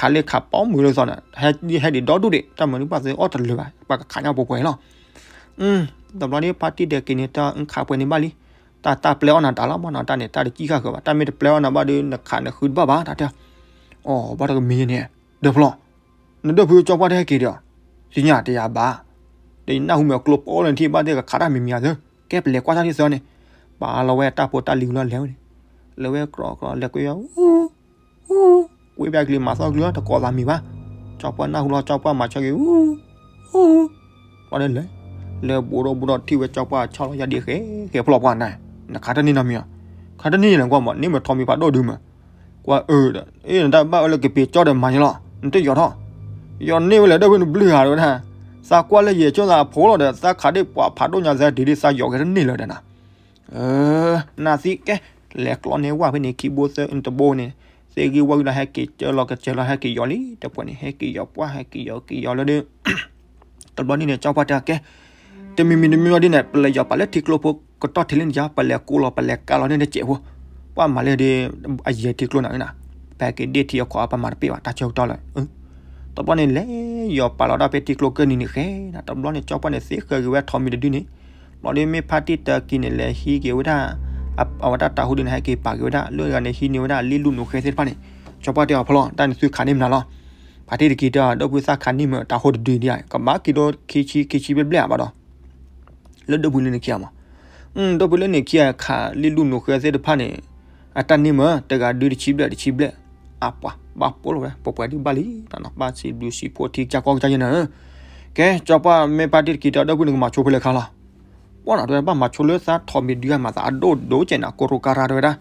းလ့ၣ်ခးပိာ်မုၣ်လၢသီနၤ, ဟဲဒံးဒီဒူၣ်ဒံး တၢ်မနုၤပှၤသုအီၣ်တလၢာ်ဘၣ် ပှၤကခးညါပှဲၤပှဲၤလီၤ တဘျီဒ်ဖါတံၢ်ဒီးက့ၤန့ၣ် တၢ်ခးပှဲၤန့ၣ်ဘၣ်လံ, တၢ်တၢ်ပျဲအီၣ်နၤတၢ်လီၤ မ့ၢ်နီၤတၢ်န့ၣ် တၢ်တစံၣ်ဃၣ်ဃၢၤဘၣ် တၢ်မ့ၢ်တပျဲအီၣ်နၤဘၣ်ဒီး နခးနဃုတဘၣ်ဘၣ် တၢ်တဲ, အိ ဘၣ်တကမံၤယဲန့ၣ်, ဒီးဖျီ, နဒိၣ်ဖုကၠီပှၢ်တဟဲက့ၤဒီး, သ့ၣ်ညါတယၤဘၣ်, ဒီးယနၢ်ဟူမ့ၢ်ကျိပိလၢနထံၣ်ဘၣ်သ့ၣ်ကခးတၢ်မံၤမံၤအသၢ, ကဲပလဲၤကွၢ်တၢ်ထံၣ်သၢန့ၣ်, ပာ်လီၤဝဲတၢ်ဖိတၢ်လံၤဝံၤလီၤလဲၤဝဲန့ၣ်, လဲၤဝဲကြီကြီ လဲၤကွံာ်ဝဲ အူ အူ, ကွံာ်ဘၣ်ကလံၤမၤသီၣ်ကလံၤလီၤ တကိးသးမံၤဘၣ်, ကၠီပှၢ်နၢ်ဟူလီၤ ကၠီပှၢ်မၤဆၢက့ၤ အူ အူ, ပှၤလၢလဲၤ, လဲၤဘူးဒီးဘူးဒီးထံၣ်ဝဲကၠီပှၢ်ဆီၣ်လီၤယၤဒ်ဃဲ ဃဲဖျီၣ်ပှၢ်နၤ, နခးတန့ၢ်နီတမံၤ, ခးတန့ၢ်လဲၣ်ကွၢ်မး န့ၢ်မ့ၢ်ထီးမံၤဖးဒိၣ်ဒုမး, ကွၢ်အၢဒီး အ့ နတၢ်ဘၣ်ဝဲလၢကပ့ၤကၠီဒီးမၤယလီၤ နတယီၤထီၣ်, ယီၤန့ၢ်ဝဲလဲၣ် ဒီပုၢ်ဝဲၢ်နဘျုးဂၤတဝဲဒၣ်, သးကွၢ်လၢယဲၢ်ဆိသးအဖိလီၤဒီး သးခးဒ့ၣ်ပှၤဖးဒိၣ်ညါသဲတုၤဒ်သးယီၤက့ၤတန့ၢ်လၢၤဒီးနၤ နသံကဲ, လဲၤကျီန့ၢ်ဝဲဖဲန့ၣ် ခံဘိသၢတဘိန့ၣ်, သ့ၣ်ဂံၢ်ဝၣ်ဂံၢ်လီၤ ဟဲက့ၤကၢလီၤကစၢၤလီၤ ဟဲက့ၤယီၤလံ တပှဲၤန့ၣ် ဟဲက့ၤယီၤပှၢ် ဟဲက့ၤယီၤက့ၤယီၤလၢဒုး, တဘျီန့ၣ်န့ၣ် ကၠီပှၢ်တဲကဲ, တမံၤမံၤတမံၤမံၤဒ်န့ၣ် ပလဲၤယီၤပာ်လၢထံကျိဖိ ကတီၢ်ထံးလံန့ၣ်ယါ ပလဲၤကိးလီၤ ပလဲၤကးလီၤန့ၣ်တစဲးဖိ, ပှၢ်မၤလၢဒ် အယဲၢ်ထံကျိနၤဧၢနၤ, ပဟဲက့ၤဒ့ၣ်ထံအခိၣ် ပမၤတပ့ၢ်ဘၣ် တၢ်ဆၢကတီၢ်လၢ တဘျီန့ၣ် လဲၤယီၤပာ်လီၤဒၣ်ဖဲထံကျိကၢၢ်နံၤန့ၣ်ဃဲနၤ, တဘျီန့ၣ် ကၠီပှၢ်န့ၣ် သ့ဃၢၤက့ၤဝဲထီးမံၤတဒုန့ၣ်, ဘျီဒ်မ့ၢ်ဖါတံၢ်တၢ်ကံၤန့ၣ် လဲၤဟံးက့ၤဝဲဒၣ်, အဝဲဒၣ်တၢ်ဟူဒုန့ၣ် ဟဲက့ၤပာ်က့ၤဝဲဒၣ် လၢဂၤန့ၣ် ဟံးန့ၢ်ဝဲဒၣ် လ့ၣ်လူၢ်နူာ်ဃဲသ့ၣ်တဖၣ်န့ၣ်, ကၠီပှၢ်တဲအီၤဖီလီၤ တၢ်န့ၣ်သုခးန့ၢ်မနုၤလီၤ, ဖါတံၢ်တကံၤတဲအီၤ ဒီပုၢ်ဝဲၢ်သးခးန့ၢ်မ့ၢ်တၢ်ဟူတဒုဒံးဧါ ကဘၣ်က့ၤဒိ ခံဆံ ခံဆံဘျဲၣ်ဘျဲၣ်ဧါဘၣ်ဒီး လၢဒိၣ်ဖုလၢန့ၣ်ခံဂၤမး, ဒိၣ်ဖုလၢန့ၣ်ခံဂၤခးလ့ၣ်လူၢ်နူာ်ဃဲသ့ၣ်တဖၣ်န့ၣ်, အတၢ်န့ၢ်မ့ၢ် တဂၤဒုတဆံဘျဲၣ် တဆံဘျဲၣ်, အပှၤ ဘၣ်ပိာ်လီၤဝဲ ပှဲၤပှဲၤဒုဘၣ်လံ, ပှၤစံးဘျုးစံးဖှိၣ်ထံကစၢ်ကီၢ်ကစၢ်ယဲနၤ, ကဲ ကၠီပှၢ်မ့ၢ်ဖါတံၢ်တကံၤတဲအီၤ ဒီပုၢ်ဝဲၢ်နကမၤဆိဖဲလဲၣ်ခါလီၤ, ပှၤနီၤ တဝဲဘၣ်မၤဆိလၢသးထီးမံၤဒုဂၤမၤသး အဒိၣ်ဒိၣ်ကဲနၤ ကိရိကါရါတဝဲဒၣ်,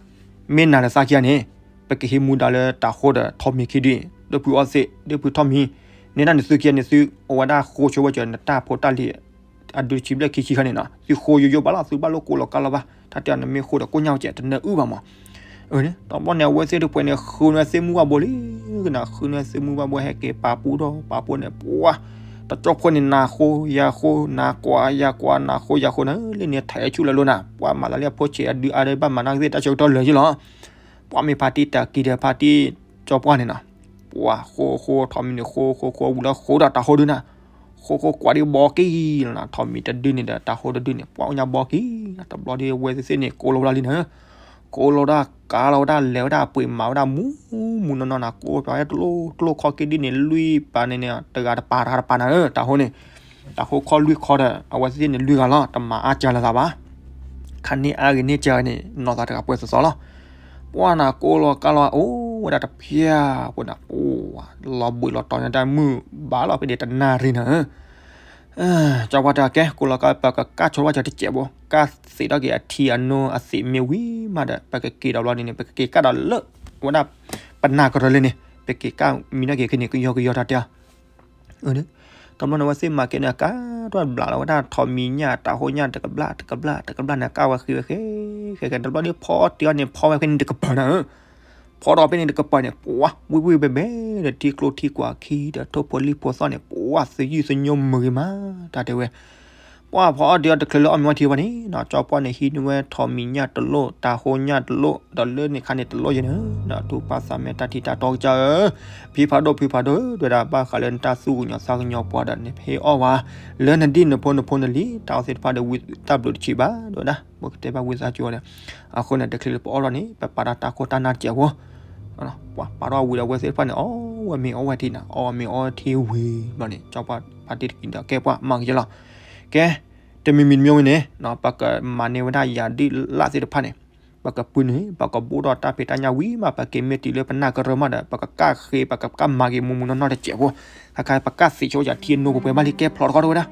မ့ၢ်နၤလၢသးခံဂၤန့ၣ်, ပကဟံးမူဒါလၢတၢ်ဃိဒီးထီးမံၤခံဒု, ဒီပုၢ်ဝဲၢ်သ့ၣ် ဒီပုၢ်ဝဲၢ်ထီးမံၤ, န့ၢ်တၢ်နသုခံဂၤန့ၣ် သုအဝဲဒၣ်ဃိဆိဝဲကၢၤ နတၢ်ဖိတၢ်လံၤ အဒုတဆံဘျဲၣ်ခံဆံခါန့ၣ်နီၤ သုဃိယိယိဘၣ်လီၤ သုဘၣ်လိၣ်ကိးလီၤကါလီၤဘၣ် တၢ်တဲအီၤ နမ့ၢ်ဃိဒီးကိၣ်ညါဝဲကဲး တနၢအုၣ်ဘၣ်မး, တဘျီန့ၣ် အဝဲသ့ၣ်တပှဲၤန့ၣ် ဃုန့ၢ်သ့ၣ်မုၢ်ဘၣ်ဘိလံ, ကနၤ ဃုန့ၢ်သ့ၣ်မုၢ်ဘၣ်ဘိ ဟဲက့ၤပာ်ပူၣ်ဒီးပာ်ပူၣ်န့ၣ် ပှၤ တကၠီဖိန့ၣ် နၤဃိယၤဃိ နၤကွၢ်ယၤကွၢ် နၤဃိယၤဃိန့ၣ် လၢန့ၣ်ထဲးဆူၣ်လၢလိၤနၤ ပှၤမၤသးလၢအဖိဆဲး အဒုအါဒီးဘၣ်မၤနၢ်ကသ့ၣ် တၢ်ဆၢကတီၢ်လၢာ်ယံလီၤ ပှၤမ့ၢ်ဖါတံၢ်တၢ်ကံၤဒီးဖါတံၢ်ကၠီပှၢ်န့ၣ်နီၤ, ပှၤဃိဃိထီးမံၤန့ၣ် ဃိဃိဃိဝံၤလၢဃိဒီးတၢ်ဟိဒုနၤ, ဃိဃိကွၢ်ဒ်ဘီကံလီၤနၤ ထီးမံၤတဒုန့ၣ်ဒီးတၢ်ဟိတဒုန့ၣ် ပှၤအိၣ်ညါဘီကံနၤ တဘျီဒ်အဝဲသ့ၣ်န့ၣ် ကိးလီၤဝဲဒၣ်လံနၤ, ကိးလီၤဝဲဒၣ်ကါလီၤဝဲဒၣ်လဲၤဝဲဒၣ်ပှ့ၤမၤဝဲဒၣ်မူမူနီၢ်နီၢ်နၤ ကိးပှၤဝဲတလိၣ်တလိၣ်ခီက့ဒ်န့ၣ် လွံၢ်ပၤန့ၣ်န့ၣ် တဂၤတပၤတဂၤတပၤနၤဧၢ တၢ်ဟိန့ၣ်, တၢ်ဟိခီလွံၢ်ခီဒီး အဝဲသ့ၣ်န့ၣ်လွံၢ်ဂၤလီၤ တမၤအါကၢၤလၢၤသးဘၣ် ခါန့ၢ်အါဂ့ၤန့ၢ်စှၤဂ့ၤန့ၣ် နီၢ်သးတဂၤပှဲၤစီစီလီၤ. ပှၢ်နၤကိးလီၤကါလီၤ အိၣ်ဝဲဒၣ်တဖျၢၣ်ဖိနၤ ပှၢ်လီၤဘှံးလီၤတီၤညါတၢ်မုၢ်ဘၣ်လီၤ ဖဲန့ၣ်တနၣ်ရံၣ်နၤဧၢ ကၠီပှၢ်တဲကဲ ကိးလီၤကါ ပကကၢ်ဆိဝဲကၠီတစဲးဖိ ကၢ်သံးထီၣ်က့ၤအထံအနိအသံးမ့ၢ်ဝံၤမးဒီး ပကက့ၤဒီးဘျီဒ်န့ၣ် ပကက့ၤကၢ်ဒီးလၢ ဝဲဒၣ်ပနၢ်ကရၢလၢန့ၣ် ပက့ၤကၢ်မံနီၣ်က့ၤခဲန့ၣ် ကယီကယီတၢ်တဲအီၤ တဘျီန့ၣ် အဝဲသ့ၣ်မၤကဲန့ၣ် အကါတွၣ်ဘျးလီၤဝဲဒၣ်ထိးမံၤညၣ် တၢ်ဟိညၣ်တကဘျၣ်တကဘျၣ် တကဘျၣ်န့ၣ် ကၢ်ဝဲဃ့ဝဲဃဲ ဃဲဃဲ တဘျီဒ်ဖီအီၣ်တ့ၢ်အီၣ်န့ၣ် ဖီဝဲဖဲန့ၣ်တကပၤနၤဧၢ ဖီဒီးဖဲန့ၣ်တကပၤန့ၣ် ပှၢ်ဝံၣ်ဝံၣ်ဘဲဘဲ ဒီးထံကျိထံကွၢ်ခံ ဒီးထိၣ်ဖိလံၣ်ဖိသီၣ်န့ၣ် ပှၢ်သယုၢ်သညိမုာ်ဂ့ၤမး တၢ်တဲဝဲ ပှၢ်ဖီအီၣ်တ့ၢ်အီၣ်တချုးလၢအီၣ်မ့ၤအီထံဘၣ်န့ၣ် ကၠီပှၢ်န့ၣ် ဟံးန့ၢ်ဝဲထိးမံၤညၣ်တလိၣ် တၢ်ဟိညၣ်တလိၣ် ဒီးလၢန့ၣ်ခါန့ၣ်တလိၣ်ယဲန့ၣ် ဒီးတူၢ်ပၢ်သးမဲတၢ်ထံတၢ်တီကစၢ်ဧၢ ဖံဖးဒိၣ်ဖုဖးဒိၣ် တဲဝဲဒၣ်ဘၣ်ဃးလၢနတၢ်သူၣ်ကညီၤသးကညီၤပှၤဒီး နဟ့ၣ်အီၣ်ဝဲ လၢနဒ်နဖိနဖိနလံၤ တၢ်အီၣ်သ့ၣ်တဖၣ်ဒီးဝံတၢ်ဘျုးတဆံးဘၣ် တဲဝဲဒၣ် ပကတဲဘၣ်ဝံသးစူၤဒီး အဃိန့ၣ် တချုးလၢပအီၣ်ထီၣ်န့ၣ် ပပာ်ဒီးတၢ်ခိၣ်တၢ်နၢ်တစဲးဖိ ပာ်ထီၣ်ဝံၤဒီးအဝဲသ့ၣ်တဖၣ်န့ၣ် အီၣ်ဝဲမ့ၤအီဝဲထံနၤ အီၣ်ဝဲမ့ၤအီထံဝံၤဘျီန့ၣ် ကၠီပှၢ်ဖါတံၢ်တက့ၤဒီးကဲပှၢ်မၤကယဲလီၤ ကဲ တမံၤမံၤတမံၤဝဲန့ၣ် ပကမၤန့ၢ်ဝဲဒၣ်ယၤဒ်လၣ်သ့ၣ်တဖၣ်န့ၣ် ပကပုၢ်န့ၣ် ပကဘိၣ်ထီၣ်တၢ်ဖံးတၢ်ညၣ်ဝံၤမး ပက့ၤမ့ၢ်တုၤလၢပနၢ်ကရၢမးဒီး ပကကၢ်ဃ့ ပကကၢ်မၤက့ၤမူမူနီၢ်နီၢ်တစဲးဖိ ခါခါပကၢ်သံးဆိယၤထံအနိပှဲၤပှဲၤဘၣ်လံ ကဲဖျိးတခီတဝဲဒၣ်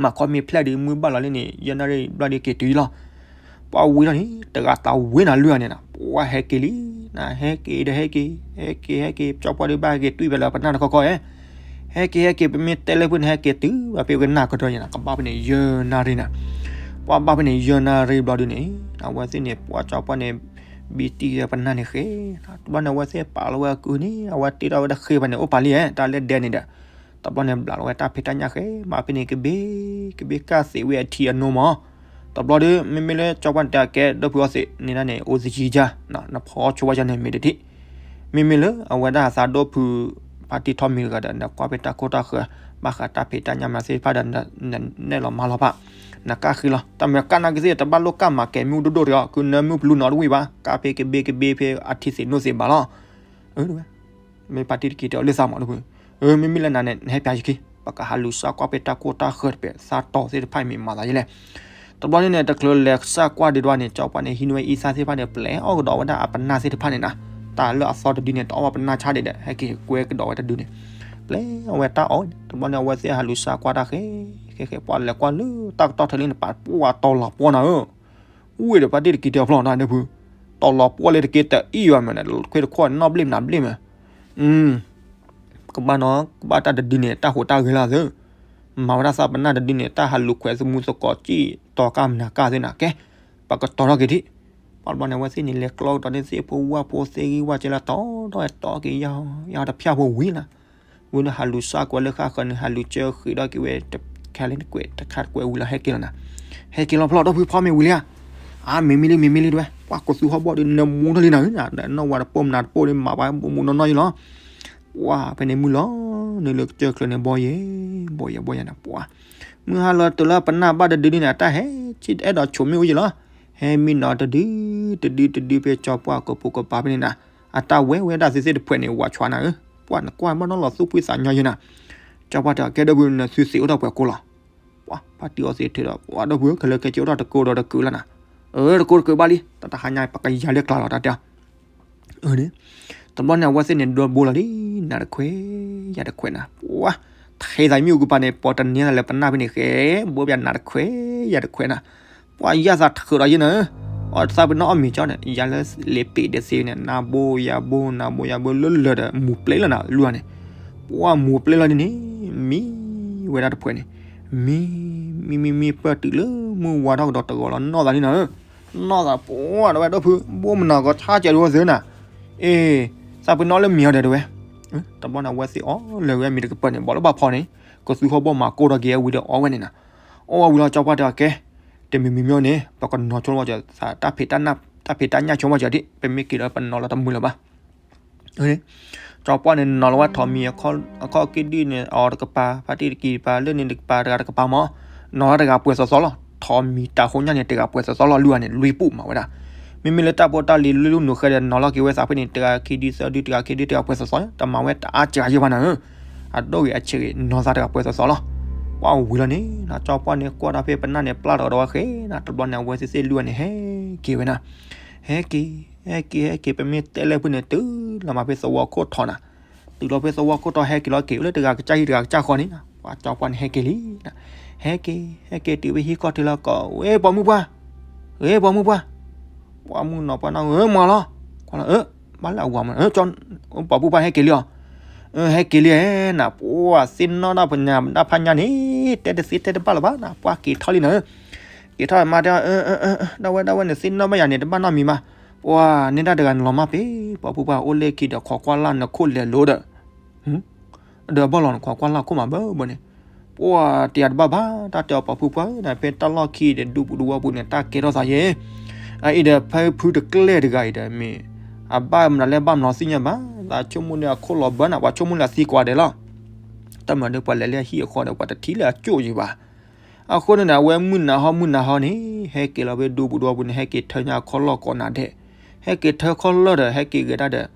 မၤခီမ့ၢ်ဖျဲၣ်ဒီး မုၢ်ဘၣ်လီၤလံန့ၣ် ယဲၢ်နၣ်ရံၣ်ဘျီဒီးက့ၤတုၤလီၤ ပှၢ်ဝံၤလီၤန့ၣ် တဂၤသးဝ့နၤလွံၢ်ဂၤန့ၣ်နၤ ပှၢ်ဟဲက့ၤလံ နဟဲက့ၤဒီးဟဲက့ၤ ဟဲက့ၤဟဲက့ၤ ကၠီပှၢ်ဒုးဘၣ်ဟဲက့ၤတွံၢ်ဖဲလၢပနၢ်တခီခီဧဲ ဟဲက့ၤဟဲက့ၤ ပမ့ၢ်တဲလၢဖုန့ၣ် ဟဲက့ၤတုၤဘၣ်ဖဲပနၢ်ကရၢန့ၣ်နၤ ကဘၣ်ဖဲန့ၣ်ယဲၢ်နၣ်ရံၣ်နၤ ပှၢ်ဘၣ်ဖဲန့ၣ်ယဲၢ်နၣ်ရံၣ်ဘျီဒုးန့ၣ် အဝဲသ့ၣ်န့ၣ် ပှၢ်ကၠီပှၢ်န့ၣ် ဘံတံၢ်ဒီးပနၢ်န့ၣ်ဃဲ တဘျီန့ၣ် အဝဲသ့ၣ်ပာ်လီၤဝဲအကုန့ၣ် အဝဲတ့ထီၣ်ဝဲတၢ်ဃ့ဘၣ်န့ၣ် အိၣ်ပာ်လံဧဲ တၢ်လဲၣ်ဒဲန့ၣ်ဒီး တဘျီန့ၣ် ဘျးလီၤဝဲတၢ်ဖံးတၢ်ညၣ်ဃဲ မၤဖဲန့ၣ်ကဘ့ ကဘ့ကၢ်သံးဝဲအထံအနိမး တဘျီဒီး မ့မ့ၢ်လၢကၠီပှၢ်န့ၣ်တဲကဲ ဒိၣ်ဖုအီၣ်သံးန့ၣ်ဒၣ်န့ၣ် အိၣ်သယံၤကၢ် နဖီဆိဝဲကၢ်န့ၣ်မ့ၢ်တထံၣ် မ့မ့ၢ်လၢအဝဲဒၣ်သးဒိၣ်ဖု ဖါတံၢ်ထီမံၤတဂၤဒီး နကွၢ်ဖဲတၢ်ခိၣ်တၢ်ဃၢၤ ဘၣ်ဃးတၢ်ဖံးတၢ်ညၣ်မၤသ့ၣ်တဖၣ်ဒီး နနဲၣ်လီၤမၤလီၤဖး နကၢ်ဃ့လီၤ တၢ်မၤကၢ်နာ်က့သ့ၣ် တဘၣ်လိၣ်ကၢ်မၤကဲၤမ့ၣ်အူဒိၣ်ဒိၣ်တဂ့ၤ ကုနၢမုၢ်ပလူနီတဝံၣ်ဘၣ် ကၢ်ဖဲကဘ့ကဘ့ဖဲအထံသံးနိသံးဘၣ်လီၤ မ့ၢ်ဖါတံၢ်တက့ၤတဲအီၤလၢသးမးဒိၣ်ဖု မ့မ့ၢ်လၢနၤန့ၣ် နဟဲပျးယခံ ပကဟးလူၤစၢ်ကွၢ်ဖဲတၢ်ခိၣ်တၢ်ဃၢၤတဖျၢၣ် သးတီၤသ့ၣ်တဖၣ်မ့ၢ်မၤသးယဲလဲၣ် တဘျီန့ၣ်န့ၣ် တချုးလဲၤစၢ်ကွၢ်ဒံးဒွးန့ၣ် ကၠီပှၢ်န့ၣ် ဟံးန့ၢ်ဝဲအံသၣ်သ့ၣ်တဖၣ်န့ၣ် ပျဲအီၣ်ကဒီးဝဲဒၣ်အပနၢ်သ့ၣ်တဖၣ်န့ၣ်နၤ တၢ်လၢအသီတဒုန့ၣ် တအီၣ်ဝဲပနၢ်ဆါဒံးဒီး ဟဲက့ၤကွဲကဒီးဝဲတဒုန့ၣ် ပျဲအီၣ်ဝဲတၢ်အီၣ် တဘျီန့ၣ် အဝဲသ့ၣ်ဟးလူၤစၢ်ကွၢ်တၢ်ဃဲ ဃဲဃဲ ပှၢ်လဲၤကွၢ်လၢတၢ်ကတီၢ်ထၢလံန့ၣ် ပှၢ်တီၤလီၤပှီၢ်နၤဧၢ ဝ့ၢ်ဒီးဖါတံၢ်တက့ၤတဲအီၤဖျီၣ်နၤဒိၣ်ဖု တီၤလီၤပှီၢ်လၢတက့ၤတအံၣ်ဘၣ်မးန့ၣ် ခွ့တခီၣ်နီၣ်ဘျ့ၣ်မနုၤဘျ့ၣ်မး ကဘၣ်နီၤ ကဘၣ်တၢ်တဒုန့ၣ် တၢ်ဟူးတၢ်ဂဲၤလီၤသု မၤဝဲဒၣ်သးပနၢ်တဒုန့ၣ် တၢ်ဟးလူၤခွဲးသမူသကိးစံၣ် တီၤကၢ်မနုၤကၢ်သုနၤ ကဲ ပကတီၤထီၣ်က့ၤထံၣ် ပှၢ်တဘျီန့ၣ် အဝဲသ့ၣ်န့ၣ် လဲၤကျီကဒီးန့ၣ် သ့ၣ်ဖိဝၣ်ဖိသ့ၣ်ဂံၢ်ဝၣ်ကဲလၢတီၤဒီးတီၤက့ၤယၤ ယၤတဖၠၣ်ဖိဝံၤလီၤ ဝံၤဒီးဟးလူၤစၢ်ကွၢ်လၢဃၣ်ဃၢၤန့ၣ် ဟးလူၤစၢဃံးဒီးက့ၤဝဲ တခါလၢတကွဲး တခါတကွဲးဝံၤလီၤ ဟဲက့ၤလီၤနၤ ဟဲက့ၤလီၤဖျီၣ်ဒီးဖုဖီမ့ၢ်ဝံၤလံဧါ အါ မ့မ့ၢ်လံ မ့မ့ၢ်လံတဝဲ ပှၢ်ကသူဟီၣ်ဘီၣ်ဒီး နမူထီၣ်လံနၤဧၢ နီၢ်ဝၤတပိၢ်မနၤတပိၢ်န့ၣ် မၤဘၣ်မူမူနီၢ်နီၢ်ယံလီၤ ပှၢ်ဖဲန့ၣ်မုၢ်လီၤ နုာ်လၢကစၢၢ်ချၢန့ၣ် ဘီယဲ ဘီယဲ ဘီယဲနၤ ပှၢ် မုၢ်ဟါလီၤတုၤလၢပနၢ်ဘၣ်တဒုန့ၣ် အတၢ်ဟဲဆံးအဲၣ်ဒိးဆိးမ့ၣ်အူယံလီၤ ဟဲမံနီၤတဒု တဒုတဒုဖဲကၠီပှၢ်ကပိာ်ကပၤဖဲန့ၣ်နၤ အတၢ်ဝဲဝဲဒၣ်သ့ၣ်သ့ၣ်တဖှဲးန့ၣ် ဝးဆှးနၤဧၢ ပှၢ်နကွၢ်ဘၣ်နီၢ်လီၤသူၣ်ဖှံသးညီယဲနၤ ကၠီပှၢ်တဲကဲဒိၣ်ဖု နသုသံးအိၣ်ထီၣ်ပှဲၤကိလီၤ ပှၢ်ဖါတံၢ်အီသံးထုးဒီး ပှၢ်ဒိၣ်ဖု ခဲလၢာ်ခဲဆ့အိၣ်ထီၣ်တကိဒီးတကိလီၤနၤ အၢ တကိတကိဘၣ်လံ တၢ်တဟါညါ ပကယၤလၢကျါလီၤ တၢ်တဲအီၤ တဘျီန့ၣ် အဝဲသ့ၣ်န့ၣ် ဒိးဘိလီၤလံ နၤတခွဲး ယၤတခွဲးနၤ ပှၢ် ထဲသးမ့ၢ်အူကပၤန့ၣ် ပှၤတနံၤသးလၢပနၢ်ဖဲန့ၣ်ဃဲ ဘိပျၢ်နၤတခွဲး ယၤတခွဲးနၤ ပှၢ်ယၤသးထုးလီၤယဲနၤ အီၣ်သးပ့ၤနီၣ်အီၣ်မ့ၤကၠီန့ၣ် ယၤလၢလ့ၤပ့ၤဒဲးသ့န့ၣ် နၤဘိယၤဘိ နၤဘိယၤဘိလၢလၢာ်ဒီး မူၤပျဲလီၤနၤ လူၤန့ၣ် ပှၢ်မူၤပျဲလီၤဒ်န့ၣ် မံဝဲဒၣ်တဖှဲးန့ၣ် မံ မံမံမံပၢၢ်တုၤလၢမုၢ်ဝါထီၣ်ကဒီးတဂီၤလီၤ နီၢ်သးန့ၣ်နၤဧၢ နီၢ်သးပှၢ်တဝဲဒိၣ်ဖု ဘိမနၤကီဆါကဲဒိၣ်သ့နၤ အ့ သးပ့ၤနီၣ်လၢမ့ၤအီၤဒီးတဝဲ တဘျီန့ၣ် အဝဲသ့ၣ်အီၣ်လၢာ်ဝဲမ့ၤတကပၤန့ၣ် ဘၣ်လၢဘၣ်ဖီန့ၣ် ကသူဟီၣ်ဘီၣ်မၤကိၢ်ထီၣ်က့ၤဝံၤဒီးအီၣ်ဝဲန့ၣ်နၤ အီၣ်ဝံၤလီၤ ကၠီပှၢ်တဲအီၤကဲ တမံၤမံၤမ့ၢ်န့ၣ် ပကနီၤဆိလီၤဝဲကၠီ တၢ်ဖံးတၢ်ညၣ်ဆိကမိၣ်ကၠီဒံး ပမ့ၢ်က့ၤဒီးပနီၤလီၤတမုာ်လၢၤဘၣ် ကၠီပှၢ်န့ၣ်နီၤလီၤဝဲထိးမံၤ အခီၣ်က့ဒုန့ၣ် အီၤတကပၤ ဖါတံၢ်တကပၤ လၢန့ၣ်တကပၤ တဂၤတကပၤမး နီၤလီၤတဂၤပှဲၤစီစီလီၤ ထိးမံၤတၢ်ဟိညၣ်န့ၣ် တဂၤပှဲၤစီစီလီၤ လူၤန့ၣ် လွံၢ်ပူၤမးဝဲဒၣ် မ့မ့ၢ်လၢတၢ်ဖိတၢ်လံၤလုၢ်လုၢ်နုာ်ဃဲဒီး နီၤလီၤက့ၤဝဲသးဖဲန့ၣ် တဂၤခံဒုသၢဒု တဂၤခံဒု တဂၤပှဲၤစီစီ တမၤဝဲတအါစှၤယဲဘၣ်နၤဧၢ အဒိၣ်ဂ့ၤအဆံးဂ့ၤ နီၤသးတဂၤပှဲၤစီစီလီၤ ပှၢ်ဝံၤလီၤန့ၣ်နီၤ ကၠီပှၢ်န့ၣ် ကွၢ်တၢ်ဖဲပနၢ်န့ၣ် ပျၢ်ထီၣ်ကဒီးဝဲဃဲနီၤ တဘျီန့ၣ် အဝဲသ့ၣ်သ့ၣ်လွံၢ်ဂၤန့ၣ် ဟဲက့ၤဝဲနီၤ, ဟဲက့ၤ ဟဲက့ၤ ဟဲက့ၤ ပမ့ၢ်တဲလၢဖုန့ၣ် တုၤလီၤမးဖဲသဝီခိၣ်ထီနီၤ, တုၤလီၤဖဲသဝီခိၣ်ထီ ဟဲက့ၤလီၤက့ၤလၢတဂၤကစၢ်ဟံၣ်တဂၤကစၢ်ဃီန့ၣ်နီၤ ပှၤကၠီပှၢ်န့ၣ် ဟဲက့ၤလံနီၤ, ဟဲက့ၤ ဟဲက့ၤတုၤဖဲဟံၣ်ခီၣ်ထံးလီၤကီး ဝဲပိာ်မုၣ်ပှၢ်, ဝဲပိာ်မုၣ်ပှၢ်, ပှၤမုၣ်ကနီၤပှၢ်နီၤ မၤလီၤ, ကွၢ်လီၤ ဘၣ်လၢအဝၤမး ပိာ်မုၣ်ပှၢ်ဟဲက့ၤလံအီၤ, ဟဲက့ၤလံနီၤ ပှၤသ့ၣ်နီၣ်ဒၣ်ပှၤညါဒၣ်ဖးညါန့ၣ် တဲတသ့တဲတဘၣ်လၢၤဘၣ်နီၤ ပှၢ်က့ၤထီၣ်လံနီၤ, က့ၤထီၣ်မးတဲ ဒၣ်ဝဲဒၣ်ဝဲန့ၣ် သ့ၣ်နီၣ်ဘၣ်ယၤန့ၣ် တဘၣ်နီတမံၤမး, ပှၤန့ၢ်တၢ်တဂၤန့ၣ်လီၤမၢ်ပ့ၤ ပိာ်မုၣ်ပှၢ်အိၣ်လၢခံဒီး ခိးကွၢ်လၢ်နခိၣ်လဲၤလိၤဒီး ဒီးဘၣ်လီၤနခိးကွၢ်လၢ်ခိၣ်မးဘၣ်ဘၣ်န့ၣ်, ပှၤတယၤတဘၣ်ဘၣ် တၢ်တဲအီၤပိာ်မုၣ်ပှၢ်ဧၢ ဖဲတၢ်လီၢ်ခံဒီး ဒူပူၤဒူဝီပူၤန့ၣ် တၢ်ကဲထီၣ်သးယဲၢ်, အအံၤဒီးဖဲဖုတကျဲၢ်တဂၤအံၤဒီးမ့ၢ် အဘၣ်မနုၤလဲၣ်ဘၣ်မနုၤသ့ၣ်ညါဘၣ်, သးဆိကမိၣ်ဒီးအခိၣ်လီၤဘၢနီၤ ပှၤဆိကမိၣ်လၢအသံကွၢ်ဒဲးလီၤ, တၢ်မနုၤဒီးပှၤလဲၤလၢအဟံၣ်အဃီဒီး ပှၤတထံၣ်လၢအကၠိၣ်ယံၤဘၣ် အဃိန့ၣ်ဒီး အဝဲမုၢ်နၤဟီမုၢ်နၤဟီန့ၣ် ဟဲက့ၤလီၤဖဲဒူပူၤဒူဝီပူၤန့ၣ် ဟဲက့ၤထၢညါအခီၣ်လီၢ်ကိးနၤဒဲး, ဟဲက့ၤထၢခီၣ်လီၢ်ဒီး ဟဲက့ၤဂဲၤတၢ်ဒီး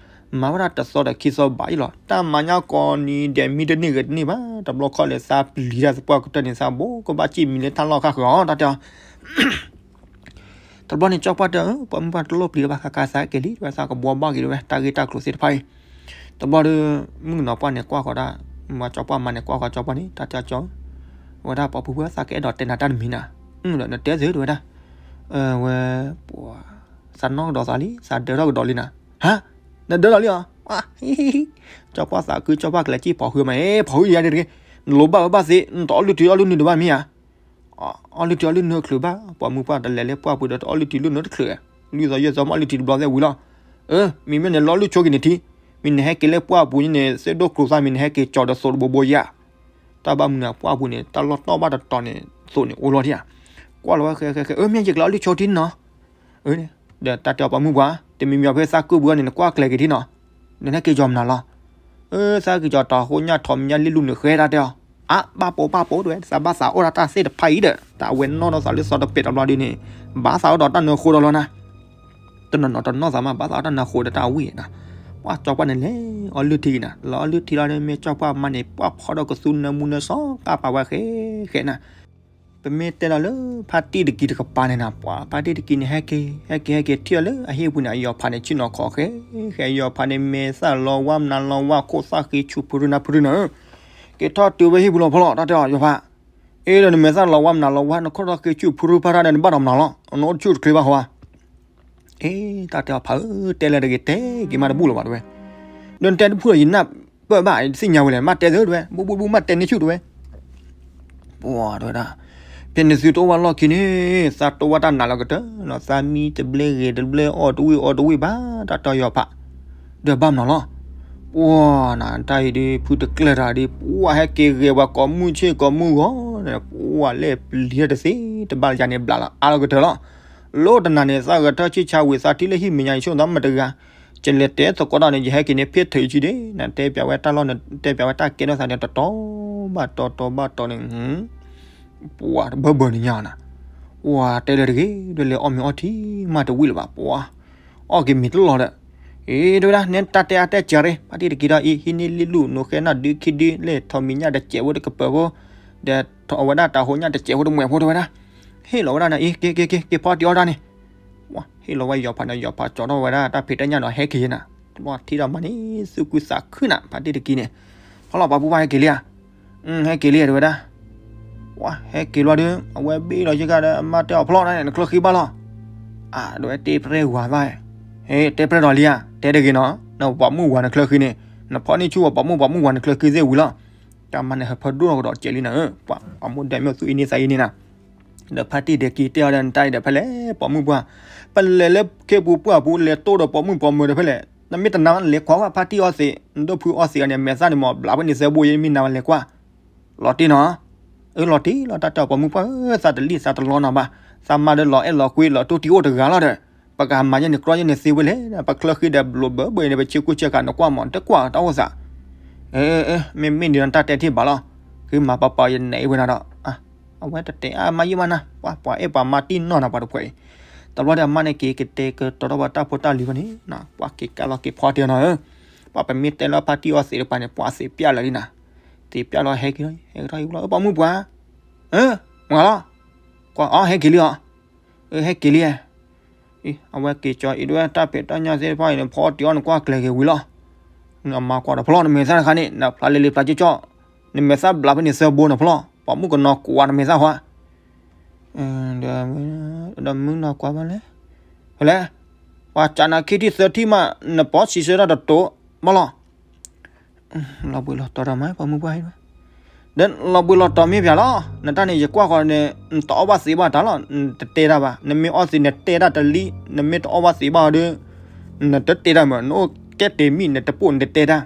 မၤဝဲဒၣ်တသီဒီးခံသီဘၣ်အံၤလီၤ, တၢ်မၤညါကိးနံၤဒဲး မံတန့ၢ်ဂဲၤတန့ၢ်ဘၣ်, တဘျီခီၣ်လဲၤသးပျံၤတၢ်သပှၢ်ကတၢၢ်န့ၣ် သးဘိကဘၣ်စံၣ်မံၤလၢတၢ်လီၢ်ခါဃၢၤအီၤ တၢ်တဲအီၤ တဘျီန့ၣ် ကၠီပှၢ်တဲ ပိာ်မုၣ်ပှၢ်တလိၣ်ပျံၤလၢၤဘၣ် ဃါကါသးက့ၤလံ တဝဲသးကဘှီဘၣ်က့ၤလၢၤဝဲ တၢ်ဂ့ၢ်တၢ်ကျိၤသ့ၣ်တဖၣ်အံၤ, တဘျီဒီး မုၣ်ကနီၤပှၢ်န့ၣ် ကွၢ်ဃီၤဒၣ်, မ့ၢ်ကၠီပှၢ်မါန့ၣ် ကွၢ်ဃီၤကၠီပှၢ်န့ၣ် တၢ်တဲကၠီ, ဝဲဒၣ်ပိာ်မုၣ်ပှၢ်သးကအဲၣ်ဒိးတဲနၤတၢ်တမံၤနၤ, ဒီးနတဲသ့တဝဲဒၣ်, ဝဲ, ပှၤ, သးနီၣ်ကဒီးသးလံ သးဒၢထီၣ်ကဒီးလံနၤ, ဟါ, နဒၢထီၣ်လံအီၤ, ကၠီပှၢ်သးခု ကၠီပှၢ်ကလဲၤစံၣ်ဖီၣ်ဃုမး အ့ ဖီၣ်ဃုယၤတဂ့ၤ, နလိၤဘၣ်ဝဲဘၣ်သ့ နတအီၣ်လုၢ်ထံအီၣ်လုၢ်နုာ်ဒံးဘၣ်မ့ၢ်ဧါ အီၣ်လုၢ်ထံအီၣ်လုၢ်နုာ်ချုးဘၣ်, ပိာ်မုၣ်ပှၢ်တလဲၤလၢပှၢ်ပူၤဒီး တအီၣ်လုၢ်ထံလုၢ်နုာ်တချုး, လွံၢ်သီယဲၢ်သီမ့ၢ်အီၣ်လုၢ်ထံတဘျီသ့ၣ်ဝံၤလီၤ, အၢ, မ့မ့ၢ်န့ၣ် လီၤလုၢ်ဆိက့ၤန့ၣ်ထံ, မ့ၢ်နဟဲက့ၤလၢပှၢ်ပူၤန့ၣ် သ့ၣ်ဒိၣ်ကျိၤသၣ်မ့ၢ်နဟဲက့ၤကၠီၤဒီးသိးတဘိဘိယါ, တၢ်ဘၣ်မနုၤပှၢ်ပူၤန့ၣ် တၢ်လီၢ်တီၢ်ဘၣ်တတီၤန့ၣ် သိးန့ၣ်အိၣ်လီၤထံဧါ, ကွၢ်လီၤဝဲဃဲဃဲဃဲ အၢ မ့ၢ်ယကလဲၤအီၣ်လုၢ်ဆိထံနီၤ ဒီးတၢ်တဲအီၤပိာ်မုၣ်ပှၢ်, တမံၤမံၤအီၤဖဲသးကုၢ်ပူၤန့ၣ် နကွၢ်ကျဲၤက့ၤထံနီၤ, နဟဲက့ၤကၠီၤမနုၤလီၤ, အၢ သးက့ၤကၠီၤတၢ်ဟိညၣ်ထီးမံညၣ်လ့ၣ်လူၢ်နုာ်ဃဲတၢ်တဲအီၤ, အါ ဘၣ်ပိာ်ဘၣ်ပိာ်တဝဲ သးဘၣ်သးအိၣ်ဒၣ်တၢ်သ့ၣ်တဖၣ်အံၤဒီး တၢ်အဝဲနီၣ်ဒီးသးလၢသီတပဲာ်တဘျီဒုန့ၣ် ဘၣ်သးအိၣ်ဒီးတၢ်နၢဃိဒီးလီၤနၤ တနီၤနီၤတနီၣ်သးမး ဘၣ်သးအိၣ်တၢ်နၢဃိဒီးတၢ်ဝံၣ်နၤ, ပှၢ်ကၠီပှၢ်န့ၣ်လဲၤအီၣ်လုၢ်ထံက့ၤနၤ, လဲၤအီၣ်လုၢ်ထံလီၤန့ၣ် မ့ၢ်ကၠီပှၢ်မါန့ၣ် ပှၢ်ဖီဒီးကသူနၢမူနၢစီၤကၢ်ပာ်ဝဲဃဲဃဲနၤ, ပမ့ၢ်တဲလီၤလၢဖါတံၢ်တကံၤတကပၤန့ၣ်နၤ ပှၢ်ဖါတံၢ်တကံၤန့ၣ် ဟဲက့ၤ ဟဲက့ၤ ဟဲက့ၤထံၣ်အီၤလၢအဟံၣ်ပူၤန့ၣ် အယီၤဖးန့ၣ် ဆ့ၣ်နီၤခီဃဲဃဲ အယီၤဖးန့ၣ် မဲာ်သၣ်လီၤဝါမနုၤလီၤဝါ ခိၣ်သၣ်ဃ့ဆူၣ်ဖုရူနၤဖုရူနၤဧၢ, က့ၤထီၣ်တုၤဝဲဟံၣ်ပူၤလီၤဖီလီၤ တၢ်တဲအီၤ ယီၤဖး အ့ဒီးနမဲာ်သၣ်လီၤဝါမနုၤလီၤဝါ နခိၣ်သၣ်ဃ့ဆူၣ်ဖုရူဖးထီန့ၣ် နဘၣ်ဒီးမနုၤလီၤ နအိၣ်တဆူၣ်တချ့ဘၣ်ဃီဧါ အ့ တၢ်တဲအီၤဖးဧၢ တဲလဲၣ်တဂ့ၤ တဲက့ၤမးတဘူၣ်လၢၤဘၣ်တဝဲ, ဒီးနတဲတဘူၣ်ဒီးယနၢ်ပၢၢ်ဘၣ် ယတသ့ၣ်ညါဝဲလဲၣ် မ့ၢ်တဲသ့တဝဲ ဘူၣ်ဘူၣ်ဘူၣ် မ့ၢ်တဲန့ၢ်ဆူၣ်တဝဲ ပှၢ်တဝဲဒၣ်, ဖဲန့ၣ်သုတအိၣ်ဝဲလီၢ်ခံန့ၣ် သးတိဝဲတၢ်နးလီၤကတၢၢ်နီၤ သးမံတဘျဲဂ့ၤတဘျဲ အီၣ်တဝံၣ်အီတဝံၣ်ဘၣ် တၢ်တဲအီၤယီၤဖး, ဒီးဘၣ်မနုၤလီၤ ပှၢ်နၤ တၢ်အံၤဒုး ဖုတကျဲၢ်တၢ်ဒုး ပှၢ်ဟဲက့ၤဂဲၤပှၤကိးမုၢ်ဆ့ၣ်ကိးမုၢ်ဂီၤန့ၣ် ပှၢ်လဲၣ်ပျံၤတသ့ တဘၣ်ယၤန့ၣ် ဘျးလီၤအါလီၤကတၢၢ်လီၤ. လၢတနၤန့ၣ် သးဂဲၤထၢၣ်ဆံၣ်ဆါဝံၤ သးထံၣ်လၢဟံၣ်မဲာ်ညါ ယဆိကမိၣ်သးမ့ၢ်တဂၤ ကလဲၤတဲသကိးတၢ်န့ၣ် ယဟဲက့ၤန့ၣ် ဖ့ၣ်ထၢၣ်ယခံဒ့ နတဲပျးဝဲတၢ်လီၢ်န့ၣ် တဲပျးဝဲတၢ်ကဲထီၣ်သးန့ၣ် တတီၤဘၣ်တီၤ တီၤဘၣ်တီၤန့ၣ် ပှၤတဘၢဘၢန့ၣ်ညါနၤ, ပှၤတဲလၢတဂ့ၤ ဒ်လဲၣ်အီၣ်မ့ၤအီထံမးတဝံၣ်လၢၤဘၣ် ပှၤ အီၣ်က့ၤမ့ၤတလီၤဒီး, အ့ တဝဲဒၣ် နဲတၢ်တဲအါတဲစှၤရ့ ဖါတံၢ်တကံၤဒီးအံၤ ဟံးန့ၢ်လံၣ်လူၢ် နိၤဃဲနၢ်ဒုခံဒု လဲၤထီၣ်မံၤညၣ်တစဲးဖိတကပၤဖိ, ဒီးထီၣ်အဝဲဒၣ်တၢ်ဟိညၣ်တစဲးဖိတမှဲးဖိတဝဲဒၣ်, ဟ့ၣ်လီၤဝဲဒၣ်န့ၣ် အံၤ က့ၤ က့ၤ က့ၤ က့ၤဖီတံၢ်အီၣ်တၢ်န့ၣ်, ပှၤဟ့ၣ်လီၤဝဲယီၤဖးန့ၣ် ယီၤဖးကၠီထီၣ်ဝဲဒၣ်တၢ်ဖံးတၢ်ညၣ်ဒီးဟဲက့ၤနၤ, တဘျီထံၣ်ဒီးမၤန့ၢ် သူၣ်ခုသးခုနၤ ဖါတံၢ်တကံၤန့ၣ်, ဖီလီၤပှၤပိာ်မုၣ်ပှၢ်ဟဲက့ၤလံဧါ ဟဲက့ၤလံတဝဲဒၣ်, ပှၤဟဲက့ၤလီၤဒီး အဝဲဘ့ၣ်လီၤယကဒီး အမါတဲအီၤဖီလီၤန့ၣ် နချၢဃံဘၣ်လီၤ, အဒဝဲတဲပြဲၢ်ဝၤဘၣ်, ဟဲတဲပြဲၢ်ဒီးလံဧါ တဲတဂ့ၤနီၤ နပှၤပိာ်မုၣ်ဝၤနချၢဃံန့ၣ်, နဖီန့ၢ်ဆူၣ်ဝဲပိာ်မုၣ်ပိာ်မုၣ်ဝၤနချၢဃံသ့ၣ်ဝံၤလီၤ, တၢ်မၤန့ၣ်ဟၢဖၢဒိၣ်ထီၣ်ကဒီးစဲးလံနၤဧၢ, ပှၤပိာ်မုၣ်ဒဲမ့ၢ်သူၣ်အံၤန့ၢ်သးအံၤန့ၢ်နၤ ဒီးဖါတံၢ်ဒဲးက့ၤတဲအီၤဒီး နတၢ်အံၤဒီးဖဲလဲၣ် ပိာ်မုၣ်ပှၢ်, ပလဲၤလၢခ့ပူၤပှၢ်ပူၤ လဲၤတိၢ်ဒီးပိာ်မုၣ်ပိာ်မုၣ်ဒီးဖဲလဲၣ်, နမ့ၢ်တနာ် နလဲၤကွၢ်ဝဲဖါတံၢ်အီသံး နဒိၣ်ဖုအီသံးအီၤန့ၣ် မဲာ်သၣ်န့ၣ်မ့ၢ်ဘျးဖဲန့ၣ်သၢဘိယဲ မ့ၢ်နာ်ဝဲလဲၤကွၢ်, လီၤတံၢ်နီၤ, အၢ လီၤတံၢ်လီၤ တၢ်တဲအီၤပိာ်မုၣ်ပှၢ်ဧၢ သးတလံၣ်သးတလီနီၤဘၣ်, သးမါဒီးလီၤအဲၣ်လီၤကွံလီၤတိၢ်တံၢ်အိၣ်တဂၤလီၤဒီး, ပကမၤယဲန့ၣ်ကြီယဲန့ၣ်သ့ဝဲလဲၣ်, ပချၢဃံဒီးဘျိးဘၢဘၢအံၤန့ၣ် ပဆ့ကူဆ့ကၤ နကွၢ်မး တကွၢ်တၢ်အိၣ်သး အၢ မ့မ့ၢ်ဒ်နတၢ်တဲထံၣ်ဘၣ်လီၤ, ဃ့မၤပၤပၤယနဲအံၤဝဲနၤဒီး, အဝဲတတဲအါမးယံာ်မးနၤ, ပှၤအဲၣ်ပှၤမါတံၢ်နီၢ်နၤပှၤတဖှဲးအံၤ, တဘျီဒီးအမါန့ၣ်က့ၤကတဲာ်ကတီၤထီၣ်ပှၤတၢ်ဖိတၢ်လံၤဝဲန့ၣ်, ပှၤက့ၤကးလီၤက့ၤဖီတံၢ်နီၤဧၢ, ပှၤပမ့ၢ်တဲလၢဖါတံၢ်အီသံးတပၤန့ၣ် ပှၤသံးပျၢ်လၢာ်လံနၤ, သံးပျၢ်လီၤဟဲက့ၤလီၤ ဟဲက့ၤထီၣ်ဟံၣ်ပူၤလီၤ ပိာ်မုၣ်ပှၢ် မၤလီၤ, ကွၢ်အီၤ ဟဲက့ၤလံအီၤ, ဟဲက့ၤလံ, အဝဲက့ၤကၠီအံၤဒဝဲ တၢ်ဖံးတၢ်ညၣ်သ့ၣ်တဖၣ်အံၤန့ၣ် ဖီအီၣ်တံၤအီၣ်န့ၣ် ကွၢ်ကျဲၤက့ၤဝံၤလီၤ, နမၤကွၢ်ဒီးဖျီၣ် နမဲာ်သၣ်တခါန့ၣ် နဖျါလံလံဖျါကၠီကၠီ, နမဲာ်သၣ်ဘျးဖဲန့ၣ် သၢဘိန့ၣ်ဖျီၣ် ပှၤမုၣ်ကနီၤကွၢ်နမဲာ်သၣ်ဟါ ဒီးမုၢ်နီၤကွၢ်ဘၣ်လဲၣ်, ဖဲလဲၣ်, ပှၤကးနၤခံထံၣ်သၢထံၣ်မး နပိာ်ဆံးဆၢတၢ်တတိၤဘၣ်လီၤ, လီၤဘှံးလီၤတီၤတၢ်မး ပှၤမုၢ်ပှၢ်ဟံၣ်ဘၣ်, ဒီးလီၤဘှံးလီၤတီၤမ့ၢ်ပၠးလီၤ, နတၢ်န့ၣ် ယကွၢ်ဃီန့ၣ် နတအီၣ်ဘၣ်သ့ဘၣ်တၢ်လီၤ, နတတဲတၢ်ဘၣ်, နမ့ၢ်အီၣ်သ့နတဲတၢ်တလံ, နမ့ၢ်တအီၣ်ဘၣ်သ့ဘၣ်အီၤဒီး နတတဲတၢ်မး, နအိၣ်ကဲတ့ၢ်မံၣ် နတပိာ်နတတဲတၢ်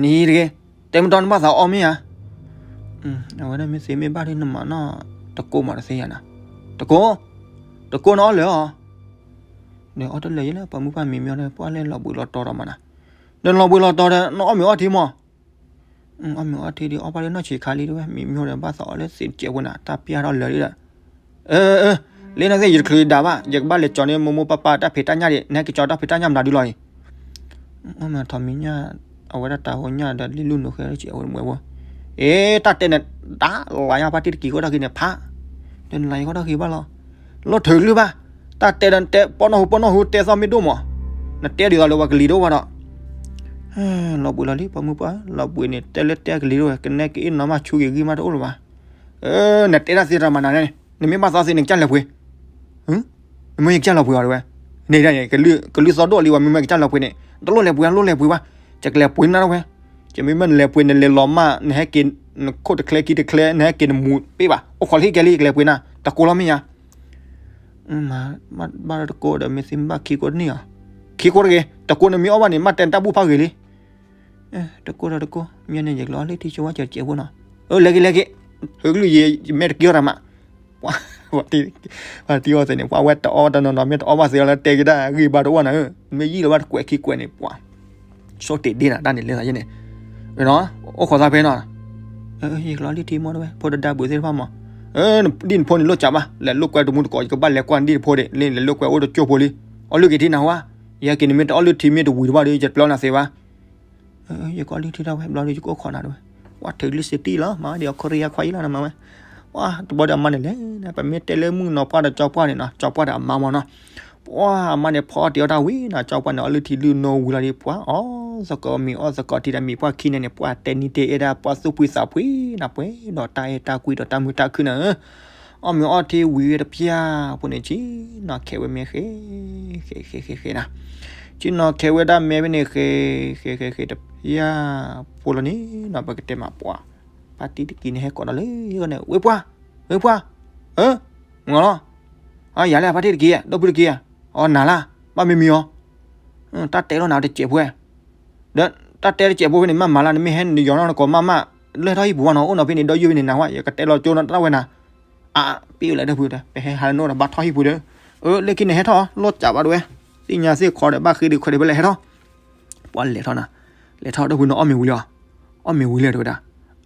နဟံးတဂ့ၤ, တဲမတီနဘၣ်သးအီၣ်မ့ၢ်ဧါ, အဝဲဒၣ်မ့ၢ်သ့မ့ၢ်ဘၣ်ဒီး နမၤနီၢ်တကိးမးတသ့ယၤနၤ, တကိး, တကိးနအီၣ်လၢာ်အီၤ, ဒီးအီၣ်တလၢာ်ယဲလၢ ပှၤမုၢ်ပှၢ်မံၤမံၤဒီး ပှၢ်လဲၣ်လီၤဘှံးလီၤတီၤဒီးမးနၤ, ဒီးလီၤဘှံးလီၤတီၤဒီး နအီၣ်မ့ၤအီထံမး အီၣ်မ့ၤအီထံဒီး အီၣ်ဘၣ်လၢနီၢ်ဆံးခါလံတဝဲ မံၤမံၤဒီး ဘၣ်သးအီၣ်လၢသ့ၣ်တစဲးဖိနၤ တၢ်ပျၢ်ထီၣ်လၢာ်လံဒီး, လၢနီၢ်သ့ၣ် ယတချုးဒၣ်ဘၣ် ယကဘၣ်လဲၤကၠီၤန့ၢ်မိၢ်မိၢ်ပၢ်ပၢ်တၢ်ဖံးတၢ်ညၣ်ဒံး နဟဲက့ၤကၠီၤတၢ်ဖံးတၢ်ညၣ်မနုၤဒုလီၤအံၤ, အီၣ်မ့ၤထီၣ်မံၤညၣ်, အဝဲဒၣ်တၢ်ဟိညၣ်ဒီးလံလုၢ်နိာ်ဃဲလၢစဲးဖိမွဲဖိ, အ့ တၢ်တဲန့ၣ် တၢ်လၤယါပၢ်တံၢ်တက့ၤဃီတၢ်ဃံန့ၣ်ဖး, ဒီးနလၤယါဃီတၢ်ဃံဘၣ်လီၤ, လီၤထုးကလုၢ်ဘၣ်, တၢ်တဲဒီးနတဲ ပီၢ်နီၢ်ဟူပီၢ်နီၢ်ဟူတဲသီၣ်မ့ၢ်ဒိၣ်မး, နတဲဒ်သိးလၢပှၤကလံၤဒိၣ်ဘၣ်ဒီး လီၤဘှံးလီၤလံ ပှၤမုၢ်ပှၢ် လီၤဘှံးန့ၣ် တဲလၢတဲကလံၤဒိၣ်ဝဲ ကနဲက့ၤအ့ၣ်နီၤမးဆူဂ့ၤဂံၢ်မးတအိၣ်လၢၤဘၣ်, နတဲတၢ်သ့တၢ်မၤနၤန့ၣ် နမ့ၢ်ဘၣ်သးသ့န့ၣ် ကစၢ်လဲၤပှ့ၤ, နမ့ၢ်ယကစၢ်လီၤပှ့ၤအီၤတဝဲ, န့ၣ် ကလုၢ်သီၣ်ဒိၣ်လံ ပှၤမ့ၢ်မ့ၢ်ကစၢ်လီၤပှ့ၤန့ၣ် တလိၣ်လဲၤပှ့ၤ လိၣ်လဲၤပှ့ၤဘၣ်, ယကလဲၤပှ့ၤနၤတဝဲ, ယမ့မ့ၢ်နလဲၤပှ့ၤ နလဲၤလီၤမး နဟဲက့ၤ နခိၣ်တချဲခံတချဲ နဟဲက့ၤနမူၤပ့ၢ်ဘၣ် အိၣ်ခိးလံကဲလံ ယကလဲၤပှ့ၤနၤ တကိးလီၤမ့ၢ်ယါ ဘၣ်ဒီးတကိးဒီး မ့ၢ်သ့မ့ၢ်ဘၣ်ခံကိးတန့ၢ်အီၤ, ခံကိးတဂ့ၤ တကိးန့ၣ်မ့ၢ်အီၣ်ဘၣ်န့ၣ် မ့ၢ်တဲနတၢ်ဘူၣ်ဖးဂ့ၤလံ, တကိးဒီးတကိး မ့ၢ်န့ၣ် ယကလီၤအီၣ်လၢထံဆိဝါစၢၤတစဲးဖိနီၤ, လဲၤက့ၤလဲၤက့ၤ, ဟုကလုၢ်ယဲ ယမဲာ်တက့ၤအီၣ်တၢ်မး, ပှၤတံၢ်အီၣ်သ့န့ၣ် ပှၤဝဲတအီၣ်တနီၤနီၤ မ့ၢ်တအီၣ်ဘၣ်သ့လီၤ တဲက့ၤတၢ်ဂ့ၢ်ဘၣ်တအိၣ်နၤဧၢ, မ့ၢ်ယံၣ်လီၤဘၣ်တကွဲးခံကွဲးန့ၣ် ပှၤ ဆိတ့ၢ်ဒ့နၤ တၢ်န့ၣ်လဲၤသးယဲန့ၣ်, အိၣ်ခိးသးဖဲနီၤ, ယကလီၤလံထံမီတဝဲ ဖိတဒါဘုးသ့ၣ်တဖၣ်မး, ဒ်နဖိန့ၣ်လိၣ်စးဘၣ် လဲၤလိာ်ကွဲတမူတကိး ယကဘၣ်လဲၤကွၢ်ဒ်နဖိန့ၣ် လၢလဲၤလိာ်ကွဲအိၣ်တကၠိဖိလံ, အီၣ်လုၢ်က့ၤထံနၤဟါ, ယဟဲက့ၤန့ၣ်မ့ၢ်တအီၣ်လုၢ်ထံမ့ၢ်တဝံၤတဘၣ်ဒီး ယတပျီနၤသ့ဘၣ် ယကအီၣ်လုၢ်ထံတၢ်ဝဲ ဘျီဒီးယကအိၣ်ခိးနၤတဝဲ, ပှၤထုးကလုၢ်စတံၢ်လီၤ မၤဒ်အီၤခိရံယါခွါအံၤလီၤနမၤဝဲ, ပှၤတဘီဒီးအမါန့ၣ်လဲၤ, ပမ့ၢ်တဲလၢမုၣ်ကနီၤပှၢ်ဒီးကၠီပှၢ်န့ၣ်နီၤ ကၠီပှၢ်ဒီးအမါမးနီၤ, ပှၤအမါန့ၣ်ဖီအီၣ်တ့ၤအီၣ်တၢ်ဝံၤနီၤ ကၠီပှၢ်န့ၣ် အီၣ်လုၢ်ထံလုၢ်နိဝံၤလီၤဒီး ပှၤအီၣ်သကိးမ့ၤအီၣ်သကိးထံဒီးမ့ၤပှၢ်ခံန့ၣ်န့ၣ် ပှၤတဲနံၤတဲအဲၣ်ဒၣ် ပှၤသူၣ်ဖှံသးဖှံနၤပှဲၤဒီးတၢ်အဲၣ်တၢ်ကွံဒီးတၢ်မုာ်တၢ်ခုၣ်နၤဧၢ အီၣ်မ့ၤအီၣ်ထံဝံၤဝဲတပျၢ် ဖိန့ၣ်ဆ့ၣ်နီၤခဲဝဲမဲာ်ဃဲ, ဃဲဃဲဃဲဃဲနၤ, ဆ့ၣ်နီၤခဲဝဲဒၣ်မဲာ်ဖဲန့ၣ်ဃဲ, ဃဲဃဲဃဲတပျၢ်, ဖိလီၤန့ၣ်နီၤ ပကတဲမးပှၤ, ဖါတံၢ်တက့ၤန့ၣ်ဟဲကိးဒီးလၢယဂီၢ်န့ၣ် ဝ့ၢ်ပှၢ်, ဝ့ၢ်ပှၢ်, ဧၢ, မုၢ်ဂီၤလီၤ, ယၤလဲၣ်ဖါတံၢ်တက့ၤ, ဒီပုၢ်တက့ၤ, အီနၤလၢ, ဘၣ်မံမံၤအီၤ တၢ်တဲလီၤနၤတစဲးဖိဝဲ, ဒီးတၢ်တဲတစဲးဖိဖဲန့ၣ် မ့ၢ်မၤလၢနမ့ၢ်ဟဲနယီၤနီၢ်နကိးမးမး, လၢထီၣ်ဟံၣ်ပူၤဘၣ်နီၤ အိၣ်နီၤဖဲန့ၣ် ဒီးယုၢ်ဖဲန့ၣ်နၤဝဲ ယကတဲလီၤကၠိနီၤတၢ်ဝဲနၤ, အါ, ပ့ၢ်ဝဲလဲၣ်ဒီပုၢ်ဒီး ပဟဲဟးလၢနအိၣ်ဒီးဘၣ်ထီၣ်ဟံၣ်ပူၤဒီး, အၢ လၢခံန့ၣ်ဟဲထီၣ် လိၣ်စးဘၣ်တဝဲ, သ့ၣ်ညါသ့ၣ်ခီဒီး ဘၣ်ဃ့ဒီးခွဲးဒီးဖဲလဲၣ်ဟဲထီၣ်, ပှၤလဲၤထီၣ်နၤ, လဲၤထီၣ်ဒီပုၢ်နီၤ အီၣ်မ့ၤဝံၤလံအီၤ, အီၣ်မ့ၤဝံၤလံတဝဲဒၣ်,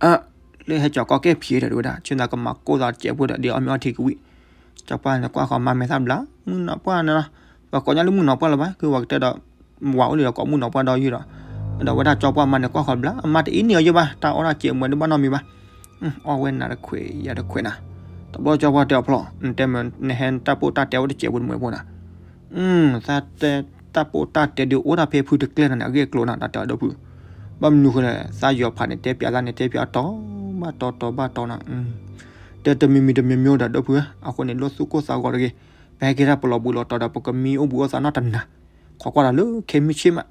အၢ, လၢဟဲကၠီၤကီၢ်ကဲဖံးဒီးတဝဲဒၣ် ဆ့ၣ်နီၤကမၤကိၢ်သးတစဲးဖိဒီး ဒ်အီၣ်မ့ၤအီၣ်ထံကဝံၣ်, ကၠီပှၢ်န့ၣ်ကွၢ်ဃီမၤမဲာ်သၣ်ဘျါ, မုၣ်နီၤပှၢ်န့ၣ်လီၤ, ပှၤကိးညါလၢမုၣ်နီၤပှၢ်လၢၤဘၣ် ကဝၤကတဲဒီး ဝၤအိၣ်လံဒီးကိးမုၣ်နီၤပှၢ်ဒီးယုၢ်ဒီး, ဒီးဝဲဒၣ်ကၠီပှၢ်မါန့ၣ်ကွၢ်ဃီဘျါ အမါတအံၤန့ၢ်အီၤယုၢ်ဘၣ် တၢ်အီၣ်တၢ်စဲးမွဲဒုးဘၣ်နီတမံၤဘၣ်, အီၣ်ဝဲနၤတခွဲးယၤတခွဲးနၤ, တဘျီကၠီပှၢ်တဲအီၤဖျီၣ် နတဲမ့ၢ် နဟဲတၢ်ပိၢ်တၢ်တဲဝဲတစဲးဖိတမွဲဖိနၤ, သးတဲတၢ်ပိၢ်တၢ်တဲဒုးအိၣ်တၢ်ဖဲဖုတကျဲၢ်နၤန့ၣ် အဂ့ၢ်အကျိၤနၤ တၢ်တဲအီၤဒီပုၢ်, ဘၣ်မနုၤဃိလဲၣ် သးယီၤဖးန့ၣ် တဲပၠးသးန့ၣ် တဲပၠးတီၤဘၣ်တီၤတီၤဘၣ်တီၤနၤ တဲတမံၤမံၤတမံၤမံၤဒီးဒီပုၢ်ဧၢ, အဃိန့ၣ် လိၣ်သူၣ်ကိၢ်သးဂီၤတဂ့ၤ, ပဟဲက့ၤတၢ်ပလီၤဘှံးလီၤတီၤဒီး ပကမံအိၣ်ဘှံးအိၣ်သးနီတနၤ, ခိးကွၢ်ဒီးလၢ ခဲမုၢ်ဆ့ၣ်မး,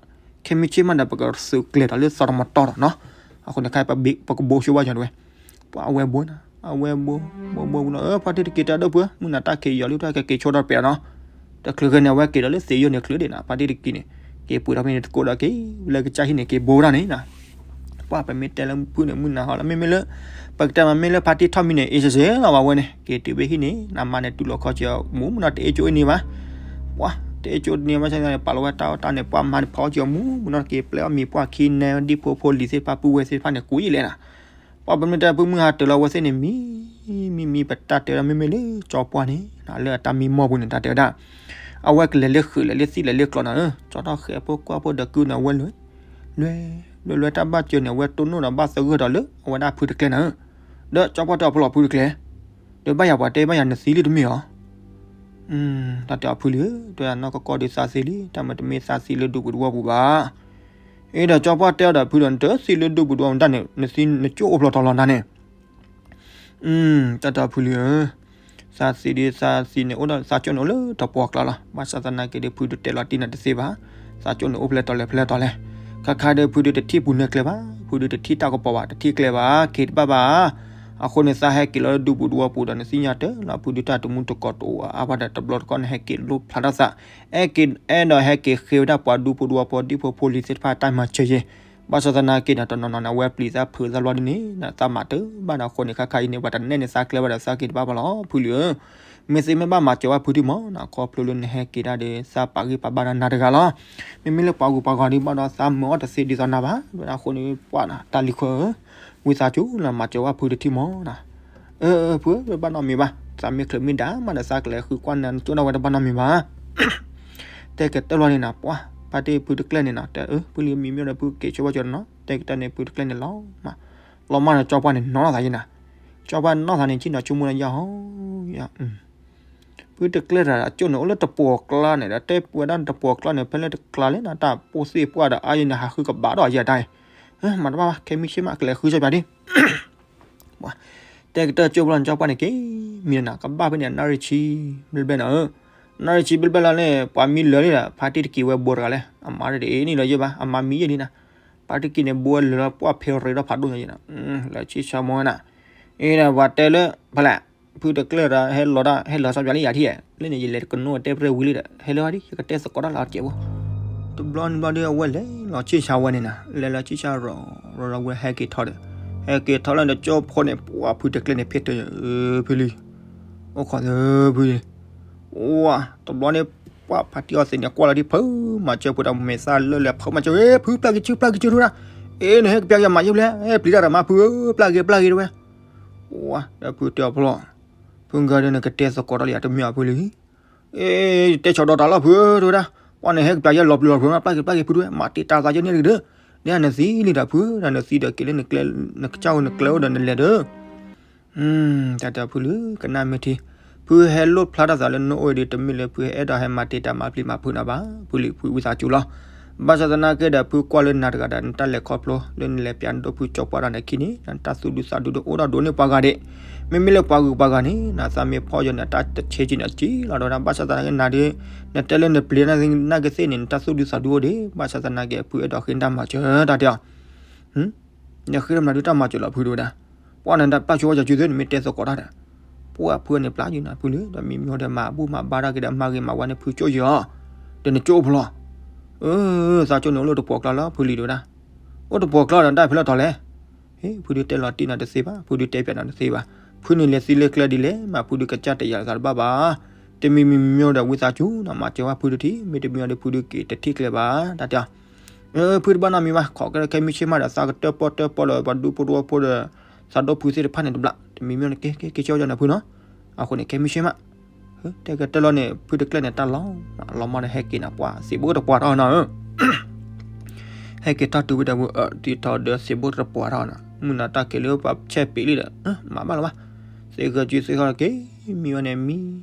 ခဲမုၢ်ဆ့ၣ်မးဒီး ပကသုးကျဲၤဒီးလၢသီတမတီၤဒီးနီၤ, အဃိန့ၣ် ခဲအံၤ ပကဘိးဆိဘၣ်ကၠီၤတဝဲ, ပှၤအဝဲဘိနၤ, အဝဲဘိ, ဘိဘိဘိနီၤ, အၢ ဖါတံၢ်တက့ၤတၢ်ဒီပုၢ်ဧၢ, မုၢ်နၤတၢ်ခံးယီၤလံ တၢ်ကက့ၤဆိဒီးပှဲၤနီၤ, တချုးဃဲန့ၣ် အဝဲက့ၤဒီးလၢသ့ၣ်ယိၣ်န့ၣ်ချုးဒံးနၤ, ဖါတံၢ်တက့ၤန့ၣ်, က့ၤပှ့ၤထီၣ်ဖဲန့ၣ်တကိးဒီးက့ၤ, လၢကစၢ်ဟံၣ်န့ၣ် က့ၤဘိတၢ်န့ၣ်နၤ ပှၤပမ့ၢ်တဲလၢဖုန့ၣ် မုၢ်နၤဟီလီၤ မ့မ့ၢ်လၢ, ပကတဲမ့ၢ်လၢဖါတံၢ်ထီၣ်မံန့ၣ် အ့ၣ်စ့ၣ်စ့ၣ်လီၤဘၣ်ဝဲန့ၣ် က့ၤတုၤဖဲဟံၣ်န့ၣ် နမါန့ၣ်တူၢ်လိာ်ခီက့ၤအီၤမူ မုၢ်နီၤတအ့ၣ်ကၠိအ့ၣ်န့ၢ်ဘၣ်, ပှၤ, တအ့ၣ်ကၠိတန့ၢ်ဘၣ်ဆၣ်န့ၣ် ပာ်လီၤဝဲတၢ်အီၣ်တၢ်န့ၣ် ပှၤမၤန့ၣ်ဖီက့ၤအီၤမူ မုၢ်နီၤတက့ၤပျဲအီၣ်မ့ၤပှၢ်ခံနဲ ဒ်ဖိဖိလံၤသ့ၣ်တဖၣ်ပုၢ်ဝဲၢ်သ့ၣ်တဖၣ်န့ၣ် ကူယံာ်လဲၣ်နၤ, ပှၤပမ့ၢ်တဲဖုမုၢ်ဟါတၢၤလီၤဝဲသ့ၣ်န့ၣ် မံ, မံမံ ပတၢ်တဲဒီးမ့မ့ၢ်လၢကၠီပှၢ်န့ၣ် လၢအတၢ်မံမီၢ်ပူၤန့ၣ် တၢ်တဲဝဲဒၣ် အဝဲကလဲၤလၢဃုာ်လဲၤလၢသံၣ်လဲၤလၢကျီနၤဧၢ, ကၠီထီၣ်ဃဲးဖိကွၢ်ဖိဒီးကုန့ၣ် အဝဲလဲၤ, လဲၤ, ဒီးလွဲတၢ်ဘၣ်စၢၤန့ၣ် အဝဲတိၢ်နီၣ်ဒီးဘၣ်သဂၢၢ်ဒီးလၢအဝဲဒၣ်ဖုတကျဲန့ၣ်ဧၢ. ဒီးကၠီပှၢ်တဲအီၤဖုလီၤ ဖုတကျဲ, ဒီးဘၣ်ယၤပှၤတဲဘၣ်ယၤနသံလံတမ့ၢ်ဧါ. တၢ်တဲအီၤဖုလံဧၢ, တဲနီၢ်ကီၢ်ကီၢ်ဒီးသးသံလံ, တၢ်မ့ၢ်တမ့ၢ်သးသံလၢဒူပူၤသဝီပူၤဘၣ်. အ့ဒီးကၠီပှၢ်တဲအီၤဒီးဖုဒီး နတသံလၢဒူပူၤသဝီပူၤဒၣ်န့ၣ် နသံနကၠိၣ်အိၣ်ဖျိးတီၤလီၤနၤန့ၣ် တၢ်တဲအီၤဖုလံဧၢ, သးသံဒ်သးသံန့ၣ်အိၣ်ဒီးသးကၠိၣ်န့ၣ်အိၣ်လၢတပှီၤကျါလီၤ. ဘၣ်ဆၣ်သနာ်က့ဒီး ဖုဒုးတဲလီၤတံၢ်နၤတသ့ဘၣ်, သးကၠိၣ်န့ၣ်အိၣ်ဖဲလဲၣ်တီၤလဲၣ်ဖဲလဲၣ်တီၤလဲၣ်. ခါခါဒီးဖုဒုးတထံၣ်ပူၤနဲကျဲဘၣ်, ဖုဒုးတထံၣ်တၢ်ကပီၤဘၣ်, တထံၣ်ကျဲဘၣ်, က့ၤတဘၣ်ဘၣ်. အဃိန့ၣ် သးဟဲက့ၤလီၤလၢဒူပူၤသဝီပူၤဒီး နသ့ၣ်ညါတၢ်လီၤ ဖုဒုးတၢ်တမူတကိးတအိၣ်အါဘၣ်ဒီး တဘျီတခီၣ်န့ၣ်ဟဲက့ၤလိၣ်ဖျါထီၣ်သး အဲၣ်က့ၤ အဲၣ်ဒိးဟဲက့ၤဃ့ဝဲဒၣ်ပှၤဒူဖိသဝီဖိ ဒံဖိဖိလံၤသ့ၣ်တဖၣ်တၢ်မၤစၢၤယဲၤ. ဘၣ်ဆၣ်သနာ်က့ဒီး တနီၤနီၤန့ၣ် အဝဲပျံၤသးဖုးသးလီၤဒ်န့ၣ် သးမၤတဘၣ်ဒီး အဃိန့ၣ် ခါခါအံၤန့ၣ် ပှၤတနဲၣ်န့ၣ်သးကျဲဘၣ်ဒီး သးက့ၤတဘၣ်ဘၣ်လီၤ ဖုလံဧၢ. မ့ၢ်သ့မ့ၢ်ဘၣ်မၤစၢၤဝဲဖုဒံမးနီၤ ခီဖျိလၢနဟဲက့ၤဒၣ်ဒီး သးပာ်ဂံၢ်ပာ်ဘါဒီးနၤတဂၤလီၤ. မ့မ့ၢ်လၢပှၤဂုၤပှၤဂၤဒံးဘၣ်ဒီး သးမၢအီၣ်တသ့ဒ်သိးနၤဘၣ်. အဃိန့ၣ် ပှၤနီၤ တၢ်လံၤခွဲဧၢ, ဝံသးစူၤလၢမၤစၢၤဝဲဖုတထံၣ်မးနီၤ. အၢ ဖုဧၢ တဘၣ်နီတမံၤဘၣ်, သးမ့ၢ်ချုးမ့ၢ်ဒၣ်မးဒီး သးကလဲၤဃုကွၢ်နၤ နကၠိၣ်ဒၣ်ဝဲတဘၣ်နီတမံၤဘၣ်. တဲကတၢၢ်လီၤန့ၣ်နီၤ ပှၤ ဖါတံၢ်ဖုတကျဲန့ၣ်နီၤ တဲအၢ ဖုလံမံမ့ၢ်ဒီး ဖုက့ၤဆိဘၣ်ကၠီနီၤ တဲကတၢၢ်န့ၣ် ဖုတကျဲန့ၣ်လီၤမး. လီၤမးဒီး ကၠီပှၢ်န့ၣ်နီၢ်သးယဲနီၤ, ကၠီပှၢ်နီၢ်သးန့ၣ် ဆ့ၣ်နီၤဆိကမိၣ်လၢယၤဟီ ယၤ ဖုတကျဲတၢ်အကၠိၣ်န့ၣ် အိၣ်လၢတပှီၤကျါန့ၣ်ဒီး တဲပဝဲဒၣ်တပှီၤကျါန့ၣ် ဖဲလၢတကျါလဲၣ်နီၤ တၢ်ပိၢ်သ့ၣ်ပှၢ်ဒီး အါယဲန့ၣ် ဟးဃုကဘၣ်ဒီးယဲတၢ်အံၤ, မၤတဘၣ်ဘၣ် ခဲမုၢ်ဆ့ၣ်မး ကလဲၤဃုကၠီပှၢ်ဒံး တဲကတၢၢ်ကၠိပှၢ်န့ၣ် ကၠီပှၢ်န့ၣ်က့ၤမံနီၤ ကဘၣ်ဖဲန့ၣ် နၣ်ရံၣ်ဆံဘျဲၣ်ဘျဲၣ်နီၤဧၢ, နၣ်ရံၣ်ဆံဘျဲၣ်ဘျဲၣ်လီၤန့ၣ် ပှၤမံလၢာ်လံဒီး ဖါတံၢ်တက့ၤဝဲဘိတဂၤလဲၣ် အမါတအ့ၣ်န့ၣ်လီၤယဲဘၣ် အမါမံယဲၢ်လံနီၤ, ဖါတံၢ်က့ၤန့ၣ် ဘိဝဲလၢာ်လီၤ ပှၢ်ဖဲရ့ဒီးဖးဒိၣ်ညါယဲနီၤ, လၢဆံၣ်ဆါမီဝဲနီၤ, အ့ဒီးပှၤတဲလၢ ဖဲလဲၣ် ဖုတကျဲဒီး ဟဲလီၤဒၣ် ဟဲလီၤဆီပၠးလၢယၤထံၣ်ဧါ, လၢန့ၣ် ယလဲၤတကနိးတဲပြဲၢ်ဝံၤလံဒီး ဟဲလၢဒ် ယကတဲသကိးတၢ်လၢအစဲးဖိ, တဘျီန့ၣ်ဘျီဒီး အဝဲလဲၤလီၤဆံၣ်ဆါဝဲန့ၣ်နီၤ လဲၤလီၤဆံၣ်ဆါရီၤရီၤဒီး ဝဲဟဲက့ၤထီၣ်ဒီး ဟဲက့ၤထီၣ်လၢန့ၣ် ကၠိဖိန့ၣ် ပှၤဖုတကျဲန့ၣ် ဖဲတဖုလံ, အိၣ်ခိးသဖုလံ, ဝါ တဘျီန့ၣ် ပှၤဖါတံၢ်အီသံးန့ၣ် ကွၢ်လီၤဒ်ဖု မၤစၢၤဖိဒီးမဲာ်သၣ်လၢလဲၤဖု မၤစၢၤ ဖုပျၢ်က့ၤစု ပျၢ်က့ၤစု ထူဒၣ်, အ့ နဟဲကပျၢ်က့ၤမၤယဲၢ်ဖျဲၣ် ပျံၤတၢ်ဒီးမါဖုဧၢ ပျၢ်က့ၤ ပျၢ်က့ၤတဝဲ, ဝါ ဒီးဖုတဲအီၤဖျီ ဖုဂၤဒီး နကတဲသကိးတၢ်လၢယၤတမ့ၢ်အဖုလံ, အ့ ယတဲဆီၣ်ဒီးတၢ်လီၤဖုဧၢ တဝဲဒၣ်, ပှၤန့ၣ်ဟဲကပျၢ်ယဲၢ်လီၤပျံၤလီၤဖုး ပျၢ်က့ၤ ပျၢ်က့ၤဖုတဝဲ မၤတ့ၢ်တၢ်သးယဲၢ်န့ၣ်တက့ၢ်ဒီး, ဒ်နသံလံဒီးဖု ဒီးနသံဒီးက့ၤလၢနကစၢ်အိၣ်နကျဲအိၣ်ဒီးနလဲၤဒီး တၢ်တဲဖုလံ ကနၣ်မ့ၢ်ထံ, ဖုဟဲလိၣ်ဖျါထီၣ်သးလၢနအိၣ်အံၤဒီး တမ့ၢ်လၢဖုဟဲအဲၣ်ဒိးဟဲမၤတ့ၢ်တၢ်မၤပျံၤမၤဖုးနၤဘၣ်, ဖုလံ ဖုဝံသးစူၤလီၤ. ဘၣ်ဆၣ်သနာ်က့ဒီး ဖုကွၢ်လၢနၤတဂၤဒီး နတၢ်လဲၤခီဖျိလၢနလဲၤပၠးဒိၣ်ဖုကၠီပှၢ်ဒီးနခံန့ၣ် နတၢ်သူၣ်ဒူသးဒူဒီးအိၣ်ဒီးဒိၣ်န့ၢ်ပှၤဂၤဒဲး, မ့မ့ၢ်လၢပှၤဂုၤပှၤဂၤန့ၣ် နသးမ့ၢ်ဖှီၣ်ယိာ်န့ၣ် အတၢ်တဆဲးက့ၤန့ၣ်အက့လီၤ ဒီးဘၣ်ဆၣ်သနာ်က့နၤဒီး နတဲလၢနပျံၤနာ်က့သ့ၣ်န့ၣ် နတၢ်သူၣ်ဒူသးဒူအိၣ်ဒံး, ဘၣ်ဆၣ်သနာ်က့ ဖုအဲၣ်ဒိးဃ့နတၢ်မၤစၢၤ တၢ်တဲအီၤ နဃ့တမၤဒုးတၢ်မၤစၢၤလီၤဖုတဝဲဒၣ်, ပှၤန့ၣ်တၢ်ပျၢ်ဆိဝဲယၤစုသ့ၣ်န့ၣ် မ့ၢ်တဲသကိးတၢ်ဒီး, ပှၤဖုန့ၣ်ပျၢ်ယုာ်နၤဖုလံ ဒီးမံမ့ၢ်ဒီးမၤဘူၣ်မၤဘါတၢ်က့ၤဒီး မၤဂ့ၤမၤဝါန့ၣ် ဖုကၠိၣ်ယီၤ, ဒီးနကၠိၣ်အိၣ်ဖျိလီၤ, အၢ သးကၠိၣ်န့ၣ်အိၣ်လၢတပှီၤကျါလီၤ ဖုလံတဝဲဒၣ်, အိၣ်တပှီၤကျါဒီးတၢ်ဖဲလဲၣ်တီၤလဲၣ်, ဟ့ ဖုဒုးတဲလီၤတံၢ်နၤတသ့ဘၣ် ဖုဒုးတဲပၠးနၤတသ့ဘၣ်, ဖုန့ၣ်လဲၤသံလၢကျဲဒ်လဲၣ်မး ဖုဒုးကစၢ်တယာ်သးတဘၣ်ဘၣ်, တမံၤမံၤမ့ၢ်ဒီးဝံသးစူၤနီၤ မၤစၢၤဝဲဖုတထံၣ် မ့တမ့ၢ်ဒီးဖုဒုးက့ၤတထံၣ်ကျဲဘၣ် တၢ်တဲအီၤ ဖုတဘၣ်နီတမံၤဘၣ် ခိးကဲခဲမုၢ်ဆ့ၣ်မးဒီး သးကတၢၣ်ပီၣ်တၢၣ်ပီၣ်လၢပှၤဒူဖိတဝီဖိဒီး သးဒိၣ်ဖုသ့ၣ်တဖၣ်န့ၣ်တဘျီ တမံၤမ့ၢ်န့ၣ် ကဲကဲကဲကၠီကၠီန့ၣ်ဖုနီၤ အဃိန့ၣ် ခဲမုၢ်ဆ့ၣ်မး တဲကတၢၢ်လီၤန့ၣ် ဖုတကျဲန့ၣ် တၢ်လီၤ လီၤမးဒီးဟဲက့ၤနၤပှၤ သ့ၣ်ဘိတပှၢ်ထီၣ်နီၤ ဟဲက့ၤထီၣ်တုၤဝဲဒီး ဒ်ထီၣ်ဒီးသ့ၣ်ဘိတပှၢ်ထီၣ်နီၤ မုၢ်နၤတၢ်က့ၤလၢပှၤဆဲးပ့ၤလံဒီး မၤဘၣ်လီၤဘၣ် သ့ၣ်ဂၢၢ်စုသ့ၣ်ဃီက့ၤ မံဝဲန့ၣ် မံ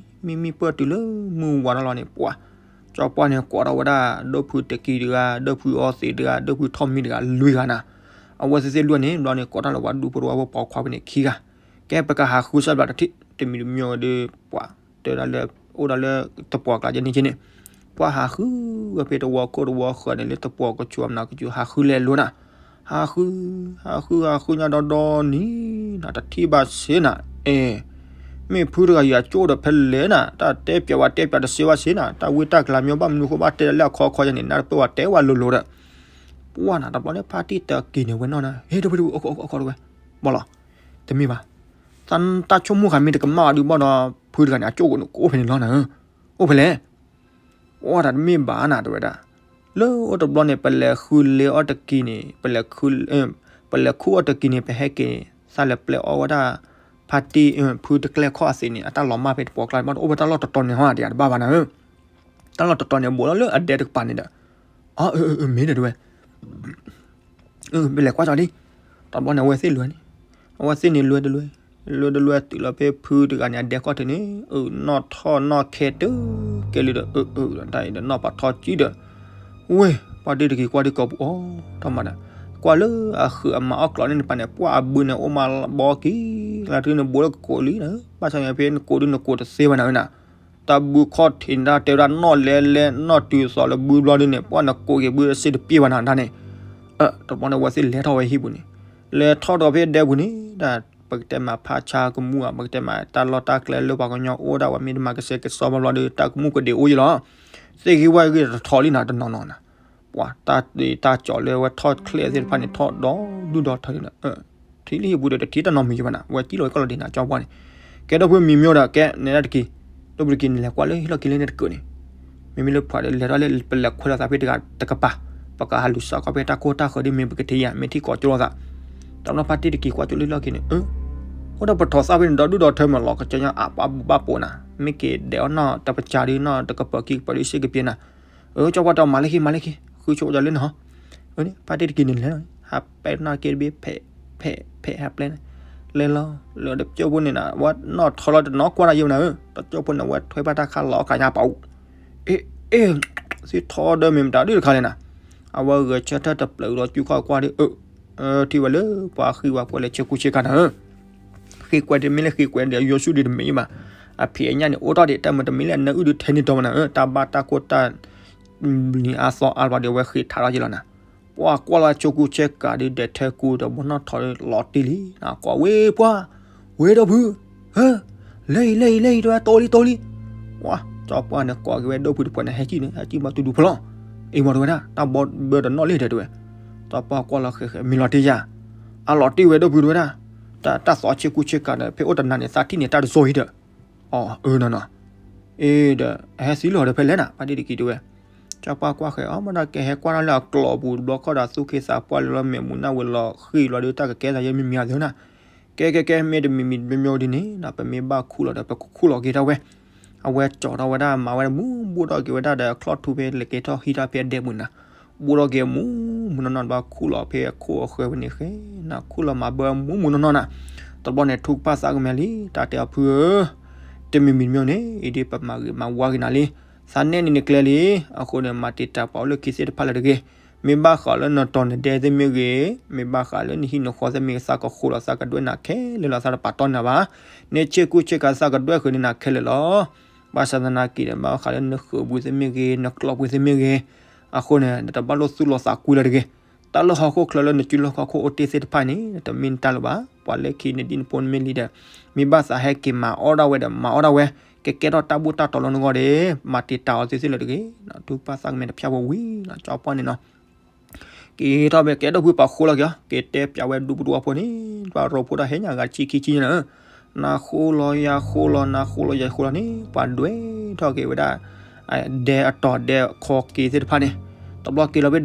မံမံပၢၢ်တုၤလၢမုၢ်ဝါထီၣ်လီၤန့ၣ် ပှၤ ကၠီပှၢ်န့ၣ် ကိးထီၣ်ဝဲဒၣ် ဒိၣ်ဖုတကံၤတဂၤ ဒိၣ်ဖုအီသံးတဂၤ ဒိၣ်ဖုထီၣ်မံတဂၤ လွံၢ်ဂၤနၤ အဝဲသ့ၣ်သ့ၣ်လွံၢ်န့ၣ် ဘျီန့ၣ် ကိးတၢ်လၢပှၤဒူဖိတဝီဖိပိာ်ခွါဖဲန့ၣ်ခံဂၤ ကဲပကဟးဃုစၢ်ဘျးတထံၣ် တမံၤတမံၤဒီး ပှၤ တဲဒၣ်လၢ အိၣ်ဒၣ်လၢတပှီၤကျါယဲန့ၣ်က့န့ၣ် ပှၤဟးဃုဝဲဖဲတဝီခိၣ်တဝီဃၢၤန့ၣ် လၢတပှီၤကဆူးအမနုၤကဆူး ဟးဃုလဲၤလိၤနၤ ဟးဃု ဟးဃု ဟးဃုညါဒီဒီနံၤ နၤတထံၣ်ဘၣ်စ့နၤ အဲ မ့ၢ်ဖုတဂၤယၤကၠိဒီးဖဲလဲၣ်နၤ တၢ်တဲပျးဝဲတဲပျးတစ့ဘၣ်စ့နၤ တၢ်ဝံတၢ်ကျါမ့ၢ်ဘၣ်မနုၤဃိဘၣ်တဲလၢအခီခီယဲန့ၣ် နၢ်တပၢၢ်ဝဲတဲဝဲလိၤလိၤဒီး ပှၤနၤတဘျီန့ၣ် ဖါတံၢ်တက့ၤန့ၣ်ဝဲနီၢ်နၤ ဟ့ၣ်တဝဲတဝဲ အခီခီတဝဲ ဘၣ်လီၤ တမ့ၢ်ဘၣ် တၢ်ဆိကမိၣ်ဃာ်မ့ၢ်တကမၣ်အီၤဒုးဘၣ်ဒီး ဖုတဂၤန့ၣ် အကၠိကအိၣ်ဖဲန့ၣ်လီၤနၤ အိၣ်ဖဲလဲၣ် အိၣ်တၢ်တမ့ၢ်ဘၣ်နၤတဝဲဒၣ် လၢအိၣ်တဘျီန့ၣ် ပလဲၤဃုလဲၤအီၣ်တကံၤန့ၣ် ပလဲၤခူၣ်အီၣ်တကံၤန့ၣ် ပဟဲက့ၤန့ၣ် သးလဲၤပျဲအီၣ်ဝဲဒၣ် ဖါတံၢ် ဖုတကျဲခီၣ်အသံးန့ၣ် အတၢ်လီၤမၢ်ဖဲတပှီၤကျါန့ၣ် ဘၣ်တအိၣ်ဖဲတၢ်လီၢ်တတီၤန့ၣ်ဟီ တယၤတဘၣ်ဘၣ်နၤဧၢ တၢ်လီၢ်တတီၤန့ၣ် ဘိးလီၤလၢအဒဲတကပၤန့ၣ်ဒီး အၢ မ့ၢ်ဒီးတဝဲ ပလဲၤကွၢ်ကၠီလံ. တဘျီန့ၣ် အဝဲသ့ၣ်လဲၤန့ၣ်, အဝဲသ့ၣ်န့ၣ်လဲၤတလဲၤ, လဲၤတလဲၤတုၤလီၤဖဲဖုတဂၤန့ၣ် အဒဲကီၢ်ထံးန့ၣ်, အၢ နီၣ်ထီၣ်နီၣ်ခဲတကဲလံဒီး အၢ အၢ တၢ်အံၤဒီး နီၣ်ပာ်ထီကံဒီး ဝ့ၢ် ပှၤတံၤတကံၤကွၢ်ဒံးကိာ်ပူၤအီၤ ထီၣ်မးဒီး ကွၢ်လၢအဃုာ်အမၤအီၣ်ကျီၢ်န့ၣ်တပၤန့ၣ် ပှၢ်အဘုန့ၣ် အိၣ်မးဘီကံၤ လၢတၢ်န့ၣ်ဘိလၢကကိးလံနၤ, ဘၣ်ဆၣ်န့ၣ် ဖဲနကိးဒုးနကိးတသ့ဘၣ်နၤဝဲနၤ, တၢ်ဘုခီၣ်ထံးန့ၣ် တၢ်တဲဝဲဒၣ်နီၣ်လဲလဲ နီၣ်တုၤသီးလၢဘုဘျီဒုန့ၣ် ပှၢ်နကိးက့ၤဘုတစ့တပှဲၤဘၣ်နၤတၢ်န့ၣ်, တဘျီန့ၣ် အဝဲသ့ၣ်လဲၤထီၣ်ဝဲဟံၣ်ပူၤန့ၣ်, လဲၤထီၣ်ဒီးဖဲဒဲပူၤန့ၣ် တၢ်ပကတဲမးဖးဆါကမူၣ်ဧါ ပကတဲမးတၢ်လီၢ်တၢ်ကျဲလၢပှၤကညီအိၣ်ဒၣ်ဝဲ မ့ၢ်တမၤကဆှဲကဆှီဘျီဘျီဒီး တၢ်ကမူၣ်ကဒံးအိၣ်ယံၤလီၤ. သ့ၣ်ဂ့ၢ်ဝၣ်ဂ့ၢ်တထီလံနၤ တနီၤနီၤနၤ, ပှၤတၢ်တ့တၢ်ကၠီၤလၢအဝဲထီၣ်ချဲးသ့ၣ်တဖၣ်န့ၣ် ထီၣ်ဒီဒူၣ်ဒီထၢန့ၣ်ဒီး ထံၣ်လၢဟံၣ်ပူၤဒီးတထံၣ်တၢ်နီတမံၤယံၤဘၣ်နၤ, အဝဲစံၣ်လီၤဝဲကီၢ်လီၤဒံးနၤ ကၠီပှၢ်န့ၣ်, ကဲဒီပုၢ်ဝဲၢ်မံၤမံၤဒီး ကဲနဲဒၣ်တက့ၢ်, ဒီပုၢ်ဝဲၢ်တက့ၢ် နလဲၤကွၢ်လၢဟံၣ်လီၢ်ခံလၢန့ၣ်တကၢၢ်န့ၣ်, မ့မ့ၢ်လၢပှၤဒီးလဲၤထီၣ်လၢပလဲၤခွဲးလီၤသးဖဲတဂၤတကပၤ, ပကဟးလူၤစးခီဖဲတၢ်ခိၣ်တၢ်ဃၢၤဒ်မ့ၢ်ပကထံၣ်ယၤ မ့ၢ်ထံၣ်ကိးကၠိလိာ်သး, တဘျီဖါတံၢ်တက့ၢ်ကွၢ်ကၠိလၢဟံၣ်လီၢ်ခံန့ၣ်, အၢ အိၣ်ဒီးပထီၣ်သၣ်ဖဲန့ၣ် ဒီဒူၣ်ဒီထၢမးလီၤ ကစၢ်ညါအါပှၤဘူၣ်ဘၣ်ပိာ်နၤ, မ့ၢ်က့ၤဒဲးအီၣ်နီၢ်တပစၢ်ဒုနီၢ် တကပၤခံကပၤဒုစ့ၢ်ကပၤနၤ, အၢ ကၠီပှၢ်တဲ မၤလၢခံ မၤလၢခံ ဃုဆိကီလၢနဟီ, ဖါတံၢ်တက့ၢ်န့ၣ်လဲၤ, ဟးပဲနီၢ်က့တဘ့ၣ် ဖဲး ဖဲး ဖဲး ဟးပျဲန့ၣ်, လဲၤလီၤ လၢတကၠိဖိန့ၣ်နၤ အဝဲနီၢ်ထီလီၤတနီၤကွၢ်တၢ်ယံၤနၤဧၢ, တကၠိဖိန့ၣ် အဝဲထွဲဘၣ်တၢ်ခါလီၤခါညါပာ်အူ, အ့ အ့ သ့ၣ်ထီဒီးမ့ၢ်မတၤဒုတခါလဲၣ်နၤ, အဝဲဂဲၤဆၢထၢၣ်တပျၢၤဒီးကူခီၣ်ကွၢ်ဒီး အၢ ထံၣ်ဝဲလၢပှၤဃံဝဲကွဲးလၢဆ့ကူဆ့ကၤနၤဧၢ, ဃ့ကွဲးတမ့ၢ်လၢဃ့ကွဲးဒီးယိၤဆူၣ်ဒံးတမ့ၢ်ဘၣ်, အဖံးအညၣ်န့ၣ် အိၣ်ထီၣ်ဒံးတၢ်မၤတမံၤလၢအနၢအုၣ်ဒုးထဲန့ၣ်တီမနၤဧၢ, တၢ်ဘၣ်တၢ်ခိၣ်တၢ် လံၤအါသီအါလီၤဒီး အဝဲဃ့ထးထီၣ်က့ၤလီၤနၤ, ပှၤကွၢ်လီၤဆ့ကူဆ့ကၤဒုး ဒဲးထၢကူဒီးဘီနီၣ်ထီၣ်လီၤတံၢ်လံ, ကွၢ်ဝဲပှၢ်, ဝဲဒီပုၢ်, ဟၢ လဲၤအံၤ လဲၤအံၤ လဲၤအံၤ တဲဝဲ တိလံ တိလံ, ပှၤ ကၠီပှၢ်န့ၣ် ကိးက့ၤဝဲဒီပုၢ်တပှၢ်န့ၣ် ဟဲကံၣ်န့ၣ် ဟဲကံၣ်ဘၣ်တူၢ်ဒူၣ်ဖျီၣ်, အ့ၣ်မးတဲဝဲဒၣ် တၢ်ဘီဘၢတနီၣ်လံတဲဝဲ, ကၠီပှၢ်ကွၢ်လီၤဃဲးဃဲး မ့ၢ်လီၤတံၢ်ယၤ, အလီၤတံၢ်ဝဲဒီပုၢ်တဲဝဲဒၣ်, တၢ်သီဆ့ကူဆ့ကၤဒီး ဖဲအိၣ်တနၤန့ၣ် သးထံၣ်န့ၢ်တၢ်တစိၤအံၤဒီး အၢ နီၢ်နီၢ်, အ့ဒီး ဟဲသံလီၤဒီးဖဲလဲၣ်နၤ ဖါတံၢ်တက့ၢ်တဲဝဲ, ကၠီပှၢ်ကွၢ်ဃဲး အီ မ့ၢ်ဒၣ်ကဟဲကွၢ်တၢ်လၢအကျိာ်ပူၤတဘျီခီဒီး သူၣ်က့သးပှၢ်လၢလီၤမဲာ်မူၤနၢ်ဝဲလီၤဃံလီၤဒီး တၢ်ကကဲသးယဲမံၤမံၤအသးနၤ, ကဲကဲကဲ မ့တမံၤမံၤတမံၤမံၤဒ်န့ၣ် ပမ့ၢ်ဘၣ်ခူၣ်လီၤဒီး ပကခူၣ်လီၤက့ၤထီၣ်ဝဲ, အဝဲကၠီၤထီၣ်ဝဲဒၣ် မၤဝဲမူ ဘိၣ်ထီၣ်က့ၤဝဲဒၣ်ဒီး ချီၣ်ထူဖဲလဲၤကဲထီၣ်ဟံးထီၣ်ဖဲအဒဲပူၤနၤ, ဘိၣ်ထီၣ်က့ၤမူမူနီၢ်နီၢ် ဘၣ်ခူၣ်လီၤဖဲအခိၣ်အဃၢၤဝဲန့ၣ်ဃဲ နၤခူၣ်လီၤမၤဘၢမူမူနီၢ်နီၢ်နၤ, တဘျီန့ၣ် ထူကပၢ်သးကမဲာ်လံ တၢ်တဲအီၤဖုဧၢ, တမံၤမံၤတမံၤန့ၣ် အံၤဒ်ပမၤဂ့ၤမၤဝါက့ၤနၤလံ, သးနဲၣ်န့ၣ်နကျဲလံ, အဃိန့ၣ် မၤတံာ်တာ်ပှၤအိၣ်လၢခံသ့ၣ်တဖၣ်လၢတဂ့ၤ, မ့ၢ်ဘၣ်ဃးလၢနတီၤနဒဲသ့ၣ်မ့ၢ်ဂ့ၤ, မ့ၢ်ဘၣ်ဃးလၢနဟံၣ်နဃီသ့ၣ်မ့ၢ်ဂ့ၤ သးကဃိလီၤသးကဒွဲၣ်နၤခဲလၢာ်လီၤ သးတပာ်တီနၤဘၣ်, နဆ့ကူဆ့ကၤသးကဒွဲၣ်ဃုာ်န့ၢ်နၤခဲလၢာ်လီၤ, ဘၣ်ဆၣ်သနာ်က့ဒီး ဘၣ်ဃးလၢနဃုာ်ပူၤသ့ၣ်မ့ၢ်ဂ့ၤ နကျိာ်ပူၤသ့ၣ်မ့ၢ်ဂ့ၤ, အဃိန့ၣ် နတဘၣ်လိၣ်သူၣ်လီၤသးကွံလၢတဂ့ၤ, တၢ်လၢဟီၣ်ခိၣ်ချၢလၢနစုလီၢ်ခီၣ်ခိၣ်အိၣ်တ့ၢ်သ့ၣ်တဖၣ်န့ၣ် နတမ့ၢ်နတၢ်လၢၤဘၣ်, ပှၤလၢခံနဒ်နဖိနမ့ၢ်လံဒီး မ့ၢ်ဘၣ်သးဟဲက့ၤမၤအီၣ်ဒၣ်ဝဲဒီး မၤအီၣ်ဒၣ်ဝဲ, ကကဲထီၣ်တၢ်ဘူၣ်တၢ်တီၤလၢနဂီၢ်ဒီး မၤတံာ်တာ်အီၤသ့သ့လၢတဂ့ၤ, ထူကပၢ်သးကမဲာ်တဖၠၣ်ဝဲဝံၤလီၤ ကၠီပှၢ်န့ၣ်နီၤ က့ၤထီၣ်ဖဲကဲဒီပုၢ်ပာ်ဃိလီၤက့ၤအီၤ က့ၤတဲပၠးဝဲဒူပူၤတဝီဖိန့ၣ် ပှၤရိဖှိၣ်တၢ်ဟဲညါဂၤတဆံခံဆံညါနၤဧၢ, နၤဃိလီၤယၤဃိလီၤ နၤဃိလီၤယၤဃိလီၤန့ၣ် ပှၤဒွဲၣ်ထီၣ်က့ၤဝဲဒၣ် ဒဲအတီၤဒဲခီက့ၤသ့ၣ်တဖၣ်န့ၣ်, တဘျီက့ၤလီၤဖဲ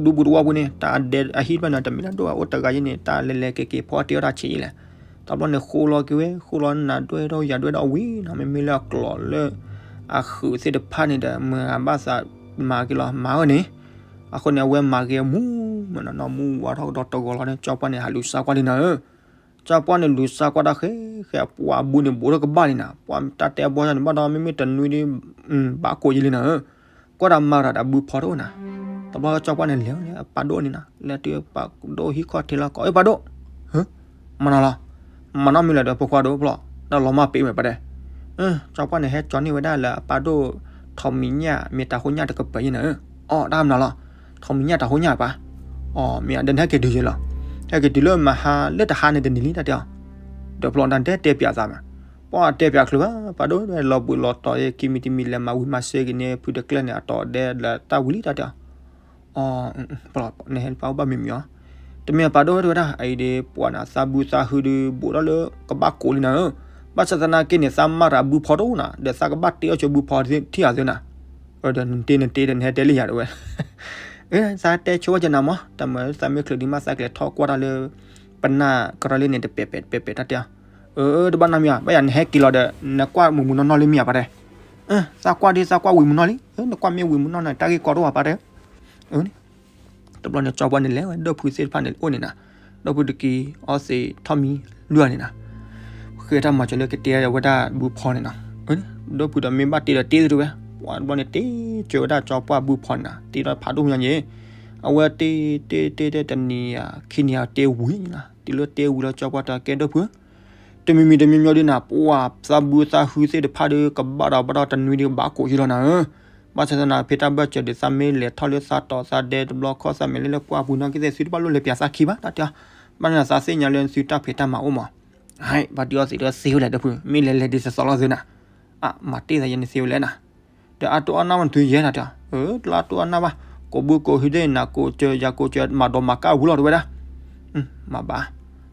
ဒူပူၤတဝီပူၤန့ၣ် တၢ်ဒဲအဟံၣ်တဖၣ်န့ၣ် တမ့ၢ်လၢဒိၣ်အအိၣ်တဂၤယဲန့ၣ် တၢ်လဲၤလဲၤက့ၤက့ၤဖီအတ့ၢ်အီၣ်တၢ်ဆံးအံၤလဲၣ်, တဘျီန့ၣ်ဃိလီၤက့ၤဝဲ ဃိလီၤနၤဒွဲၣ်ထီၣ်ယၤဒွဲၣ်ထီၣ်ဝံၤနီၤ မ့မ့ၢ်လၢအကျိာ်လၢ အဃုာ်သ့ၣ်တဖၣ်န့ၣ်ဒီး မ့ၢ်အဘၣ်သးမၤက့ၤလီၤမၤဝဲန့ၣ်, အဃိန့ၣ် အဝဲမၤက့ၤမူမ့ၢ်နီၤနီၤ မူဝါထီၣ်ကဒီးတဂီၤလီၤန့ၣ် ကၠီပှၢ်န့ၣ် ဟးလူၤစါကွၢ်လံနၤဧၢ, ကၠီပှၢ်န့ၣ်လူၤစါကွၢ်တၢ်ဃဲဃဲ ပှၤအဘုန့ၣ် ဘူးထီၣ်ကဘၣ်လံနၤ ပှၤတၢ်တဲအဘီန့ၣ် ဘၣ်ဒီးမ့မ့ၢ်တနွံဒီး ဘၣ်ကိးယံၤလံနၤဧၢ, ကွၢ်တၢ်မၤတၢ်ဒီးဘုဖီတအိၣ်နၤ, တဘျီကၠီပှၢ်န့ၣ်လဲၤလၢအပၢ်ဒိၣ်န့ၣ်နၤ လဲၤတုၤပၢ်ဒိၣ်ဟံးခီၣ်ထံးလီၤ ကိးအ့ၣ်ပၢ်ဒိၣ် မၤနီၤလီၤ, မၤနီတမံၤလၢၤဒီးဖိခွါဒိၣ်ဖျီၣ် တၢ်လီၤမၢ်ပ့ၤဝဲပှၤတဲ, ကၠီပှၢ်န့ၣ် ဟဲကၠီန့ၢ်ဝဲဒၣ်လၢအပၢ်ဒိၣ် ထီးမံၤညၣ် မ့ၢ်တၢ်ဟိညၣ်တကပၤယဲနၤဧၢ, အီ တၢ်မၤနီၤလီၤ, ထီးမံၤညၣ်တၢ်ဟိညၣ်ပၢ်, အီ မ့ၢ်အဒဲန့ၣ်ဟဲက့ၤတုၤယဲလီၤ, ဟဲက့ၤတုၤလၢမဟါလၢတဟါန့ၣ်တနံၤလံတၢ်တဲအီၤ, ဒီးဖျီၣ်တၢ်တဲတဲပၠးသးမး, ပှၤတဲပၠးချုးဘၣ် ပၢ်ဒိၣ်လီၤဘှံးလီၤတီၤ ခံမံၤတမံၤလဲၤမၤဝံၤမၤစၢၤက့ၤန့ၣ် ဖုတကျဲၢ်န့ၣ် အတီၤဒဲလၢတၢ်ဝံၤလံတၢ်တဲအီၤ နဟဲပၢ်အိၣ်ဘၣ်မံၤမံၤအီၤ, တမ့ၢ်ပၢ်ဒိၣ်တဲဝဲဒၣ် အအံၤဒီး ပှၤနၤသးဘုသးဟုဒုး ဘူးထီၣ်လၢကဘၣ်ကိးလံနၤဧၢ, ဘၣ်ဆၣ်သနာ်က့န့ၣ် သးမၤတၢ်ဘုဖီတအိၣ်နၤ ဒီးသးကဘၣ်တ့အီၣ်ဆိဘုဖီထံၣ်အီၤသ့နၤ, ဒီးနတ့နတ့ဒီးနဟဲတဲလံယၤတဲဝဲ, သးတဲဆိဝဲကနၤမး တမ့ၢ်သးမ့ၢ်ချုးဒံးမး သးကလဲၤထီၣ်ကွၢ်တၢ်လၢ ပနၢ်ကရၢလံန့ၣ် တပဲာ်ပဲာ်တပဲာ်ပဲာ်တၢ်တဲအီၤ, အၢ တဘၣ်နီတမံၤဘၣ် ဘၣ်ယၤနဟဲက့ၤလီၤဒီး နကွၢ်မုာ်မုာ်နီၢ်နီၢ်လၢမ့ၢ်ဧါပၢ်တဲ, သးကွၢ်ဒ်သးကွၢ်ဝံၤမုာ်နီၢ်လံ, နကွၢ်မ့ၢ်ဝံၤမုာ်နီၢ်န့ၣ် တၢ်ဂ့ၢ်ကီတအိၣ်ဘၣ်ပၢ်တဲ, အၢ တဘျီန့ၣ် ကၠီပှၢ်န့ၣ် လဲၤဝဲဒၣ်ဒီဖုသ့ၣ်တဖၣ်န့ၣ်အိၣ်န့ၣ်နီၤ, ဒီဖုတက့ၤအီသံးထီၣ်မံလွံၢ်ဂၤန့ၣ်နီၤ, ဃ့တၢ်မၤစၢၤလၢကတဲဝဲဒၣ်ဘုဖီန့ၣ်နီၤ, ဒီဖုဒီးမ့ၢ်ဘၣ်တ့ဒီးတ့သ့ဝဲ, ပှၤတဘျီန့ၣ် တ့စၢၤဝဲဒၣ်ကၠီပှၢ်ဘုဖီန့ၣ်နီၤ, တ့ထီၣ်ဖးဒိၣ်မးညါန့ၣ်, အဝဲတ့တ့တ့တ့တနံၤဧါ ခံနံၤဧါ တ့ဝံၤနီၤ, တုၤလၢတ့ဝံၤလီၤ ကၠီပှၢ်တဲကဲဒီဖု တမံၤမံၤတမံၤမံၤဒုးနၤ ပှၤသးဘုသးဟုသ့ၣ်တဖၣ်ဒီး ကဘၣ်ဒီးဘၣ်ဒီးတနွံဒုးဘၣ်ကိးယံာ်လီၤနၤဧၢ, ဘၣ်ဆၣ်သနာ်က့ ဖဲတၢ်ဘၢၣ်စၢၤဒီး သးမ့ၢ်လဲၤထီၣ်လၢသးတီၤသးဒဲတဘျီခီၣ် သးမ့ၢ်လဲၤလၢပှၢ်ပူၤနီၢ်ကီၢ်သဲး သုတဘၣ်လိၣ်လဲၤပျးသးခံဘၣ် တၢ်တဲအီၤ, ဘၣ်ဆၣ်သးသ့ၣ်ညါလၢသုတၢ်ဖံးတၢ်မၤအိၣ်မး, ဟဲ ပှၤဒုးအီသံးဒီးသ့ဝဲလဲၣ်ဒီဖု မ့ၢ်လဲၤလဲၤဒ်သိးသိးလီၤသုနၤ, အ မၤတ့ၢ်သးယဲန့ၣ်သ့ဝဲလဲၣ်နၤ ဒီးအတိၢ်အီၣ်နၢ်မးနသုယဲနၤတဲ, အၢ တလၢအတိၢ်အီၣ်နၢ်ဘၣ်, ကိးဘုကိးဟုဒ်နၤ ကိးစၢၤယၤကိးစၢၤ မၤဒိးမၤကၣ်ဝံၤလီၤတဲဝဲဒၣ်, မၤဘၣ်,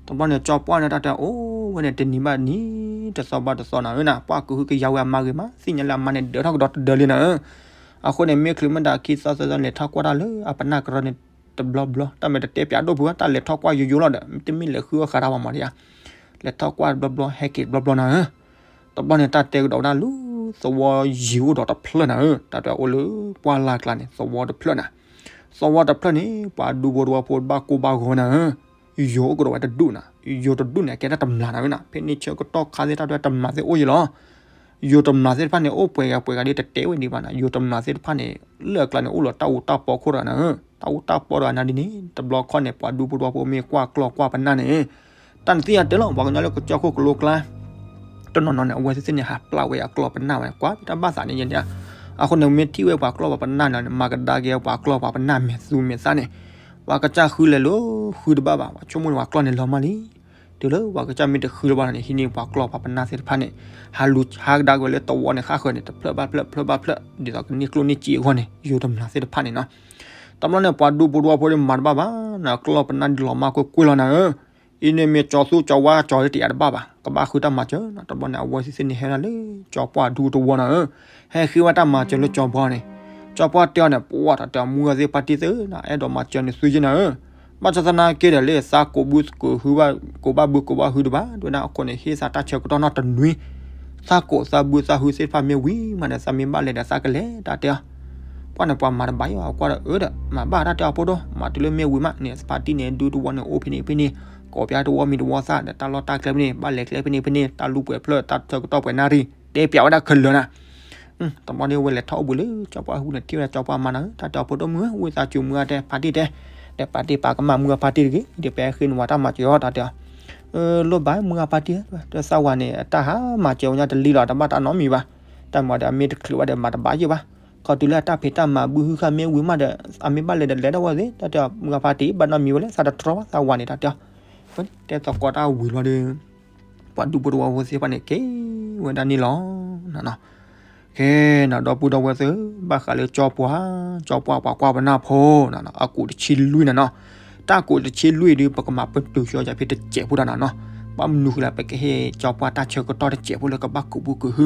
တဘျီန့ၣ် ကၠီပှၢ်န့ၣ် တၢ်တဲအိၣ်ဝဲန့ၣ် တနံၤဘၣ်နံၤ တသီဘၣ်တသီနၤဧၢနၤ, ပှၢ်ကဟုကယာ်ဝဲအမါဂ့ၤမး သ့ၣ်ညါလၢအမါန့ၣ် ဒၢးထီၣ်ကဒီးတဒၢလံနၤဧၢ, အဃိန့ၣ် မ့ၢ်ချုးမ့ၢ်ဒၣ်ခံသီသၢသီ လဲၤထီၣ်ကွၢ်တၢ်လၢအပနၢ်ကရၢန့ၣ် တဘျီဘျီ တၢ်မ့ၢ်တတဲပျးဒိၣ်ဖုဘၣ် တၢ်လဲၤထီၣ်ကွၢ်ယိယိလီၤဒီး တမ့ၢ်လဲၤဃုအီၣ်ဃးတၢ်ဘၣ်မးဒံးဧါ, လဲၤထီၣ်ကွၢ်တဘျီဘျီ ဟဲက့ၤတဘျီဘျီနၤဧၢ တဘျီန့ၣ် တၢ်တဲကဒီးဝဲဒၣ်လၢ သဝီယံၤအိၣ်ဒီးတဖျၢၣ်နၤဧၢ, တၢ်တဲအိၣ်လၢပှၢ်လၢ်ကျါန့ၣ် သဝီတဖျၢၣ်နၤ, သဝီတဖျၢၣ်န့ၣ် ပှၤဒူဖိတဝီဖိဘၣ်ကိၢ်ဘၣ်ဂီၤနၤဧၢ, ယိၤအိၣ်ကဒီးဝဲတဒူၣ်နၤ, ယိၤတဒူၣ်န့ၣ် အကဲတၢ်တမျာ်နၤဧၢနၤ, ဖဲန့ၣ်ဆၢကတီၢ်ခါသ့ၣ်တၢ်တဲတမျာ်သ့ၣ်အိၣ်ယံၤလီၤ ယိၤတမျာ်သ့ၣ်တဖၣ်န့ၣ် အိၣ်ပှဲၤဂၤပှဲၤဂၤဒ်တတဲဝဲဒံးဘၣ်နၤ, ယိၤတမျာ်သ့ၣ်တဖၣ်န့ၣ် လၢအကျါန့ၣ် အိၣ်လီၤတၢ်အူတၢ်ပီခိၣ်တဂၤနၤဧၢ, တၢ်အူတၢ်ပီတဂၤနၤဒ်န့ၣ် တဘျီခီန့ၣ် ပှၤဒူဖိတဝီဖိမ့ၢ်ကွၢ်ကျီၢ်ကွၢ်ပနၢ်န့ၣ် တၢ်န့ၣ်သ့ၣ်ညါတဲလီၤ ပှၤကညီလၢကစၢၢ်ခိၣ်ကလိကျါ တနီၤနီၤန့ၣ် အဝဲသ့ၣ်သ့ၣ်န့ၣ် ဟးပျၢ်ဝဲအကျီၢ်ပနၢ်ဝဲ ကွၢ်ဖဲတၢ်ဘၣ်သးန့ၣ်ယဲန့ၣ်, အဃိန့ၣ် မ့ၢ်ထံၣ်ဝဲပှၤကျီၢ်ပှၤပနၢ်န့ၣ် မၤကဒါက့ၤပှၤကျီၢ်ပှၤပနၢ်မဲာ်သူမဲာ်သၣ်န့ၣ်, ပှၤကစၢ်ဃုလဲၤလိၤဃုတဘၣ်ဘၣ်, ပှၤဆိကမိၣ်န့ၣ် ပှၤကျီၢ်န့ၣ်လီၤမၢ်လံ, တုၤလၢပှၤကစၢ်မ့ၢ်တဃုလၢၤဘၣ်န့ၣ် ဟံးန့ၢ်ပှၤကျီၢ်ပှၤပနၢ်သ့ၣ်တဖၣ်န့ၣ် ဟးလူၤဟးကဒါက့ၤဝဲလၢသဝီန့ၣ် ဃၣ်ဃၢၤန့ၣ် တဖျၢၣ်ဘၣ်ဖျၢၣ် ဖျၢၣ်ဘၣ်ဖျၢၣ် ဒ်သိးကန့ၢ်ကျိၣ်န့ၢ်စ့အဂီၢ်န့ၣ် ယိၤတမျာ်သ့ၣ်တဖၣ်န့ၣ်နီၤ. တဘျီန့ၣ် ပှၤဒူဖိတဝီဖိန့ၣ် မၤတဘၣ်ဘၣ်နၤ, ကျီၢ်ပနၢ်ဒုးလီၤမၢ်ကွ့ၢ်ကွ့ၢ်လီၤနၤဧၢ, အံၤန့ၣ်မ့ၢ်ကၠီသူကၠီဝါကၠီလၢတယာ်တဘၣ်ဘၣ်, ကဘၣ်ဃုတၢ်မၤစၢၤနီၤ. တဘျီန့ၣ် အဝဲသ့ၣ်သ့ၣ်န့ၣ် ဟဲဒၣ်လၢကၠီပှၢ်ဒူတဝီနၤဧၢ, ဟဲဃ့ဝဲတၢ်မၤစၢၤလၢကၠီပှၢ်န့ၣ်, ကၠီပှၢ်တဲအီၤန့ၣ် ပှၢ်တၢ်တဲအီၤ မုၢ်ဂၤသ့ၣ်ဖါတံၢ်သ့ၣ်နၤ အဲၣ်ဒိးမၤစၢၤန့ၣ်သုယဲနၤဧၢ, ဘၣ်ဆၣ်သနာ်က့ဒီး လၢသးကိးဘုကိးဟုဘၣ် ကိးဘၣ်ဘုကိးဘၣ်ဟုတဘၣ် ဒ်ဝဲဒၣ်အဃိန့ၣ် ဟ့ၣ်သးတၢ်ဆၢကတီၢ်နီၢ်တနွံ, သးကိးသးဘုသးဟုသ့ၣ်တဖၣ်မ့ၢ်ဝံၤမးဒီး သးမ့ၢ်ဘၣ်လဲၤဒီးသးကလဲၤ တၢ်တဲအီၤ. ပှၢ်န့ၣ် ပှၤမၤတဘၣ်ယိၣ် အကွၢ်ဒီးအၢဒီး မၤဘၣ်တၢ်တဲအီၤဖိဒိၣ်, မၤတုၤလၢမ့ၢ်ဝံၤမးန့ၣ် ဖါတံၢ်န့ၣ် ဒူတဝီန့ၣ် အိၣ်ဖဲန့ၣ်ဖဲန့ၣ်, ကိးပၠးတဝီမံၤတဝီသၣ်ဒီး တၢ်လီၢ်တၢ်ကျဲဖဲန့ၣ်, ဘၣ်လဲၤကျဲဖဲန့ၣ်ဖဲန့ၣ်, တၢ်လူၤပှဲၤဖျၢၣ် တၢ်ဆၢကတီၢ်ပှဲၤနၣ်ရံၣ် တဲပၠးဝဲဒၣ်ခဲလၢာ်နၤ. တဘျီန့ၣ် ဝဲလဲၤထီၣ်အိၣ်ဘှံးလၢကၠီပှၢ်ဟူန့ၣ် ထံၣ်ဝဲဒၣ်ကၠီပှၢ်မါနၤဧၢ, တၢ်တဲအီၤဖိဒိၣ်မုၢ်ဧၢ, ဝံသးစူၤမုၢ်ဂၤတဲ ဖါတံၢ်တဲ, ဒီးဖါတံၢ်ပာ်ကမၣ်မုၢ်ဂၤဖါတံၢ်တဂ့ၤ, ဒီးပဟဲဃ့န့ၢ်ဝဲတၢ်မၤစၢၤအီၤ တၢ်တဲအီၤ. လိၣ်ဘၣ်မုၢ်ဂၤဖါတံၢ်, တၢ်သးဝၤန့ၣ် တၢ်ဟးမၤစၢၤဝဲညါတလံလီၤ တဘၣ်တၢ်နီတမံၤဘၣ်, တၢ်မၤဒီးအမ့ၢ်တချုးဘၣ်ဒီးမၤတဘၣ်ယိၣ်ဘၣ်, ခီတုၤလၢအတၢ်ဖံးတၢ်မၤဘုဟုဃာ်မ့ၢ်ဝံၤမးဒီး အမ့ၢ်ဘၣ်လဲၤဒီးလဲၤဒၣ်ဝဲသ့ၣ် တၢ်တဲအီၤ မုၢ်ဂၤဖါတံၢ် ဘၣ်နီတမံၤဝဲလဲၣ် သးတတြီဘၣ် သးဝၤန့ၣ် တၢ်တဲအီၤ. တဲသကိးတၢ်ဝံၤလီၤဒီး ပှၤဒူဖိတဝီဖိသ့ၣ်တဖၣ်န့ၣ် က့ၤဝဲဒၣ်န့ၣ်လီၤနၤနီၤ. ကဲနၤ ဒီပုၢ်ဒီဝဲၢ်သ့ၣ်, ဘၣ်ဃးလၢကၠီပှၢ်, ကၠီပှၢ်ပှၤကွၢ်ပနၢ်ဖိနၤနီၤ, အကူးတဆံလွံၢ်နၤနီၤ. တၢ်ကူးတဆံလွံၢ်ဒုး ပကမၤပတုာ်ဆိယၤဖဲတစဲးဖိတၢ်နၤနီၤ. ဘၣ်မနုၤဃိလဲၣ် ပကဟ့ၣ်ကၠီပှၢ်တၢ်ဆၢကတီၢ်တစဲးဖိလၢကဘၣ်ကူးဘုကူးဟု,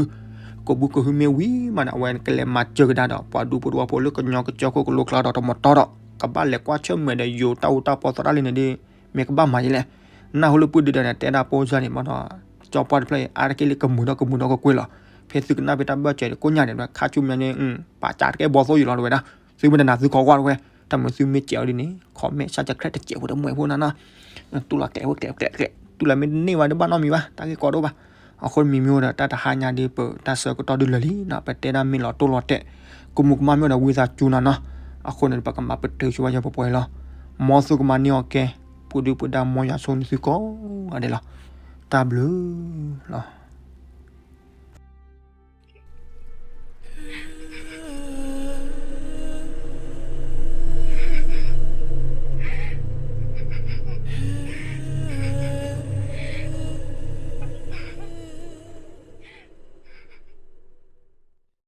ကူးဘုကူးဟုမ့ၢ်ဝံၤမးန့ၣ် အဝဲကလဲၤမၤစၢၤကဒါဒီး ပှၤဒူဖိတဝီဖိလၢကညီကစၢၢ်ခိၣ်ကလိကျါဒီးတမတီၤဒီး ကဘၣ်လဲၤကွၢ်ဆၢၣ်မဲာ်ဒီးယိၤတၢ်အူတၢ်ပီသီတၢ်လံန့ၣ်ဒီး မ့ၢ်ကဘၣ်မၤယဲလဲၣ်. နၢ်ဟူလၢပုၢ်ဒုးဒီးန့ၣ် တဲဒၣ်ပိစၢ်န့ၣ်မးဒီး ကၠီပှၢ်တဖျၢၣ်အံၤ အါတက့ၢ်လၢကမုာ်ဒီးကမုာ်ဒီးကကွ့ၢ်လီၤ. ဖဲသုကနၣ်ဖဲတၢ်ဘၢၣ်စၢၤတကိးညါန့ၣ် ခါဆူမဲာ်ညါန့ၣ် ပာ်စၢ်တကဲဘီသိယိာ်လီၤတဝဲဒၣ်. သုမ့ၢ်တနာ်သုခိးကွၢ်တဝဲ, တၢ်မုာ်သုမ့ၢ်စဲးအီၤဒ်န့ၣ် comment ဆၢကၢၢ်တစဲးဖိတမှဲးဖိနၤနီၤ. တူၢ်လီၤကျဲးဖိကျဲးကျဲးကျဲး တူၢ်လီၤမ့ၢ်တန့ၢ်ဘၣ်ဒီးဘၣ်နီတမံၤဘၣ် တၢ်ဂ့ၢ်ကီဒိၣ်ဘၣ်. အဃိမ့မ့ၢ်အိၣ်ဒီးတၢ်တဟါညါဒီး ပတၢ်ဆၢကတီၢ်ဒုးလၢာ်လံနီၤ ပတဲဒၣ်မ့ၢ်လီၤတိၢ်လီၤတဲာ် ကမူးကမၣ်မ့ၢ်အိၣ်ဒီးဝံသးစူၤနၤနီၤ. အဃိန့ၣ် ပကမၤပတုာ်ဆိဝဲယဲၢ်ပှဲၤပှဲၤလီၤ. မ်သုကမၤန့ၢ်အီၤကဲ ပူၤဒုပူၤဒါ မ်ယွၤဆိၣ်ဂ့ၤသုကိးဂၤဒဲးလီၤ. တၢ်ဘျုးလီၤ.